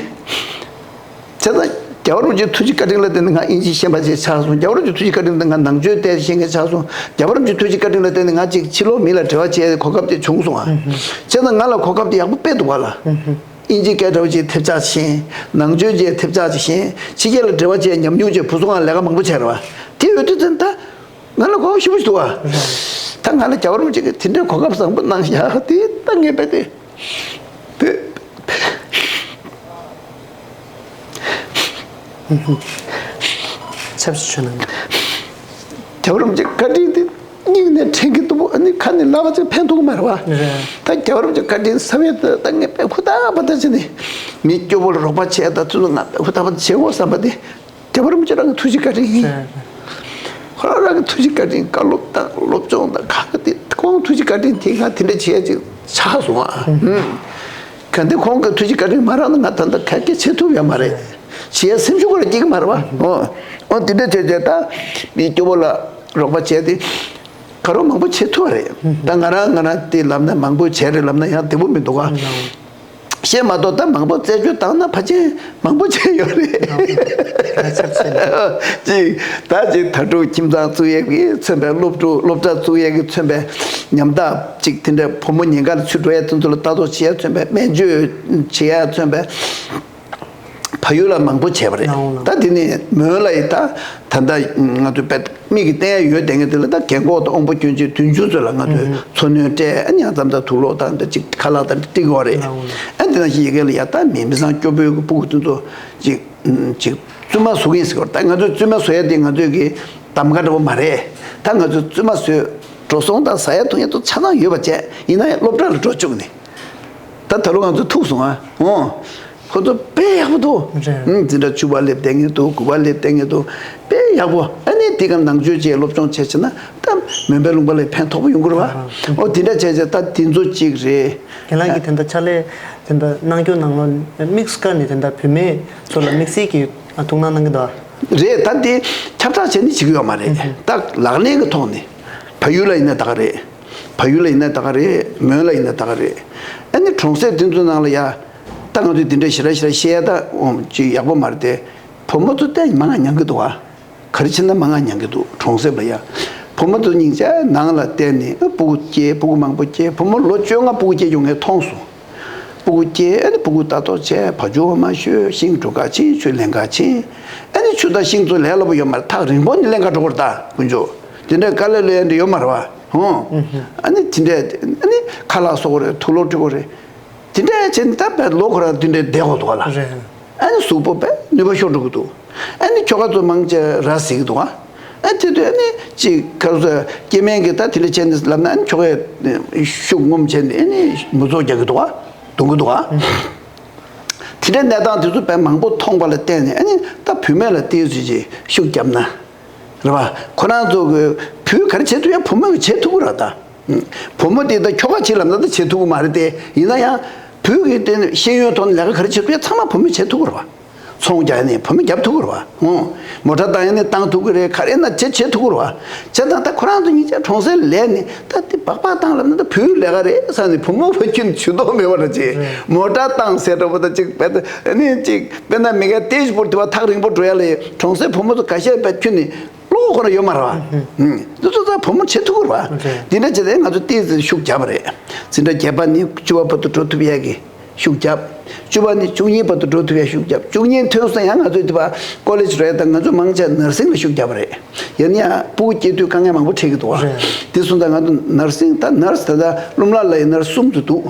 བྱས་ཙང་རྒྱལ་བ་རིན་པོ་ཆེའི་ཐུགས་རྗེ་བཀའ་དྲིན་ལ་བརྟེན་ནས་ང་དབྱིན་ཇི་ཤེས་པ་ཅིག་ཆགས་སོང་། རྒྱལ་བ་རིན་པོ་ཆེའི་ཐུགས་རྗེ་བཀའ་དྲིན་ལ་ང་ནང་ཆོས་བལྟས་ཤེས་མཁན་ཆགས་སོང་། རྒྱལ་བ་རིན་པོ་ཆེའི་ཐུགས་རྗེ་བཀའ་དྲིན་ལ་བརྟེན་ནས་ང་ཅིག་ཕྱི་ལོགས་མི་ལ་འབྲེལ་བ་བྱེད་གོ་སྐབས་དེ་བྱུང་སོང་ཨ། བྱས་ཙང་ང་ལ་གོ་སྐབས་དེ་ཡག་པོ་དཔེ་འདུག་ག་ལ། དབྱིན་ཇི་སྐད་འདྲ་བོ་ཅིག་ཐེབས་ཆག་ཅིག་ཤེས། ནང་ཆོས་ཅིག་ཐེབས་ཆག་ཅིག་ཤེས། ཕྱི་རྒྱལ་ལ་འབྲེལ་བ་བྱས་ཉམས་མྱོང་བྱས། བུ་གསོ་ཁང་ལས་ཀ་མང་པོ་བྱས་རེད་པ། དེ་ཡོད་དུས་ཙམ་ད། ང་ལ་གོ་སྐབས་ཞེ་པོ་ཞིག་འདུག་ག་ད་ང་ལ་རྒྱལ་བ་རིན་པོ་ཆེ་གིས་དེ་འདྲའི་གོ་སྐབས་བཟང་པོ་གནང་བཞག་དེ་ད་ངས་རྦད་དེ། བོད། ཆབ་སྲིད་ཆོས་ནང་། རྒྱལ་བ་རིན་པོ་ཆེ་བཀའ་དྲིན་དེ་ངས་ སྙིང་ནས་དྲན་གྱི་འདུག་ཨ་ནི་ཁ་ནས་ལབ་པ་ཅིག་ཕན་ཐོགས་ཀྱི་མ་རེད་བ། རེད། ད་རྒྱལ་བ་རིན་པོ་ཆེ་བཀའ་དྲིན་གསབ་ཡས་ད་ངས་དཔེ་ཧུར་ཐག་པ་ད་བྱས་ནས་མི་སྐྱོ་བོ་ལ་རོགས་པ་བྱས་ད་དུས་ཚོད་ང་དཔེ་ཧུར་ཐག་པ་བྱེད་དགོས་བསམ་པ་དེ། རྒྱལ་བ་རིན་པོ་ཆེ་རང་གི་ཐུགས་རྗེ་བཀའ་དྲིན་ཡིན། ཁོ་རང་རང་གི་ཐུགས་རྗེ་བཀའ་དྲིན་བཀའ་སློབ་དང་སློབ་སྦྱོང་དང་གང་ག་དེ་ཁོང་ཐུགས་རྗེ་བཀའ་དྲིན་དེ་གང་དེ་འདྲ་བྱས་ཅིག་ཆགས་སོང་ཨ། གལ་ཏེ་ཁོང་གི་ཐུགས་རྗེ་བཀའ་དྲིན་མ་རག་ན་ང་ད་ལྟ་ག་གེ་བྱེད་ཐུབ་ཡོད་མ་རེད། བྱེད་ཡ་སེམས་ཤུགས་ཁོ་རང་སྐྱེ་གི་མ་རེད་བ། ཨོ་ཨོ་དེ་འདྲ་བྱས་བྱས་ད་མི་སྐྱོ་བོ་ལ་རོགས་པ་བྱས་ཏེ་ག་རོགས་མང་པོ་བྱེད་ཐུབ་པ་རེད། ད་ང་རང་ང་རང་དེ་ལབ་ན་མང་པོ་བྱས་རེད་ལབ་ན་ཡང་བདེ་པོ་མི་འདུག་ཨ། བཤད་མ་གཏོགས་ད་མང་པོ་རྩད་གཅོད་བཏང་ན་ཕལ་ཆེར་མང་པོ་བྱས་ཡོད་རེད། ཆབས་ཅིག་ད་ཅིག་དྭ་ཕྲུག་ཁྱིམ་ཚང་བཙུགས་ཡས་ཀྱིས་མཚོན་པའི་སློབ་ཕྲུག་སློབ་གྲྭ་བཙུགས་ཡས་ཀྱིས་མཚོན་པའི་ཉམ་ཐག་ཅིག་དེ་འདྲ་བུ་མོ་ཉེན་ཁ་ལ་ཚུད་འགྲོ་ཡས་དེ་ཚོ་ལ་ལྟ་རྟོག་བྱེད་ཡས་མཚོན་པའི་སྨན་བཅོས་བྱེད་ཡས་མཚོན་པའི་བལ་ཡུལ་ལ་མང་པོ་བྱས་པ་རེད། ད་དེ་ནས་མོན་ལ་ཡི་ད་ད་ལྟ་ང་ཚོ་དཔེ། མིག་གིས་བསྟན་ཡ་ཡོད་བསྡད་མཁན་དེ་ལ་ད་རྒན་གོག་དང་དབང་པོ་སྐྱོན་ཅན་བདུན་ཅུ་ཚོ་ལ་ང་ཚོས་འཚོ་སྣོན་སྤྲད་ཨ་ནི་ཡང་ཙམ་ད་དུག་ལོག་དང་ད་ཅིག་ཁ་ལག་དང་སྤྲད་ཀྱི་ཡོད་རེད། ཨ་དེ་ནང་བཞིན་ཡ་གི་ལ་ཡ་ད་མི་མི་ཚང་སྐྱོ་པོའི་གི་སྤུ་གུ་དེ་ཚོ་ཅིག་ཅིག་བཙུན་མ་བཟོ་གི་ཡིན་ཟེར་གི་ཡོད་རེད། ད་ང་ཚོས་བཙུན་མ་བཟོ་ཡ་དེ་ང་ཚོས་གི་གདམ་ག་འདྲ་པོ་མ་རེད། ད་ང་ཚོས་བཙུན་མ་བཟོས་འགྲོ་སོང་དང་ཟ་ཡ་འཐུང་ཡ་དེ་ཆ་ཚང་ཡོད་པ་བྱས་ཡིན་ན་ཡང་སློབ་གྲྭ་ལ་འགྲོ་བཅུག་ནས་ད་ད་ལོ་ང་ཚོ་ཐུག་སོང་ཨ་འོ། ཁོ་ཚོ་དཔེ་ཡག་པོ་འདུག་རེད། ཨང་། འཛིན་གྲྭ་བཅུ་པ་སླེབས་བསྡད་མཁན་འདུག་དགུ་པ་སླེབས་བསྡད་མཁན་འདུག་དཔེ་ཡག་པོ། ཨ་ནི་དེ་ག་ནང་ཆོས་བྱས་སློབ་སྦྱོང་བྱས་བྱས་ན་ད་མོན་པའི་ལུང་པ་ལ་ཕན་ཐོགས་པོ་ཡོང་གི་རེད་བ། ཨ། ཨོ་དེ་འདྲ་བྱས་བྱས་ད་དེ་ཚོ་གཅིག་རེད། རྒན་ལགས་ཀྱིས་དེ་འདྲ་ཕྱག་ལས་དེ་འདྲ་གནང་རྒྱུ་ནང་ལོགས་དམིགས་སུ་བཀར་ནས་དེ་འདྲ་བུད་མེད་ཚོ་ལ་དམིགས་བསལ་གྱི་ཐུགས་སྣང་གནང་གི་འདུག་ཨ། རེད། ད་དེ་ཁྱབ་བསྒྲགས་བྱས་ནས་བྱེད་ཀྱི་ཡོད་མ་རེད། ད་ལག་ལེན་གྱི་ཐོག་ནས་བལ་ཡུལ་ལ་ཡིན་ན་ད་ག་རེད། བལ་ཡུལ་ལ་ཡིན་ན་ད་ག་རེད། མོན་ལ་ཡིན་ན་ད་ག་རེད། ཨ་ནི་གྲོང་གསེབ་དེ་ཚོའི་ནང་ལ་ཡ། ད་ང་ཚོས་འདི་འདྲ་ཞེ་དྲག་ཞེ་དྲག་བཤད་ཡ་ད་འོ་ཅིག་ཡག་པོ་མ་རེད་དེ། བུ་མོ་ཚོ་ལྟས་མང་ང་མྱང་གི་འདུག་ཨ། ག་རེ་བྱས་ན་མང་ང་མྱང་གི་འདུག་གྲོང་གསེབ་ལ་ཡ། བུ་མོ་ཚོ་སྙིང་རྗེ་ནང་ལ་བལྟས་ནས་ཨ་སྤུ་གུ་སྐྱེས་སྤུ་གུ་མང་པོ་སྐྱེས་བུ་མོ་ལོ་བཅོ་ལྔ་སྤུ་གུ་སྐྱེས་ཡོང་མཁན་མཐོང་སོང་། སྤུ་གུ་སྐྱེས་ཨ་ནི་སྤུ་གུ་ལྟ་རྟོག་བྱས་བ་ཇོ་བོ་མ་ཤོད་ཤིང་འབྲུ་ཁ་ཕྱིན་ཆུ་ལེན་ག་ཕྱིན། ཨ་ནི་ཆུ་དང་ཤིང་ཚོ་ལས་སླ་པོ་ཡོད་མ་རེད། ཐག་རིང་པོ་ནས་ལེན་ག་འགྲོ་དགོས་རེད་ད་དཀོན་མཆོག་དེ་འདྲའི་དཀའ་ལས་ལས་འདྲ་ཡོད་མ་རེད་བ། ཧོ། ཨ་ནི་དེ་འདྲས་ཨ་ནི་ཁ་ལག་བཟོ་དགོས་རེད། དུག་ལོག་སྤྲོད་དགོས་རེད། དེ་འདྲས་བྱས་ནས་ད་བས་ལོ་ཁོ་རང་དེ་འདྲས་བསྡད་དགོས་འདུག་ག་ལ། རེད། ཨ་ནི་གཟུགས་པོ་བས་ནུས་པ་ཤོར་འགྲོ་གི་འདུག་ཨ་ནི་ཁྱོ་ག་ཚོ་མང་ཆེ་ར་ཟིག་འདུག་ཨ། ཨ་དེ་དུས་ཨ་ནི་ཅིག་ཁ་རུ་ཚོ་སྐྱེ་དམན་གྱི་ད་དེ་འདྲས་བྱས་ནས་ལབ་ན་ཨ་ནི་ཁྱོ་གས་ཤུགས་ངོམ་བྱས་ནས་ཨ་ནི་མུ་ཚོགས་རྒྱག་གི་འདུག་ཨ། རྡུང་གི་འདུག་ཨ། དེ་འདྲའི་གནས་སྟངས་དེ་ཚོ་བས་མང་པོ་མཐོང་བ་ལ་བརྟེན་ནས་ཨ་ནི་ད་བུད་མེད་ལ་ཏོག་ཙམ་ཅིག་ཤུགས་བརྒྱབ་ན། རེད་བ། ཁོ་རང་ཚོ་གི་བུས་ག་རེ་བྱེད་ཐུབ་ཡ་བུ་མོས་བྱེད་ཐུབ་ཀྱི་རེད་ད། བུ་མོ་དེ་ད་ཁྱོ་ག་བྱེད་ལབ་ན་ད་བྱེད་ཐུབ་ཀྱི་མ་རེད་དེ། ཡིན་ན་ཡང་བུ་གི་དེ་ཤེས་ཡོན་ཐོག་ནས་ལས་ཀ་ག་རེ་བྱེད་ཐུབ་ཡ་ཚང་མ་བུ་མོས་བྱེད་ཐུབ་ཀྱི་རེད་བ། ཚོང་རྒྱག་ཡ་ནས་བུ་མོས་རྒྱབ་ཐུབ་ཀྱི་རེད་བ། ཨོ། མོ་ཊ་བཏང་ཡ་ནས་བཏང་ཐུབ་ཀྱི་རེད། ག་རེ་ན་བྱེད་བྱེད་ཐུབ་ཀྱི་རེད་བ། བྱས་ཙང་ད་ཁོ་རང་ཚོ་གཉིས་ཆ་གྲོང་གསེབ་ལ་ལས་ནས་ད་དེ་སྦག་སྦག་བཏང་ལབ་ན་ད་བུའི་ལས་ཀ་རེད་བསམ་ནས་བུ་མོ་བུ་ཁྱོད་ཇུས་གཏོགས་མེད་པ་ར་ཅིག་མོ་ཊ་བཏང་ཟེར་འདྲ་པོ་ད་ཅིག་བས་ད་ཨ་ནི་ཅིག་དཔེར་ན་མི་ག་ཏེ་ཇི་པུར་དེ་བ་ཐག་རིང་པོ་འགྲོ་ཡ་ལ་ཡ་གྲོང་གསེབ་བུ་མོ་ཚོ་འགའ་ཤས་བས་ཁྱོད་ནི་བློ་ཁོ་ར་ཡོད་མ་རེད་བ། འདི་ཚོ་ད་བུ་མོ་བྱེད་ཐུབ་ཀྱི་རེད་བ། འདི་འདྲ་བྱས་ཏེ་ང་ཚོ་ཏོག་ཙམ་ཤུགས་བརྒྱབ་པ་རེད། འཛིན་གྲྭ་བརྒྱད་པ་ནས་བཅུ་པ་བར་དུ་འགྲོ་ཐུབ་ཡ་གི་ཤུགས་བརྒྱབ། བཅུ་པ་ནས་བཅུ་གཉིས་བར་དུ་འགྲོ་ཐུབ་ཡ་ཤུགས་བརྒྱབ། བཅུ་གཉིས་ཐོན་སོང་ཡང་ང་ཚོས་དེ་བ་ཀོ་ལེཇ་རེད་དང་ང་ཚོ་མང་ཆེ་ནར་སིང་ལ་ཤུགས་བརྒྱབ་པ་རེད། ཡིན་ན་ཡང་སྤུ་གུ་སྐྱེ་དུས་དཀའ་ངལ་མང་པོ་འཕྲད་ཀྱི་འདུག་བ། རེད། དེ་སོང་ཙང་ང་ཚོ་ནར་སིང་ད་ནར་སི་ད་ལྟ་ཀླུ་མ་ལ་ལ་ཡི་ནར་སི་གསུམ་དུ་འདུག་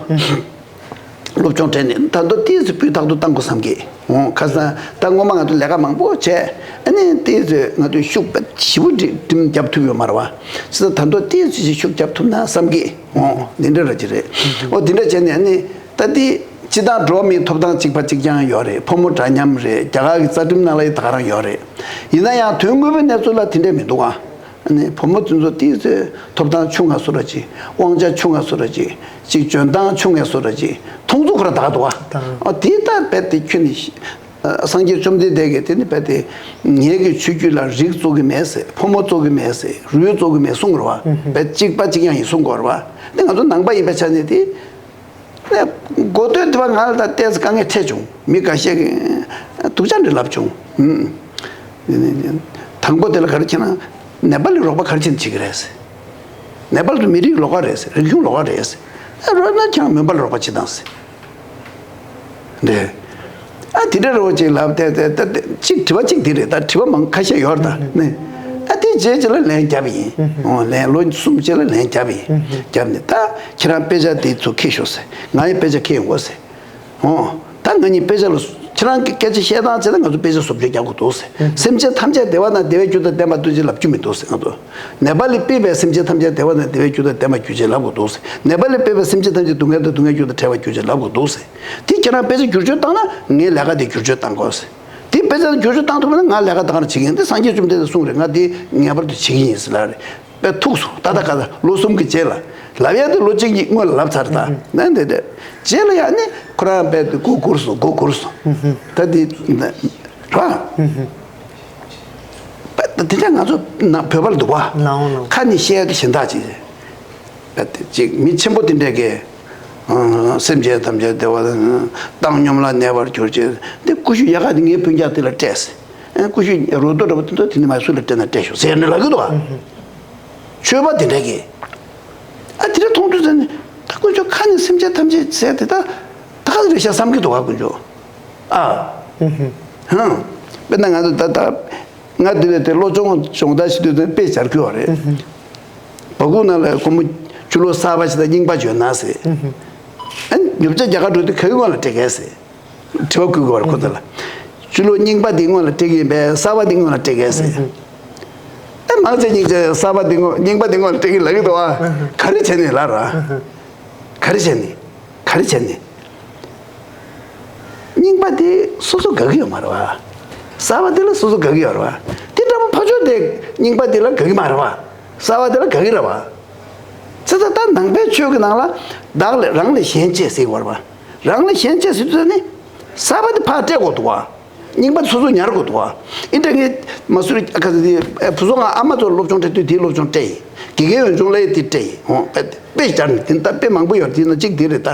སློབ་སྦྱོང་སྤྲད་ནས་ད་དུང་ཏོག་ཙམ་སྤུས་དག་ཏུ་བཏང་དགོས་བསམ་གི། འོ་ཁ་སང་ད་སྔོན་མ་ང་ཚོ་ལས་ཀ་མང་པོ་བྱས་ཨ་ནི་ཏོག་ཙམ་ང་ཚོས་ཤུགས་ཞེ་པོ་འགྲིམ་རྒྱབ་ཐུབ་ཡོད་མ་རེད་བ། ཙི་ད་ད་དུང་ཏོག་ཙམ་ཞིག་ཤུགས་རྒྱབ་ཐུབ་ན་བསམ་གི། འོ་འདི་འདྲ་ར་ཅི་རེད། འོ་འདི་འདྲ་བྱས་ནས་ཨ་ནི་ད་འདི་སྤྱི་བཏང་འགྲོ་བ་མིའི་ཐོབ་ཐང་གཅིག་པ་གཅིག་རྐྱང་ཡོད་རེད། ཕོ་མོ་འདྲ་མཉམ་རེད། རྒྱ་གར་གྱི་རྩ་ཁྲིམས་ནང་ལ་ཡི་ད་ག་རང་ཡོད་རེད། ཡིན་ན་ཡང་དོན་དངོས་པོའི་གནས་ཚུལ་ལ་དེ་འདྲ་མི་འདུག་ཨ། ཨ་ནི་བུ་མོ་དེ་ཚོ་ཏོག་ཙམ་ཐོབ་ཐང་ཆུང་ང་སུ་ར་ཅིག་དབང་ཆ་ཆུང་ང་སུ་ར་ཅིག་ཅིག་འཇོན་ཐང་ཆུང་ངེ་སུ་ར་ཅིག་མཐོང་ཚུལ་ཁོ་ར་དག་འདུག་ཨ། ཨ་དེ་ལྟར་རྦད་དེ་ཁྱོད་ནི་སངས་རྒྱས་བཅོམ་ལྡན་འདས་ཀྱིས་དེ་ནི་རྦད་དེ་ངེད་ཀྱི་ཆོས་བརྒྱུད་ལ་རིགས་གཙོ་གི་མེད་ཟེར། ཕོ་མོ་གཙོ་གི་མེད་ཟེར། རུས་གཙོ་གི་མེད་གསུང་གི་རེད་བ། རྦད་གཅིག་པ་གཅིག་རྐྱང་ཡིན་གསུང་གི་རེད་བ། དེ་ང་ཚོ་ནང་པ་ཡིན་པའི་ཆ་ནས་དེ། གོ་ཐོས་དེ་བ་ང་ལ་ད་ཏོག་ཙམ་དཀའ་ངལ་འཕྲད་བྱུང་། མི་འགའ་ཤས་ཀྱིས་སྡུག་ཅག་འདྲ་ལབ་བྱུང་། ཧུམ། དང་པོ་དེ་ལ་ག་རེ་བྱས་ན་ནེ་པ་ལི་རོགས་པ་ག་རེ་བྱས་ནས་བྱེད་ཀྱི་རེད་ཟེར། ནེ་པ་ལི་དུ་མི་རིགས་ལོགས་ཀ་རེད་ཟེར། རིག་གཞུང་ལོགས་ཀ་རེད་ཟེར། ཨ་རོགས་ན་ཁྱེད་རང་མོན་པ་ལ་རོགས་པ་བྱེད་དང་ཟེར། འདི། ཨ་དེ་འདྲ་རོགས་ཅིག་ལབ་དེ་དེ་དེ་དེ་གཅིག་དྲི་བ་གཅིག་དེ་རེད། ད་དྲི་བ་མང་ཁ་ཤས་ཡོད་རེད་ད་ནི། ཨ་དེ་རྗེས་ཅིག་ལ་ལན་བརྒྱབ་ཡིན། འོ་ལན་ལོ་གསུམ་ཅིག་ལ་ལན་བརྒྱབ་ཡིན། བརྒྱབ་ནས་ད་ཁྱེད་རང་དཔེ་ཆ་དེ་ཚོ་ཁྱེར་ཤོག་ཟེར། ང་ཡི་དཔེ་ཆ་ཁྱེར་ཡོང་གོ་ཟེར། འོ་ད་ང་གཉིས་དཔེ་ཆ་ལ་ ཁྱེད་རང་གི་སྐད་ཆ་བཤད་སྟངས་བྱས་ན་ང་ཚོ་དཔེ་ཆ་བཟོ་བཅོས་རྒྱག་དགོས་འདུག་ཟེར། སེམས་ཅན་ཐམས་ཅད་བདེ་བ་དང་བདེ་བའི་རྒྱུ་དང་ལྡན་པར་སྟོན་ཅིག་ལབ་རྒྱུ་མི་འདུག་ཟེར། ང་ཚོ་ནེ་པ་ལི་པི་པས་སེམས་ཅན་ཐམས་ཅད་བདེ་བ་དང་བདེ་བའི་རྒྱུ་དང་ལྡན་པར་གྱུར་ཅིག་ལབ་དགོས་འདུག་ཟེར། ནེ་པ་ལི་པི་པས་སེམས་ཅན་ཐམས་ཅད་སྡུག་བསྔལ་དང་སྡུག་བསྔལ་རྒྱུ་དང་བྲལ་བར་གྱུར་ཅིག་ལབ་དགོས་འདུག་ཟེར། དེ་ཁྱེད་རང་དཔེ་ཆ་བསྒྱུར་བཅོས་བཏང་ན་ངའི་ལས་ཀ་དེ་བསྒྱུར་བཅོས་བཏང་དགོས་ཟེར། དེ་དཔེ་ཆ་བསྒྱུར་བཅོས་བཏང་ཐུབ་ན་ང་ལས་ཀ་ད་ག་རང་བྱེད་ཀྱི་ཡིན། དེ་སངས་རྒྱས་བཅོམ་ལྡན་འདས་གསུངས་རེད། ང་དེ་ངེས་པར་དུ་བྱེད་ཀྱི་ཡིན་ཟེར་ལབ་རེད། དཔེ་ཐུགས་སུ་ད་ལྟ་ག་ལ་ལོ་གསུམ་གྱི་རྗེས་ལ་ལབ་ཡ་དེ་ལོ་གཅིག་གཉིས་སྔོན་ལ་ལབ་ཚར། ད་ནས་འདི་འདྲ་རྗེས་ལ་ཡ་ནི་ཁོ་རང་དཔེ་དེ་མགོ་སྒུར་སོང་། མགོ་སྒུར་སོང་། ད་འདི་ར་དཔེ་དེ་འདྲ་ང་ཚོ་ན་བོད་པ་ལ་འདུག་བ། ལའང་ལའང་། ཁ་ནས་བཤད་ཡ་དེ་གཞན་དག་ཅིག་རེད། དཔེ་དེ་ཅིག་མི་ཆེན་པོ་དེ་འདྲས་ཀྱིས་ཨ་སེམས་ཅན་ཐམས་ཅད་བདེ་བ་དང་བཏང་སྙོམས་ལ་གནས་པར་གྱུར་ཅིག་འདི་ཀུ་ཤུ་ཡག་ག་དེ་ངའི་སྤུན་ཀྱག་དེ་ལ་སྤྲད་ཟེར། ཨ་ཀུ་ཤུ་རོ་རྡོ་འདྲ་པོ་དེ་ཚོ་དེ་ནི་མ་སུ་ལ་སྤྲད་ན་སྤྲད་ཤོག་ཟེར་ནས་ལབ་ཀྱི་འདུག་བ། ཆོས་པ་དེ་འདྲ་གིས། ཨ་དེ་འདྲ་མཐོང་དུས་ཙམ་ནས་ད་དཀོན་མཆོག་ཁ་ནས་སེམས་ཅན་ཐམས་ཅད་ཟེར་དེ་ད་ད་ག་རེད་ཤག་བསམ་གྱི་འདུག་ག་དཀོན་མཆོག་ཨ། ཧང་། དཔེར་ན་ང་ཚོ་ད་ལྟ་ང་འདི་ལས་དེ་སློབ་སྦྱོང་སྦྱོང་བརྡར་ཞིག་དུས་ཙམ་དཔེ་སྦྱར་གྱི་ཡོད་རེད། སྦ་ཁུག་ནང་ལ་སྒོར་མོ་ཕྱི་ལོ་གསར་པ་ཞིག་དང་རྙིང་པ་ཅིག་ཡོད་ན་ཟེར། ཨ་ནི་ཉོ་ཆ་རྒྱག་ག་འགྲོ་དུས་ག་གི་སྔོན་ལ་སྤྲད་གས་ཟེར། དྲི་བ་བཀོད་དགོས་པར་ཁོ་ཚོ་ལ། ཕྱི་ལོ་རྙིང་པ་འདི་སྔོན་ལ་སྤྲད་ཀྱི་ཡིན་པས་གསར་པ་འདི་སྔོན་ལ་སྤྲད་ཀྱི་ཡིན་ཟེར། ཨེ་མང་ཆེ་རྙིང་ཆེ་གསར་པ་འདི་སྔོན་རྙིང་པ་འདི་སྔོན་ལ་སྤྲད་ཀྱི་ལབ་ཀྱི་འདུག་ཨ། ག་རེ་བྱས་ནས་ལབ་ར། ག་རེ་བྱས་ནས། ག་རེ་བྱས་ནས། རྙིང་པ་འདི་སོ་སོ་དགའ་གི་ཡོད་མ་རེད་བ། གསར་པ་འདི་ལ་སོ་སོ་དགའ་གི་ཡོད་རེད་བ། དེ་འདྲ་པོ་ཕར་ཕྱོགས་དེ་རྙིང་པ་འདི་ལ་དགའ་གི་མ་རེད་བ། གསར་པ་འདི་ལ་དགའ་གི་རེད་བ། ཚེ་ད་ལྟ་ནང་པའི་ཆོས་ཀྱི་ནང་ལ་བདག་ལས་རང་ལས་གཞན་གཅེས་ཟེར་གྱི་ཡོད་རེད་བ། རང་ལས་གཞན་གཅེས་ཟེར་དུས་ནི། གསར་པ་དེ་ཕར་སྤྲད་དགོས་འདུག་བ། རྙིང་པ་དེ་སོ་སོ་ཉར་དགོས་འདུག་བ། ཨིན་དྲ་ངས་མ་སུ་རི་ཁ་ས་དེ་བུ་སོ་ང་ཨ་མ་ཚོར་སློབ་སྦྱོང་སྤྲད་དུས་དེའི་སློབ་སྦྱོང་སྤྲད་ཡིན། དགེ་རྒན་འོས་སྦྱོང་ལ་ཡི་དེ་སྤྲད་ཡིན། འོང་དཔེ་དཔེ་སྦྱར་ནས་དེ་ད་དཔེ་མང་པོ་ཡོད་དེ་ན་གཅིག་དེ་རེད་ད།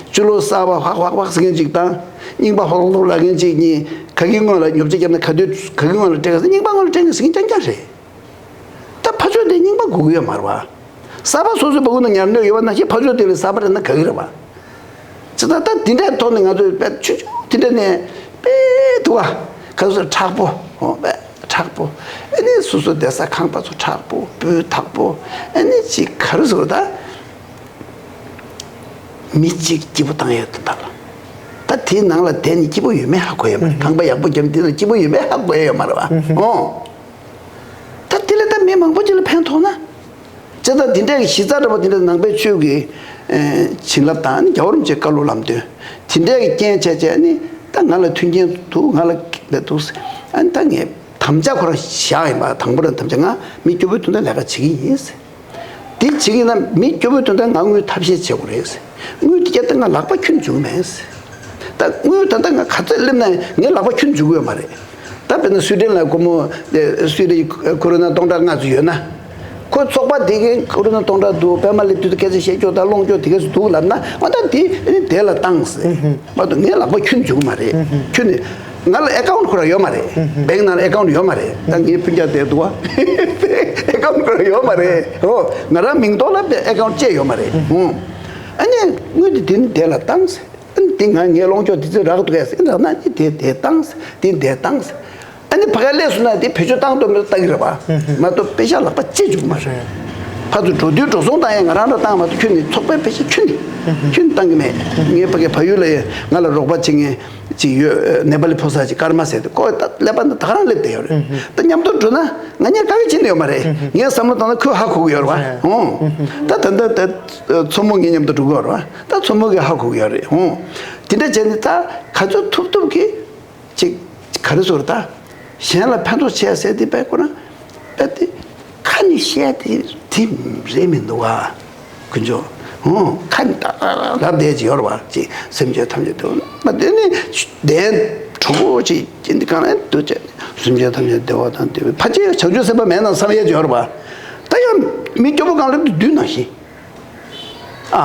སྤྱི་ལོ་གསར་པ་ཧག་ཧག་ཧག་ཟེར་མཁན་གཅིག་དང་། རྙིང་པ་ཧོག་ལོག་ལབ་མཁན་གཅིག་གཉིས་ག་གི་སྔོན་ལ་ཉོ་ཆ་བརྒྱབ་ན་ག་དུས་ག་གི་སྔོན་ལ་སྤྲད་ག་ཟེར་རྙིང་པ་སྔོན་ལ་སྤྲད་ག་ཟེར་མཁན་རྐྱང་རྐྱང་རེད། ད་ཕར་ཕྱོགས་དེ་རྙིང་པ་དགོས་ཀྱི་ཡོད་མ་རེད་བ། གསར་པ་སོ་སོའི་སྦ་ཁུག་ནང་ཉར་འདོད་ཡོད་པ་ནང་བཞིན་ཕར་ཕྱོགས་དེ་ལས་གསར་པ་རེད་ན་དགའ་གི་རེད་བ། ཅི་ད་ལྟ་འདི་འདྲའི་ཐོག་ནས་ང་ཚོས་དཔེ་ཆུང་ཆུང་འདི་འདྲ་ནས་དཔེ་དུ་བ་ག་ཚོད་མཁྲེགས་པོ་ཧོ་དཔེ་མཁྲེགས་པོ་ཨ་ནི་སོ་སོ་བསྡད་ས་ཁང་པ་ཚོ་མཁྲེགས་པོ་སྤུས་དག་པོ་ཨ་ནི་ཅིག་ག་རེ་ཟེར་ད། མི་གཅིག་སྐྱིད་པོ་བཏང་ཡས་དོན་དག་ལ། ད་དེའི་ནང་ལ་བསྡད་ནས་སྐྱིད་པོ་ཡོད་མེད་ཧ་གོ་ཡས་མ་རེད། ཁང་པ་ཡག་པོ་བརྒྱབ་འདི་ན་སྐྱིད་པོ་ཡོད་མེད་ཧ་གོ་ཡས་ཡོད་མ་རེད་བ། ཨོ། ད་དེ་ལས་ད་མི་མང་པོ་ཅིག་ལ་ཕན་ཐོགས་ན། ཅི་ད་འདི་འདྲའི་གཞི་རྩ་འདྲ་པོ་འདི་འདྲ་ནང་པའི་ཆོས་ཀྱི་ཨེ་བྱིན་རླབས་དང་ནི་རྒྱལ་བ་རིན་པོ་ཆེའི་བཀའ་སློབ་ལམ་སྟོན་དེ་འདྲའི་གི་རྐྱེན་བྱས་བྱས་ནི་ད་ང་ལ་མཐུན་རྐྱེན་འདུག་ང་ལ་འདི་འདུག་ཨ་ནི་ད་ངས་དམ་བཅའ་ཁོ་རང་བཞག་ཡིན་པ་དང་པོ་རང་དམ་བཅའ་ང་མི་སྐྱོ་པོའི་དོན་དག་ལས་ཀ་བྱེད་ཀྱི་ཡིན། དེ་བྱེད་ཀྱི་ན་མི་སྐྱོ་པོའི་དོན་དག་ང་དངུལ་ཐབས་ཤེས་བྱེད་དགོས་རེད། དངུལ་དེ་སྐྱེ་ད་ང་ལག་པ་ཁྱོན་འཇུག་མེད། ད་དངུལ་ད་ལྟ་ང་ག་ཚོད་སླེབས་ན་ངའི་ལག་པ་ཁྱོན་འཇུག་གི་ཡོད་མ་རེད། ད་དཔེར་ན་སུའི་ཌེན་ལ་སྒོར་མོ་སུའི་ཌེན་ཁོ་རོ་ན་སྟོང་ཕྲག་ལྔ་ཙམ་ཡོད་ན། ཁོ་ཚོགས་པ་དེ་གའི་ཁོ་རོ་ན་སྟོང་ཕྲག་འདུག་པད་མ་སླེབས་དུས་སྐད་ཆ་བཤད་ཀྱོག་དང་སློང་ཀྱོག་དེ་ག་ཚོད་འདུག་ལབ་ན་ཨ་ད་དེ་དེ་ལ་བཏང་ཟེར། མ་གཏོགས་ངའི་ལག་པ་ཁྱོན་འཇུག་གི་མ་རེད། ཁྱོན་ནས་ང་ལ་ཨེ་ཀའུན་ཁོ་རང་ཡོད་མ་རེད། བེང་ནང་ལ་ཨེ་ཀའུན་ཡོད་མ་རེད། ད་ངའི་སྤུན་ཀྱག་དེ་འདུག་བ། ཨེ་ཀའུན་ཁོ་རང་ཡོད་མ་རེད། ཧོ། ང་རང་མིང་ཐོག་ལ་ཨེ་ཀའུན་བཅས་ཡོད་མ་རེད། ཧོ། ཨ་ནི་དངུལ་དེ་དེ་ནི་དེ་ལ་བཏང་ཟེར། ཨ་ནི་དེ་ང་ངའི་སློང་ཀྱོག་དེ་ཚོ་རག་འདུག་ཨེ་ཟེར་རག་ན་ཨ་ནི་དེ་དེ་བཏང་ཟེར་དེ་དེ་བཏང་ཟེར། ཨ་ནི་ཕ་ག་སླེབས་སོང་ན་དེ་བེད་སྤྱོད་བཏང་ཐུབ་མི་ལྟ་གི་རེད་པ། མ་གཏོགས་པེ་ཤ་ལག་པ་ཅི་འཇུག་མ་རེད། ཕར་ཚུར་འགྲོ་དུས་འགྲོ་སོང་བཏང་ཡང་ང་རང་རང་བཏང་མ་གཏོགས་ཁྱོད་ནི་ཚོགས་པའི་པེ་ཤ་ཁྱོད་ནི་ཁྱོད་ནི་བཏང་གི་མེད། ངའི་ཕ་གའི་ཕ་ཡུལ་ལ་ཡ་ང་ལ་རོགས་པ་བྱེད་མཁན་ཅིག་ཡོད། ནེ་པ་ལི་ཕོ་གསར་ཅིག་ཀར་མ་ཟེར་དེ་ཁོ་ད་ཀླད་པ་འདི་ད་ག་རང་སླེབས་བསྡད་ཡོད་རེད། ད་མཉམ་དུ་འགྲོ་ན་ང་གཉིས་དཀའ་ངལ་བྱེད་ནི་ཡོད་མ་རེད། ངས་བསམ་བློ་བཏང་ན་ཁོས་ཧ་གོ་གི་ཡོད་རེད་པ། ཨོ། ད་ད་ད་ད་མཚོ་མོ་ངའི་མཉམ་དུ་འགྲོ་གི་ཡོད་རེད་པ། ད་མཚོ་མོ་གིས་ཧ་གོ་གི་ཡོད་རེད། ཨོ། དེ་འདྲ་བྱས་ནས་ད་ག་ཚོད་ཐུབ་ཐུབ་ཀྱིས། ཅིག་ག་རེ་ཟེར་ད། གཞན་ལ་ཕན་ཐོགས་བྱས་ཟེར་དེ་དཔེ་ཁོ་ན། དཔེ་དེ་ཁ་ནས་བཤད་དེ་དེ་རེད་མི་འདུག་ག། དཀོན་མཆོག་ཧོ་ཁ་ནས་ད་ལབ་བསྡད་ཀྱི་ཡོད་རེད་པ། ཅིག་སེམས་ཅན་ཐམས་ཅད་དེ་མ་དེ་ནི་གདན་དྲུག་པོ་ཅིག་ཅི་འདི་གང་ལ་འདུག་ཅེས་སེམས་ཅན་ཐམས་ཅད་བདེ་བ་དང་བདེ་བའི་ཕ་ཆེ་བྱང་ཆུབ་སེམས་དཔའ་མེད་ན་བསམ་ཡས་ཀྱི་ཡོད་རེད་པ། ད་ཡང་མི་སྐྱོ་པོ་གང་ལ་འདུག་ནང་བཞིན། ཨ།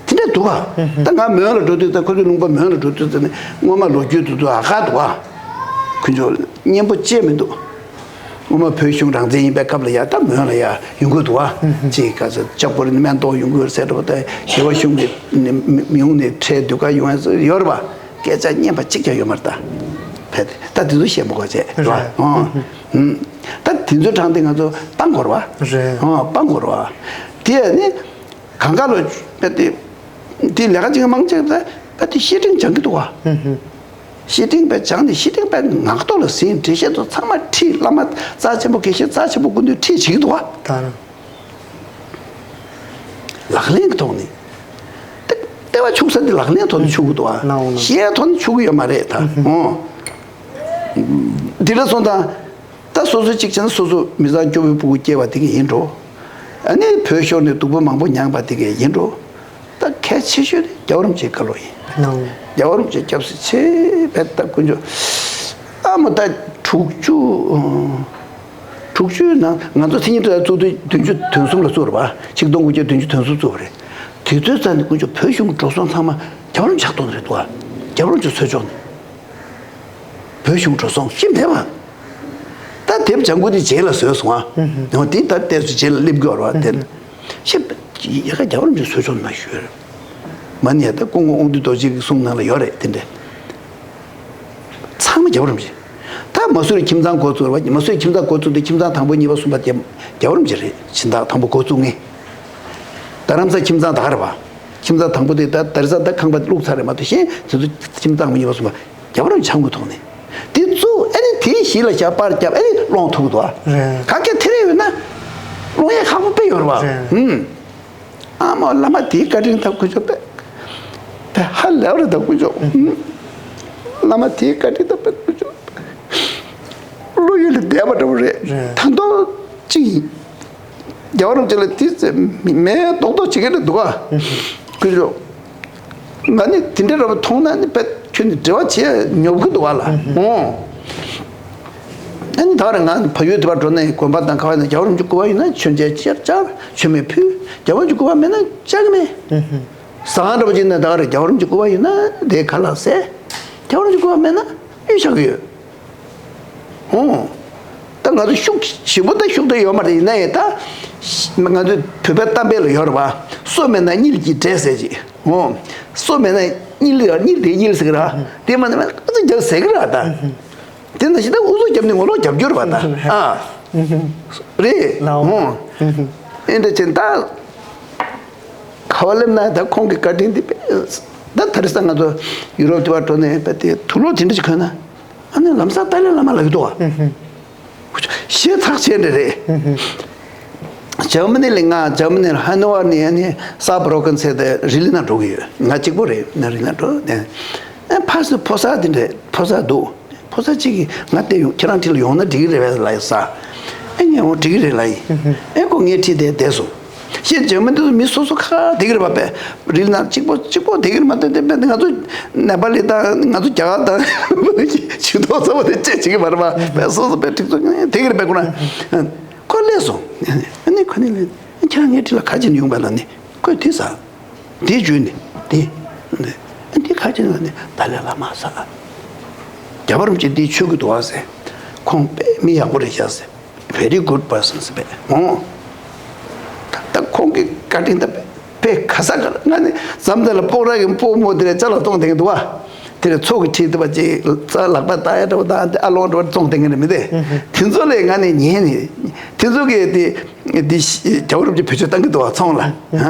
དེ་འདྲ་འདུག་ག། ད་ང་མོན་ལ་འགྲོ་དུས་ད་ཁོ་ཚོའི་ལུང་པ་མོན་ལ་འགྲོ་དུས་ད་ནི་སྔོན་མ་ལོ་རྒྱུས་དེ་ཚོ་ཨ་ཁ་འདུག་ག། དཀོན་མཆོག་སྙན་པོ་ཅི་མི་འདུག་སྔོན་མ་བོད་གཞུང་རང་བཙན་ཡིན་པའི་སྐབས་ལ་ཡ་ད་མོན་ལ་ཡ་ཡོང་གི་འདུག་ག། ཅིག་ག་ཚོད་ལྕགས་ཕོར་ནི་སྨན་ཐོག་ཡོང་གི་ཡོད་ཟེར་འདྲ་པོ་ད་ཞི་བ་གཞུང་གི་ནི་མི་ཡོང་ནི་ཁྲལ་བསྡུ་ག་ཡོང་ཡ་ཡོད་རེད་པ། སྐད་ཆ་སྙན་པ་གཅིག་ཀྱང་ཡོད་མ་རེད་ད། ཕེད་ད་དེ་ཚོ་བཤད་མི་དགོས་བྱས་རེད་པ། རེད། ཨོ། ད་དེ་ཚོའི་གྲངས་དེ་ང་ཚོ་སྤང་དགོས་རེད་པ། རེད། ཨོ་སྤང་དགོས་རེད་པ། དེ་ནི། གང་ག་ལོ་དཔེ་དེ་དེ་ལས་ཀ་ཅིག་མང་ཆེ་ད་དཔེ་དེ་བཤད་ཁྲིམས་སྦྱང་གི་འདུག་ག། བཤེས་སྤྲིང་པས་སྦྱངས་ནས་བཤེས་སྤྲིང་པས་ངག་ཐོག་ལ་ཟིན། འགྲེལ་བཤད་དུ་ཚང་མ་ཁྲིད། བླ་མ་རྩ་ཆེན་པོ་དགེ་བཤེས་རྩ་ཆེན་པོ་སྐུ་མདུན་ཁྲིད་བྱེད་ཀྱི་འདུག་བ། ད་རུང་། ལག་ལེན་གྱི་ཐོག་ནས། ལྟེ་བ་ཕྱུག་ས་འདི་ལག་ལེན་ཐོག་ནས་ཕྱུག་གི་འདུག་བ། གཞན་ཐོག་ནས་ཕྱུག་གི་ཡོད་མ་རེད་ད། འོ། འདི་འདྲ་སོང་ཙང་། ད་སོ་སོ་གཅིག་བྱས་ན་སོ་སོ་མི་ཚང་སྐྱོ་བོའི་སྤུ་གུ་སྐྱེས་པ་དེ་ག་ཡིན་འགྲོ། ཨ་ནི་བོད་ཤོར་ནས་སྡུག་པོ་མང་པོ་མྱངས་པ་དེ་ག་ཡིན་འགྲོ། ད་གལ་ཆེ་ཤོས་དེ་རྒྱལ་བ་རིན་པོ་ཆེའི་བཀའ་སློབ་ཡིན། རྒྱལ་བ་རིན་པོ་ཆེ་སྐྱབས་སུ་མཆི་བས་ད་དཀོན་མཆོག་ཨ་མ་ད་དྲུག་ཅུ། དྲུག་ཅུའི་ནང་ང་ཚོ་མཚན་ཉིད་བཀྲ་ཤིས་བཙུགས་དུས་བདུན་ཅུ་དོན་གསུམ་ལ་བཙུགས་རེད་པ། ཆིག་སྟོང་དགུ་བརྒྱ་བདུན་ཅུ་དོན་གསུམ་བཙུགས་པ་རེད། དེ་ཚོའི་རྩ་ནས་དཀོན་མཆོག་བོད་གཞུང་གི་འགྲོ་སོང་ཚང་མ་རྒྱལ་བ་རིན་པོ་ཆེ་ཕྱག་ཐོག་ནས་རེད་འདུག་བ། རྒྱལ་བ་རིན་པོ་ཆེ་གསོལ་ཕྱོགས་ནས། བོད་གཞུང་འགྲོ་སོང་ཤིན་ཏུ་བདེ་བ། ད་དེབ་ལྗང་ཁུ་དེ་རྗེས་ལ་བཟོས་སོང་ཨ། ཡང་དེ་ད་ལྟས་སུ་རྗེས་ལ་སླེབས་དགོས་རེད་བ་དེ། ཤེས་པ་ཡ་ག་རྒྱལ་བ་རིན་པོ་ཆེ་གསོལ་ཕྱོགས་ནས་ཞུས་རེད། མ་ནི་ཡ་ད་སྐུ་ངོ་དབང་འདུས་རྡོ་རྗེ་གི་གསུང་ནང་ལ་ཡོད་རེད་དེ་འདྲ། ཚང་མ་རྒྱལ་བ་རིན་པོ་ཆེ། ད་མ་སུ་རི་ཁྱིམ་ཚང་འགོ་བཙུགས་རེད་བ། མ་སུ་རི་ཁྱིམ་ཚང་འགོ་བཙུགས་དུས་ཁྱིམ་ཚང་དང་པོ་གཉིས་པ་གསུམ་པ་དེ་རྒྱལ་བ་རིན་པོ་ཆེ་རེད། སྦྱིན་བདག་དང་པོ་འགོ་བཙུགས་མཁན། རྡ་རམ་ས་ཁྱིམ་ཚང་དེ་ག་རེད་བ། ཁྱིམ་ཚང་དང་པོ་དེ་ད་དེང་སང་ད་ཁང་པ་བླུགས་ཚར་རེད་མ་གཏོགས་གཞན་དེ་ཚོ་ཁྱིམ་ཚང་མ་ཡིན་པ་སོང་བ་རྒྱལ་བ་རིན་པོ་ཆེ་གི་ཐོག་ནས། དེ་གཙོ་ཨ་ནི་དེའི་གཞི་ལ་བཞག་པར་བརྒྱབ་ཨ་ནི་སློང་ཐུབ་ཀྱི་འདུག་ཨ། རེད། ག་གེ་དེ་རེད་ཡོད་ན། སློང་ཡས་ཁག་པོ་དཔེ་ཡོད་རེད་བ། རེད། ཧུམ། ཨ་མ་བླ་མ་དེའི་བཀའ་དྲིན་ད་དཀོན་མཆོག་དཔེ། དཔེ་ཧ་ལས་པ་རེད་ད་དཀོན་མཆོག་ཧུམ། བླ་མ་དེའི་བཀའ་དྲིན་ད་དཔེ་དཀོན་མཆོག་བློ་ཡུལ་ལས་འདས་པ་འདྲ་བོ་རེད། རེད། ད་མདོ་གཅིག་ཡིན། རྒྱལ་བ་རིན་པོ་ཆེ་ལ་དེ་ཚེ་མེ་རྡོག་རྡོག་བྱེད་ཀྱི་རེད་འདུག་ཨ། ཀུན་སློང་། ང་ནི་དེ་འདྲ་ར་བ་མཐོང་ན་ནི་དཔེ་ཁྱོད་ནི་འབྲེལ་བ་བྱེད་ཉོབ་ཀྱི་འདུག་ཨ་ལ། འོང་། ཨ་ནི་ད་ར་ང་ཕ་ཡུལ་དེ་བར་འགྲོ་ནས་དགོན་པ་དང་ཁ་བ་ནས་རྒྱལ་བ་རིན་པོ་ཆེ་སྐུ་པར་ཡོད་ན་མཆོད་མཇལ་ཅིག་བཅར། མཆོད་མེ་ཕུལ། རྒྱལ་བ་རིན་པོ་ཆེ་སྐུ་པར་མེད་ན་བཅར་གི་མེད། ཟ་ཁང་འདྲ་བ་ཅིག་ནས་ད་ར་རྒྱལ་བ་རིན་པོ་ཆེ་སྐུ་པར་ཡོད་ན་དེ་ཁ་ལག་ཟས། རྒྱལ་བ་རིན་པོ་ཆེ་སྐུ་པར་མེད་ན་གཡུ་བཞག་གི་ཡོད། ཧོ། ད་ང་ཚོ་ཤུགས་ཞེ་པོ་ད་ཤུགས་ད་ཡོད་མ་རེད། ཡིན་ན་ཡང་ད། ང་ཚོའི་བོད་པའི་གཏམ་དཔེ་ལ་ཡོད་རེད་བ། སོ་མེད་ན་གཉིད་ཀྱིས་བྲེལ་ཟེར་གྱི། ཧོ། སོ་མེད་ན་གཉིད་ལ་གཉིད་དེ་གཉིད་ཟེར་གི་ར། དེ་མ་ནི་མ་ཨ་ཙི་རྒྱབ་ཟེར་གི་ར་ད། དེ་ན་ཞིག་ད་ཨུ་ཚུགས་རྒྱབ་ནས་ངོ་ལོག་རྒྱབ་རྒྱུ་རེད་བ་ད། ཨ། རེད། ཧོ། ཨེ་འདྲ་བྱས་ད། ག་བ་སླེབས་ན་ད་ཁོང་གི་བཀའ་དྲིན་དེ་དཔེ། ད་དེང་སང་ང་ཚོ་ཡུ་རོབ་དེ་བར་འགྲོ་ནས་དཔེ་དེ་དུག་ལོག་དེ་འདྲ་ཞིག་གོན་ན། ཨ་ནི་ལམ་སང་ཏཱ་ལའི་བླ་མ་ལབ་ཀྱི་འདུག་བ། ཞེ་ཐག་ཆད་འདྲ་རེད། འཇར་མ་ནི་ལ་ང་འཇར་མ་ནི་ལ་ཧ་ནོ་ཝར་ནས་ཨ་ནི་ས་བྷ་རོ་ཀན་ཚལ་དེ་རི་ལི་ན་འགྲོ་གི་ཡོད། ང་གཅིག་པོ་རེད། ན་རི་ལི་ན་འགྲོ་ནས་ཨ་ཕ་སི་ཕོ་གསར་དེ་འདྲ་ཕོ་གསར་འདུག་ཕོ་གསར་གཅིག་གིས་ང་བལྟས་ཡོང་། ཁྱེད་རང་འཁྲིས་ལ་ཡོང་ན་འགྲིག་གི་རེད་པས་ལབ་ཡོད་ས། ཨེ་ངས་འོ་འགྲིག་གི་རེད་ལབ་ཡིན། ཨེ་ཁོ་ངའི་འཁྲིས་དེར་བསྡད་སོང་། ཤེས་འཇོན་མི་འདུག་མི་སོ་སོ་ཁ་བསྡད་ཀྱི་རེད་པ། དཔེ་རིལ་ན་གཅིག་པོ་གཅིག་པོ་བསྡད་ཀྱི་རེད་མ་གཏོགས། དེ་དཔེ་ང་ཚོ་ནེ་པ་ལི་དང་ང་ཚོ་རྒྱ་གར་དང་ཇུས་གཏོགས་ཚ་བོ་དེ་བཅས་བྱེད་ཀྱི་མ་རེད་པ། དཔེ་སོ་སོ་དཔེ་ཁྲིག་ཚོ་བསྡད་ཀྱི་རེད་པས་ཁོ་ན། ཁོ་སླེབས་སོང་། ཨ་ནི་ཁོ་ནི་ལས་ཁྱེད་རང་ངའི་འཁྲིས་ལ་ག་བྱེད་ནས་ཡོང་པས་ལབ་ནི་ཁོས་དེ་ཟ། དེ་བརྗོད་ནས་དེ། འདི་ཁ་ཅིག་ལ་ནི་ཏཱ་ལའི་བླ་མ་ཟེར། རྒྱལ་བ་རིན་པོ་ཆེ་འདི་ཆོས་ཀྱི་འདུག་བ་ཟེར། ཁོང་དཔེ་མི་ཡག་པོ་རེད་ཤག་ཟེར། Very good person ཟེར་པས། འོང་། ད་ཁོང་གི་བཀའ་དྲིན་ད་དཔེ་ག་ས་ག་ལ། ང་ནི་འཛམ་བུ་གླིང་ལ་སྤོག་ར་གི་སྤོག་མོ་དེ་རེད་ཅ་ལག་གཏོང་བསྡད་མཁན་འདུག་བ། དེ་ལ་ཚོགས་ཀྱི་ཁྲིད་དུ་བ་ཅིག་རྩ་ལག་པ་ལྟ་ཡ་འདྲ་བོ་དང་ཨ་ལོང་འདྲ་བོ་བཙོང་བསྡད་མཁན་རེད་མི་དེ། དེ་ཚོ་ལས་ང་ནི་ཉན་ནས་དེ་ཚོ་གིས་དེ་འདི་རྒྱལ་བ་རིན་པོ་ཆེ་བེད་སྤྱོད་བཏང་གི་འདུག་བ་ཚོང་ལ།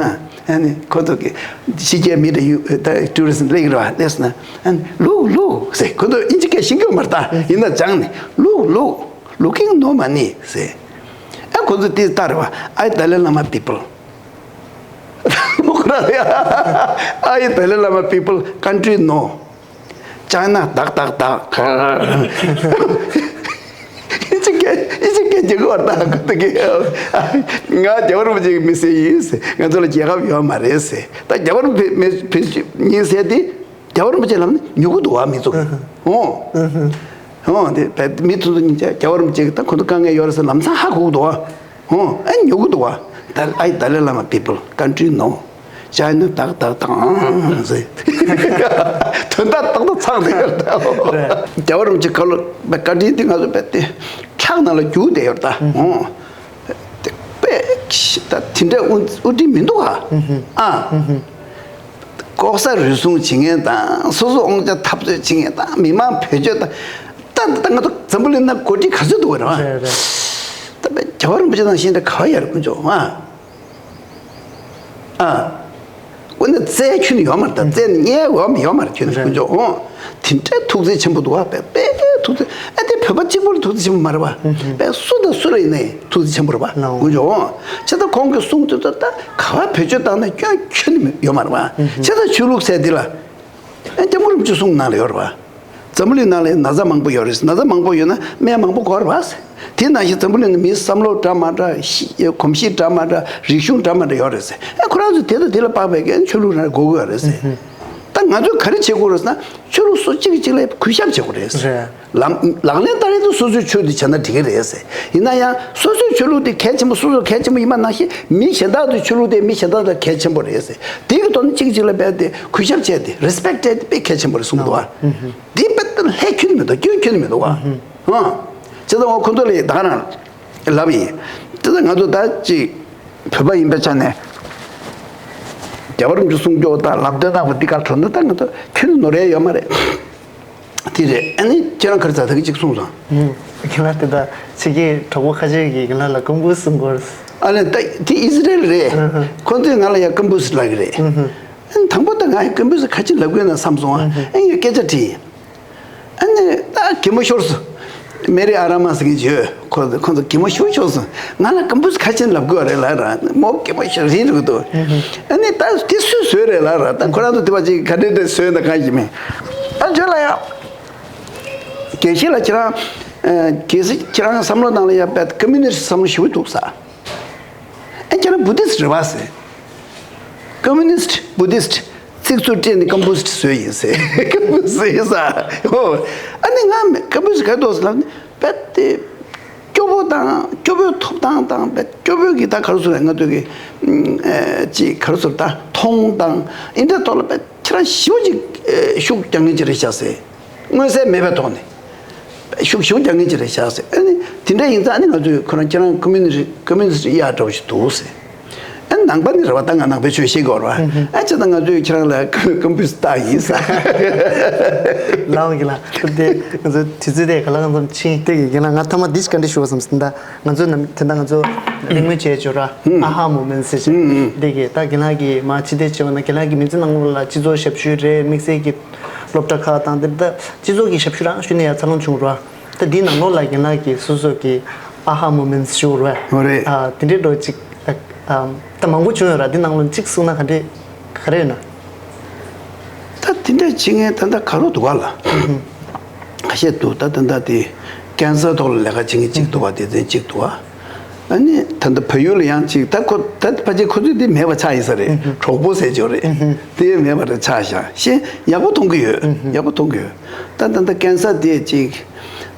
ཨ་ནི་ཁོ་ཚོ་གིས་ཕྱི་རྒྱལ་མི་འདྲ་ཡུ་ད་ཊུ་རི་སི་སླེབས་ཀྱི་རེད་བ། སླེབས་སོང་ན་ཨ་ནི་look look ཟེར། ཁོ་ཚོ་དབྱིན་ཇི་སྐད་ཤེས་ཀྱི་ཡོད་མ་རེད་ད། ཡིན་ན་སྦྱངས་ནས་look look looking no money ཟེར། ཨ་ཁོ་ཚོ་དེ་ལྟ་རེད་བ། I Dalai Lama people. I Dalai Lama people, country no. China dak dak dak. ཨི་ཅི་སྐད་ཨི་ཅི་སྐད་རྒྱག་གི་བར་ད་ཁོ་ད་གི་ང་རྒྱལ་བ་རིན་པོ་ཆེ་གི་མི་སེར་ཡིན་ཟེར། ང་ཚོ་ལ་རྒྱལ་ཁབ་ཡོད་མ་རེད་ཟེར། ད་རྒྱལ་བ་རིན་པོ་ཆེ་མི་བེད་ཉིན་ཟེར་དེ་རྒྱལ་བ་རིན་པོ་ཆེ་ལམ་ནས་ཉོ་གི་འདུག་བ་མི་ཚོ་གི། ཨོ། ཨོ་དེ་བས་མི་ཚོ་ཚོ་ཉིན་ཆ་རྒྱལ་བ་རིན་པོ་ཆེ་གི་ད་ཁོ་ཚོ་དཀའ་ངལ་ཡོད་རེད་ཟེར་ལམ་སང་ཧ་གོ་གི་འདུག་བ། ཧོ། ཨ་ཉོ་གི་འདུག་བ། ད་I Dalai Lama people, country no. China dak dak dak ཟེར། དོན་དག་ཏག་ཏག་ཚང་ནས་ཡོད་ད། རྒྱལ་བ་རིན་པོ་ཆེ་ཁ་ལོ་བཀའ་དྲིན་དེ་ང་ཚོ་བས་ཏེ་ཁྲག་ནང་ལ་རྒྱུག་བསྡད་ཡོད་ད། ཧོ། དེ་དཔེ་ད་དེ་འདྲ་དབུ་དབུ་དྲིན་མི་འདུག་ཨ། ཨ། ལྐོག་ཟ་རུལ་སུངས་བྱེད་མཁན་དང་སོ་སོ་དབང་ཆ་འཐབ་རྩོད་བྱེད་མཁན་དང་མི་མང་བེད་སྤྱོད་དང་། ད་ད་ང་ཚོ་འཛམ་བུ་གླིང་ན་འགོ་ཁྲིད་ག་ཚོད་འདུག་བ་རེད་བ། རེད་རེད། ད་དཔེ་རྒྱལ་བ་རིན་པོ་ཆེ་ནང་བཞིན་འདྲ་ག་བ་ཡོད་རེད་དཀོན་མཆོག་ཨ། ཨ། དབུ་ནས་བཙལ་ཁྱོན་ནས་ཡོད་མ་རེད། ད་བཙལ་ནས་རྙེད་ཡོད་མ་ཡོད་མ་རེད། ཁྱོན་ནས་དཀོན་མཆོག་ཨོ། དེ་འདྲའི་ཐུགས་བརྩེ་ཆེན་པོ་འདུག་བ། དཔེ་དཔེ་ཐུགས་བརྩེ། ཨ་དེ་བོད་པ་གཅིག་པུ་ལ་ཐུགས་བརྩེ་ཆེན་པོ་མ་རེད་བ། དཔེ་སུ་དང་སུ་ལ་ཡིན་ནའི་ཐུགས་བརྩེ་ཆེན་པོ་རེད་བ། དཀོན་མཆོག་ཨོ། བྱས་ཙང་ཁོང་གིས་གསུངས་དུས་ད་ད་ག་བ་བེད་སྤྱོད་བཏང་ནས་སྐྱོན་ཁྱོན་ནས་ཡོད་མ་རེད་བ། བྱས་ཙང་ཆོས་ལུགས་ཟེར་འདི་ལ། ཨ་སྐྱབས་མགོན་རིན་པོ་ཆེ་གསུང་ནང་ལ་ཡོད་རེད་བ། འཛམ་བུ་གླིང་ནང་ལ་ན་ཚ་མང་པོ་ཡོད་རེད། ན་ཚ་མང་པོ་ཡོད་ན་སྨན་མང་པོ་དགོས་རེད་བ། དེ་ནང་བཞིན་འཛམ་བུ་གླིང་ནང་མིའི་བསམ་བློ་འདྲ་མ་འདྲ། གཤིས་གོམས་གཤིས་འདྲ་མ་འདྲ། རིག་གཞུང་འདྲ་མ་འདྲ་ཡོད་རེད་ཟེར། ཨ་ཁོ་རང་ཚོས་དེ་དང་དེ་ལ་དཔག་པའི་གི་ཆོས་ལུགས་རང་དགོས་ཀྱི་ཡོད་རེད་ཟེར། ད་ང་ཚོས་ག་རེ་བྱེད་དགོས་རེད་ཟེར་ན། ཆོས་ལུགས་སོ་གཅིག་གིས་གཅིག་ལ་གུས་ཞབས་བྱེད་དགོས་རེད་ཟེར། རེད། ལག་ལག་ལེན་བསྟར་ཡས་དེ་སོ་སོའི་ཆོས་དེ་བྱས་ན་འགྲིག་གི་རེད་ཟེར། ཡིན་ན་ཡང་སོ་སོའི་ཆོས་ལུགས་དེ་གལ་ཆེན་པོ། སོ་སོ་གལ་ཆེན་པོ་ཡིན་པ་ནང་བཞིན་མི་གཞན་དག་ཚོའི་ཆོས་ལུགས་དེ་མི་གཞན་དག་ལ་གལ་ཆེན་པོ་རེད་ཟེར། དེ་གི་ཐོག་ནས་གཅིག་གཅིག་ལ་རྦད་དེ་གུས་ཞབས་བྱས་ཏེ། རེ་སི་པེག་བྱས་ཏེ་དཔེ་གལ་ཆེན་པོ་རེད་གསུངས་འདུག་བ། དེ་རྦད་དེ་ལྷད་ཁྱོན་ནས་མི་འདུག་སྐྱོན་ཁྱོན་ནས་མི་འདུག་བ། ཨང་། བྱས་ཙང་འོ་ཁོ་ཚོ་ལ་ད་ག་རང་ལབ་ཡིན། དེ་ཚོ་ང་ཚོ་ད་ཅིག་བོད་པ་ཡིན་པའི་ཆ་ནས་རྒྱལ་བ་རིན་པོ་ཆེ་གསུང་སྐྱོ་དང་ལབ་སྟོན་གནང་བ་འདི་གར་གྲོ་ན་ད་ང་ཚོ་ཁྱོན་ནས་ནོར་ཡ་ཡོད་མ་རེད། དེ་རེད། ཨ་ནི་ཁྱེད་རང་ག་རེ་ཟ་ད་གི་ཅིག་གསུངས་སོང་། ཁྱེད་རང་དེ་ད་ཕྱི་རྒྱལ་གྲོགས་པོ་ཁ་ཤས་ཀྱིས་ཁྱེད་རང་ལ་ཀམ་པུ་སུ་གསུང་གི་ཡོད་རེད། ཨ་ལས་ད་དེ་ཨི་སི་རེལ་རེད། ཁོ་ཚོས་ང་ལ་ཡ་ཀམ་པུ་སུ་ལབ་ཀྱི་རེད། ཨ་ནི་དང་པོ་ད་ང་ཡ་ཀམ་པུ་སུ་ག་ཅི་ལབ་དགོས་ན་བསམ་སོང་ཨ། ཨ་ཡ་སྐད་ཆ་དྲིས་ཡིན། ཨ་ནི་ད་གད་མོ་ཤོར་སོང་། མེ་རི་ཨ་ར་མ་ཟེར་མཁན་ཅིག་ཡོད། ཁོ་ཁོ་ཚོ་གད་མོ་ཤོར་ཤོར་སོང་། ང་ལ་ཀམ་པུ་སུ་ག་ཅི་ལབ་དགོས་རེད་ལབ་ར། མོ་གད་མོ་ཤོར་རིལ་རུ་འདུག་ཨ་ནི་ད་དེ་སུས་བཟོས་རེད་ལབ་ར། ད་ཁོ་རང་ཚོ་དེ་བ་ཅིག་ག་འདྲ་འདྲ་བཟོས་ན་གང་ཡིན་མིན། ཨ་ཇོ་ལ་ཡ། དགེ་བཤེས་ལགས་ཁྱེད་རང་། ཨ་གལ་སྲིད་ཁྱེད་རང་བསམ་བློ་ནང་ལ་ཡ་དཔེ་ཀོ་མུ་ནི་སི་བསམ་བློ་ཞེ་པོ་འདུག་ས། ཨ་ཁྱེད་རང་བུ་དིསྟ་རེད་བ་ཟེར། ཀོ་མུ་ནི་སི་བུ་དིསྟ་ཚིག་རྩུབ་སྤྲད་ནས་ཀམ་པུ་སི་བཟོས་ཡིན་ཟེར། ཀམ་པུ་སི་ཟེར་ས། ཨོ། ཨ་ནི་ང་ཀམ་པུ་སི་ག་འདུག་ཟེར་ལབ་ནས་དཔེ་དེ། སྐྱོ་པོ་དང་སྐྱོ་པོའི་ཐོབ་ཐང་དང་དཔེ་སྐྱོ་པོའི་གི་ད་ག་རེ་ཟེར་ང་ཚོ་གི་ཨ་ཅིག་ག་རེ་ཟེར་ད་མཐོང་དང་ཨིན་དྲ་ཐོག་ལ་དཔེ་ཁྱེད་རང་ཞེ་པོ་ཅིག་ཨ་ཤུགས་རྒྱག་མཁན་ཅིག་རེད་ཤག་ཟེར། མངོན་གསལ་མེད་པའི་ཐོག་ནས། ཤུགས་ཤུགས་རྒྱག་མཁན་ཅིག་རེད་ཤག་ཟེར། ཨ་ནི་དེ་འདྲ་ཡིན་ཙང་ཨ་ནི་ང་ཚོས་ཁོ་རང་ཁྱེད་རང་ཀོ་མུ་ནི་ཀོ་མུ་ནི་སི་ཡག་འདྲ་བོ་ཞིག་འདུག་ཟེར། ཨ་ནི་ནང་པ་ནི་རེད་བ། ད་ང་ནང་པའི་ཆོས་བཤད་དགོས་རེད་བ། ཨ་བྱས་ཙང་ང་ཚོས་ཁྱེད་རང་ལ་ཀམ་པུ་སི་བཏགས་ཡིན་ཟེར། ལའོ་གི་ལ་ད་དེ་ང་ཚོའི་དུས་ཚོད་དེ་ག་ལ་གང་འཚམ་ཕྱིན། དེ་གི་གི་ལ་ང་ཐ་མ་འདི་ཞིག་ག་འདྲ་ཞུ་བ་བསམ་སོང་། ད་ང་ཚོ་ནམ་དེ་འདྲ་ང་ཚོ་གླེང་མོལ་བྱས་བྱོས་ར། ཨ་ཧ་མོ་མེན་ཊི་ཟེར་བྱས། དེ་གི་ད་གི་ལ་གི་མ་ཕྱི་དེ་བྱས་པ་ན་གི་ལ་གི་མི་ཚེ་ནང་ལོགས་ལ་སྤྱི་ཚོགས་ཞབས་ཞུ་རེད། དམིགས་བསལ་གི་སློབ་གྲྭ་ཁག་དང་དེ་ད་སྤྱི་ཚོགས་ཀྱི་ཞབས་ཞུ་རང་ཞུས་ནས་ཡ་འཚར་ལོངས་བྱུང་ར། ད་འདིའི་ནང་ལོགས་ལ་རྒན་ལགས་ཀྱིས་སོ་སོ་གི་ཨ་ཧ་མོ་མེན་ཊི་ཞུ་ར། ཨོ་རེད། ཨ་དེ་འདྲའི་འགྲོ་ཅིག་ཨ་ཨ་ད་མང་པོ་བྱུང་ཡོད་ར། འདི་ནང་ལོགས་གཅིག་གསུངས་ན་ག་འདྲས་ག་རེ་ཡོད་ན། ད་དེ་འདྲ་བྱེད་མཁན་ད་ལྟ་ག་རུ་འདུག་ག་ལ། ཁ་ཤས་འདུག་ད་ད་ལྟ་དེ་ཀན་སར་ཐོག་ལ་ལས་ཀ་བྱེད་མཁན་གཅིག་འདུག་བ། སྡེ་ཚན་གཅིག་འདུག་བ། ཨ་ནི་ད་ལྟ་བལ་ཡུལ་ལ་ཡང་ཅིག་ད་ཁོ་ད་ཕལ་ཆེར་ཁོ་ཚོས་འདི་མེད་པ་ཆགས་ཡིན་ས་རེད། གྲོགས་པོ་ཟེར་ཆོག་རེད། དེ་མེད་པ་རེད་ཆགས་ཤག་ཤེས་ཡག་པོ་མཐོང་གི་ཡོད། ཡག་པོ་མཐོང་གི་ཡོད། ད་ད་ལྟ་ཀན་སར་དེ་ཅིག་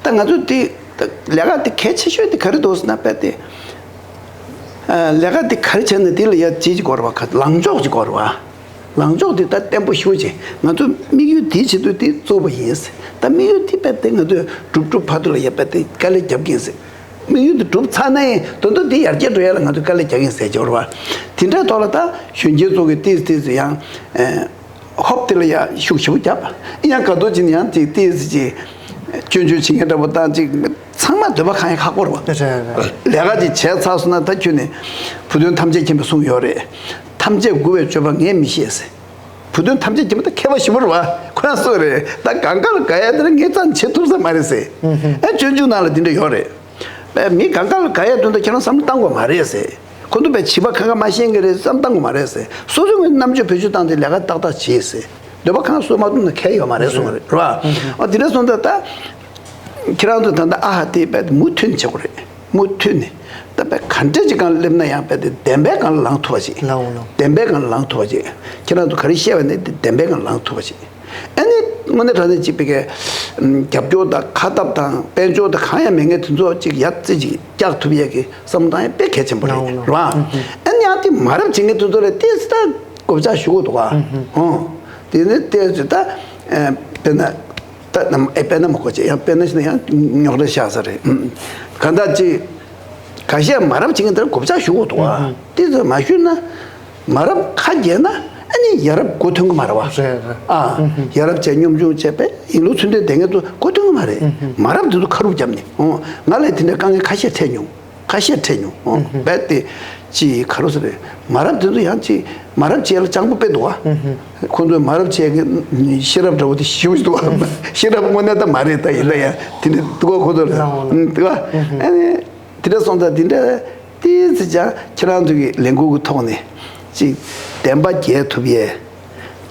ད་ང་ཚོ་དེ་ད་ལས་ཀ་དེ་གལ་ཆེ་ཤོས་དེ་ག་རེ་འདུག་ཟེར་ན། དཔེ་དེ་ལས་ཀ་དེ་ག་རེ་བྱས་ན་དེ་ལ་ཡ་ཅིག་ཅིག་དགོས་རེད་བ། ལངས་ཕྱོགས་ཅིག་དགོས་རེད་བ། ལངས་ཕྱོགས་དེ་ད་བརྟན་པོ་ཞེ་པོ་ཅིག་ང་ཚོ་དམིགས་ཡུལ་དེའི་ཆེད་དུ་དེ་བཙུགས་པ་ཡིན། ད་དམིགས་ཡུལ་དེ་དཔེ་དེ་ང་ཚོས་འགྲུབ་འགྲུབ་བར་དུ་ལ་ཡ་དཔེ་དེ་དཀའ་ལས་རྒྱབ་ཀྱི་ཡིན་ཟེར། དམིགས་ཡུལ་དེ་འགྲུབ་ཚར་ན་ཡང་དོན་དུ་དེ་ཡར་རྒྱས་འགྲོ་ཡ་ལ་ང་ཚོས་དཀའ་ལས་རྒྱག་གི་ཡིན་ཟེར་གྱི་ཡོད་རེད་བ། དེ་འདྲའི་ཐོག་ལ་ད་གཞོན་སྐྱེས་ཚོ་གི་ཏིས་ཏིས་ཡང་ཧོབ་དེ་ལ་ཡ་ཤུགས་ཞེ་པོ་རྒྱབ། ཡང་ག་དུས་ཅིག་ཡང་ཏིས་ཏིས་ཅིག་སྐྱོན་བརྗོད་བྱེད་མཁན་འདྲ་པོ་དང་ཅིག་ཚང་མ་འདོད་པ་ཁེངས་ཡ་ཁག་པོ་རེད་བ། རེད་རེད། ལས་ཀ་ཅིག་བྱས་ཚར་སོང་ན། ད་ཁྱོད་ནི་བུ་སྟོན་ཐམས་ཅད་མཁྱེན་པས་གསུངས་ཡོད་རེད། ཐམས་ཅད་མགུ་བའི་སྤྱོད་པ་ངས་མི་ཤེས་ཟེར། བུ་སྟོན་ཐམས་ཅད་མཁྱེན་པ་ད་མཁས་པ་ཞེ་པོ་རེད་བ། ཁོ་རང་སུ་རེད། ད་གང་ག་ལ་དགའ་ཡ་དེ་རིང་ངས་རྩ་ནས་བྱེད་ཐུབ་ས་མ་རེད་ཟེར། ཨེ་སྤྱོད་འཇུག་ནང་ལ་དེ་འདྲ་ཡོད་རེད། པས་མི་གང་ག་ལ་དགའ་ཡ་དོན་དུ་ཁྱེད་རང་བསམ་བློ་བཏང་དགོས་མ་རེད་ཟེར། ཁོ་ཚོ་པས་བྱིས་པ་ཁ་ཁ་མ་ཤེས་མཁན་རེད་བསམ་བཏང་དགོས་མ་རེད་ཟེར། སོ་སོ་ངོས་རྣམ་དཔྱོད་བེད་སྤྱོད་བཏང་སྟེ་ལས་ཀ་ཏག་ཏག་བྱེད་ཟེར། འདོད་པ་གང་སོ་མ་བཏུང་ན་ཁེ་ཡོད་མ་རེད་གསུངས་པ་རེད། རེད་བ། ཨ་དེ་འདྲ་སོང་ཙང་ད་ཁྱེད་རང་ཚོ་ད་ལྟ་ཨ་ཧ་དེ་པས་མུ་མཐུད་ནས་བྱེད་དགོས་རེད། མུ་མཐུད་ནས་ད་པས་ག་འདྲ་ཅིག་སྒང་སླེབས་ན་ཡང་པས་དེ་བདེན་པའི་སྒང་ལ་ལངས་ཐུབ་པ་ཅིག་ལའོ་ལའོ། བདེན་པའི་སྒང་ལ་ལངས་ཐུབ་པ་ཅིག་ཁྱེད་རང་ཚོ་ག་རེ་བཤད་པ་ནི་དེ་བདེན་པའི་སྒང་ལ་ལངས་ཐུབ་པ་ཅིག་ཨ་ནི་དངོས་གནས་དྲང་གནས་གཅིག་པའི་གི་རྒྱབ་སྐྱོར་དང་ཁ་ཐབས་དང་དཔལ་འབྱོར་དང་གང་ཡང་མེད་མཁན་དེ་ཚོ་གཅིག་ཡར་རྩེ་གཅིག་བཀྱག་ཐུབ་ཡས་ཀྱི་བསམ་བློ་བཏང་ཡས་དཔེ་གལ་ཆེན་པོ་རེད། རེད་བ། ཨ་ནི་ཡང་དེ་མ་རབས་བྱེད་མཁན་དེ་ཚོ་ལ་ཏོག་ཙམ་ད་གོ་ཆ་ཞུ་དགོས་འདུག་བ། ཨོ། དེ་ནི་ཏོག་ཙམ་ད་དཔེར་ན་ད་ནམ་ཨེ་དཔེར་ན་མ་གོ་ཅེས་ཡང་དཔེར་ན་ཞིག་ན་ཡང་རྙོག་དྲ་ཤར་ས་རེད། གང་ལྟར་ཅིག་ཁ་ཤས་མ་རབས་བྱེད་མཁན་དེར་གོ་ཆ་ཞུ་དགོས་འདུག་བ། དེ་ཚོ་མ་ཞུས་ན་མ་རབས་ཁ་རྒྱས་ན་ཨ་ནི་ཡ་རབས་མགོ་ཐོན་གི་མ་རེད་བ། རེད་རེད། ཨ། ཡ་རབས་བྱས་སྙོམ་ཆུང་བྱས་པས་ཡིན་ལུགས་ཚུལ་ལྡན་བསྡད་མཁན་ཚོ་མགོ་ཐོན་གི་མ་རེད། མ་རབས་དེ་ཚོ་ཁ་རུབ་བརྒྱབ་ནས། ཨོ། ང་ལ་དེ་འདྲའི་དཀའ་ངལ་ཁ་ཤས་འཕྲད་མྱོང་། ཁ་ཤས་འཕྲད་མྱོང་། རྦད་དེ་ཅིག་ག་རེ་ཟེར་རེད། མ་རབས་དེ་ཚོ་ཡང་ཅིག་མ་རབས་བྱས་ལ་སྤྱང་པོ་དཔེ་འདུག་བ། ཁོ་ཚོས་མ་རབས་བྱས་ཀྱི་ཤེས་རབ་འདྲ་བོ་དེ་ཞེ་པོ་ཞིག་འདུག་བ། ཤེས་རབ་དངོས་གནས་ད་མ་རེད། ད་ཡིན་ད་ཡང་དེ་འདྲ་འདུག་བ། ཁོ་ཚོ་ལ་འདུག་བ། ཨ་ནི་དེ་འདྲ་སོང་ཙང་དེ་འདྲ་ཏོག་ཙམ་ཅིག་ཁྱེད་རང་ཚོ་གི་ལས་འགུལ་གྱི་ཐོག་ནས་ཅིག་བདེན་པ་རྒྱལ་ཐུབ་ཡས།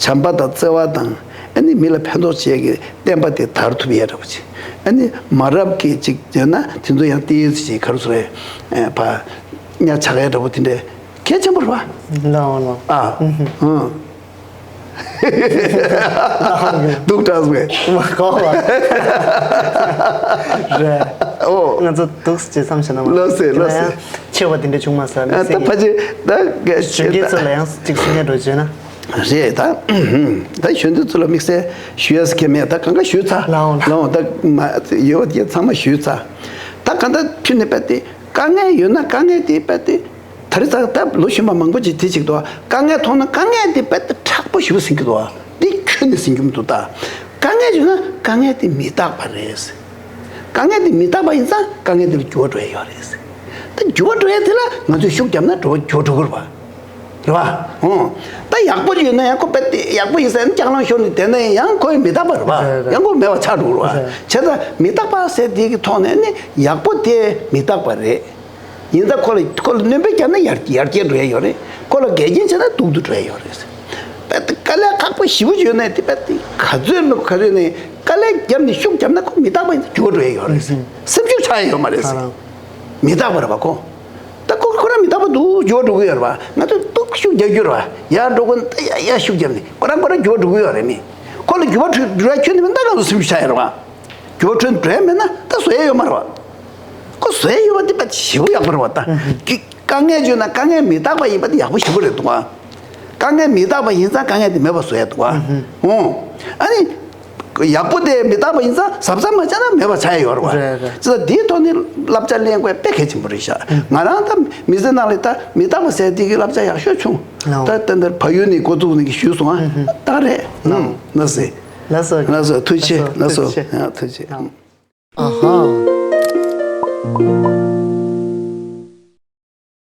བྱམས་པ་དང་བརྩེ་བ་དང་ཨ་ནི་མི་ལ་ཕན་ཐོགས་བྱེད་ཀྱི་བསྟན་པ་དེ་དར་ཐུབ་ཡས་འདྲ་བོ་ཅིག་ཨ་ནི་མ་རབས་ཀྱི་ཅིག་ཡོད་ན་དེ་ཚོ་ཡང་ཏོག་ཙམ་ཅིག་ག་རེ་ཟེར་རེད། ཨེ་ཕ་གཉའ་ཆག་ཡས་འདྲ་བོ་དེ་འདྲ་གལ་ཆེན་པོ་རེད་བ། ལའོ་ལའོ། ཨ་ཨུ་སྡུག་དྲགས་པས། མ་གོ་བ་རེད། ཨོ། ང་ཚོ་སྡུག་ཅེས་བསམ་བྱས་ན་མ། ལགས་སེ་ལགས་སེ། ཆེ་བ་དེ་འདྲ་བྱུང་མ་སོང་། ཨ་ད་ཕ་ཆེ་ད་གལ་ཆེ་ད། གཞོན་སྐྱེས་ཚོ་ལ་ཡང་ཅིག་གསུང་ཡ་འགྲོ་བྱས་ན། རེད་ད། ད་གཞོན་སྐྱེས་ཚོ་ལ་དམིགས་བསལ་ཞུ་ཡ་ཟེར་མཁན་མེད། ད་གང་ག་ཞུས་ཚར། ལའོ་ལའོ། ད་མ་ཡོད་པ་དེ་ཚང་མ་ཞུས་ཚར། ད་གང་ལྟར་ཁྱོད་ནི་དཔེ་དེ་དཀའ་ངལ་ཡོད་ན་དཀའ་ངལ་དེ་དཔེ་དེ་ད་རེས་ད་ད་ལོ་གཞོན་པ་མང་པོ་ཅིག་དེ་ཅིག་འདུག་དཀའ་ངལ་མཐོང་ན་དཀའ་ངལ་དེ་དཔེ་དེ་མཁྲེགས་པོ་ཞེ་པོ་ཟིན་གྱི་འདུག་དེ་ཁྱོད་ནི་ཟིན་གྱི་མི་འདུག་ད་དཀའ་ངལ་ཡོད་ན་དཀའ་ངལ་དེ་མི་རྟག་པ་རེད། དཀའ་ངལ་དེ་མི་རྟག་པ་ཡིན་ཙང་དཀའ་ངལ་དེ་ལ་འགྱུར་བ་འགྲོ་ཡ་ཡོད་རེད། ད་འགྱུར་བ་འགྲོ་ཡ་དེ་ལ་ང་ཚོས་ཤུགས་བརྒྱབ་ན་འགྲོ་བ་འགྱུར་བ་འགྲོ་གི་རེད་པ། རེད་པ། ཨོ། ད་ཡག་པོ་ཡོད་ན་ཡང་ཁོ་དཔེ་དེ་ཡག་པོ་ཡིན་ཟེར་ནས་ལྕགས་ལམ་ཤོར་ནས་བསྡད་ན་ཡང་ཁོ་ཡང་མི་རྟག་པ་རེད་པ། རེད་རེད། ཡང་ཁོ་མེད་པ་ཆགས་འགྲོ་གི་རེད་པ། རེད། བྱས་ཙང་མི་རྟག་པ་ཟེར་དེ་གི་ཐོག་ནས་ནི་ཡག་པོ་དེ་མི་རྟག་པ་རེད། ཡིན་ཙང་ཁོ་ལ་ཁོ་ལ་སྣོན་པ་བརྒྱབ་ན་ཡར་ཡར་རྒྱས་འགྲོ་ཡ་ཡོད་རེད། ཁོ་ལ་འགལ་རྐྱེན་བྱས་ན་སྡུག་ཏུ་འགྲོ་ཡ་ཡོད་རེད། དཔེ་དེ་དཀའ་ལས་ཁག་པོ་ཞེ་པོ་ཡོད་ནའི་དེ་དཔེ་དེ་ག་ཚོད་ལ་ག་ཚོད་ནས་དཀའ་ལས་བརྒྱབ་ནས་ཤུགས་བརྒྱབ་ན་ཁོ་མི་རྟག་པ་ཡིན་ཙང་འགྱུར་བ་འགྲོ་ཡ་ཡོད་རེད། སེམས་ཤུགས་ཆག་ཡ་ཡོད་མ་རེད། མི་རྟག་པ་རེད་པ་ཁོ། ད་ཁོ་ཁོ་རང་མི་རྟག་པ་འདུག་འགྱུར་བ་འགྲོ་གི་ཡོད་རེད་པ། ང་ཚོས་སྡུག་ཤུགས་རྒྱག་རྒྱུ་རེད་པ། ཡར་འགྲོ་གི་ད་ཡར་ཡར་ཤུགས་བརྒྱབ་ནས་ཁོ་རང་ཁོ་རང་འགྱུར་བ་འགྲོ་གི་ཡོད་རེད་མི། ཁོ་ལ་འགྱུར་བ་འགྲོ་འགྲོ་ཡ་ཁྱོན་ནས་མི་ལྟ་ག་ཚོད་སེམས་ཤུགས་ཆག་ཡ་རེད་པ། འགྱུར་བ་འགྲོ་འགྲོ་ཡ་མེད་ན་ད་བཟོ་ཡ་ཡོད་མ་རེད་པ། ཁོ་བཟོ་ཡ་ཡོད་པ་འདི་དཔེ་ཞེ་པོ་ཡག་པོ་རེད་པ། ད་དཀའ་ངལ་བརྗོད་ན་དཀའ་ངལ་མི་རྟག་པ་ཡིན་པ་འདི་ཡག་པོ་ཞེ་པོ་རེད་འདུག་ཨ། དཀའ་ངལ་མི་རྟག་པ་ཡིན་ཙང་དཀའ་ངལ་དེ་མེད་པ་བཟོ་ཡ་འདུག་ཨ། ཨོ། ཨ་ནི། ཡག་པོ་དེ་མི་རྟག་པ་ཡིན་ཙང་གཟབ་གཟབ་མ་བྱས་ན་མེད་པ་ཆགས་ཡ་ཡོད་རེད་པ། རེད་རེད། ཙི་ད་འདིའི་ཐོག་ནས་བསླབ་བྱ་ལེན་དགོས་དཔེ་གལ་ཆེན་པོ་རེད་ཤག་ང་རང་ད་མི་ཚེ་ནང་ལ་ད་མི་རྟག་པ་ཟེར་དེ་གི་བསླབ་བྱ་ཡག་ཤོས་བྱུང་། ལའོ། ད་ད་ལྟ་བལ་ཡུལ་ནས་འགོ་བཙུགས་ནས་གི་ཞུས་སོང་ཨ། ད་རེད། ལའོ། ལགས་སེ། ལགས་སོ། ལགས་སོ། ཐུགས་རྗེ་ཆེ། ལགས་སོ། ཐུགས་རྗེ་ཆེ། ཨ། ཐུགས་རྗེ་ཆེ། ལའོ། ཨ་ཧ།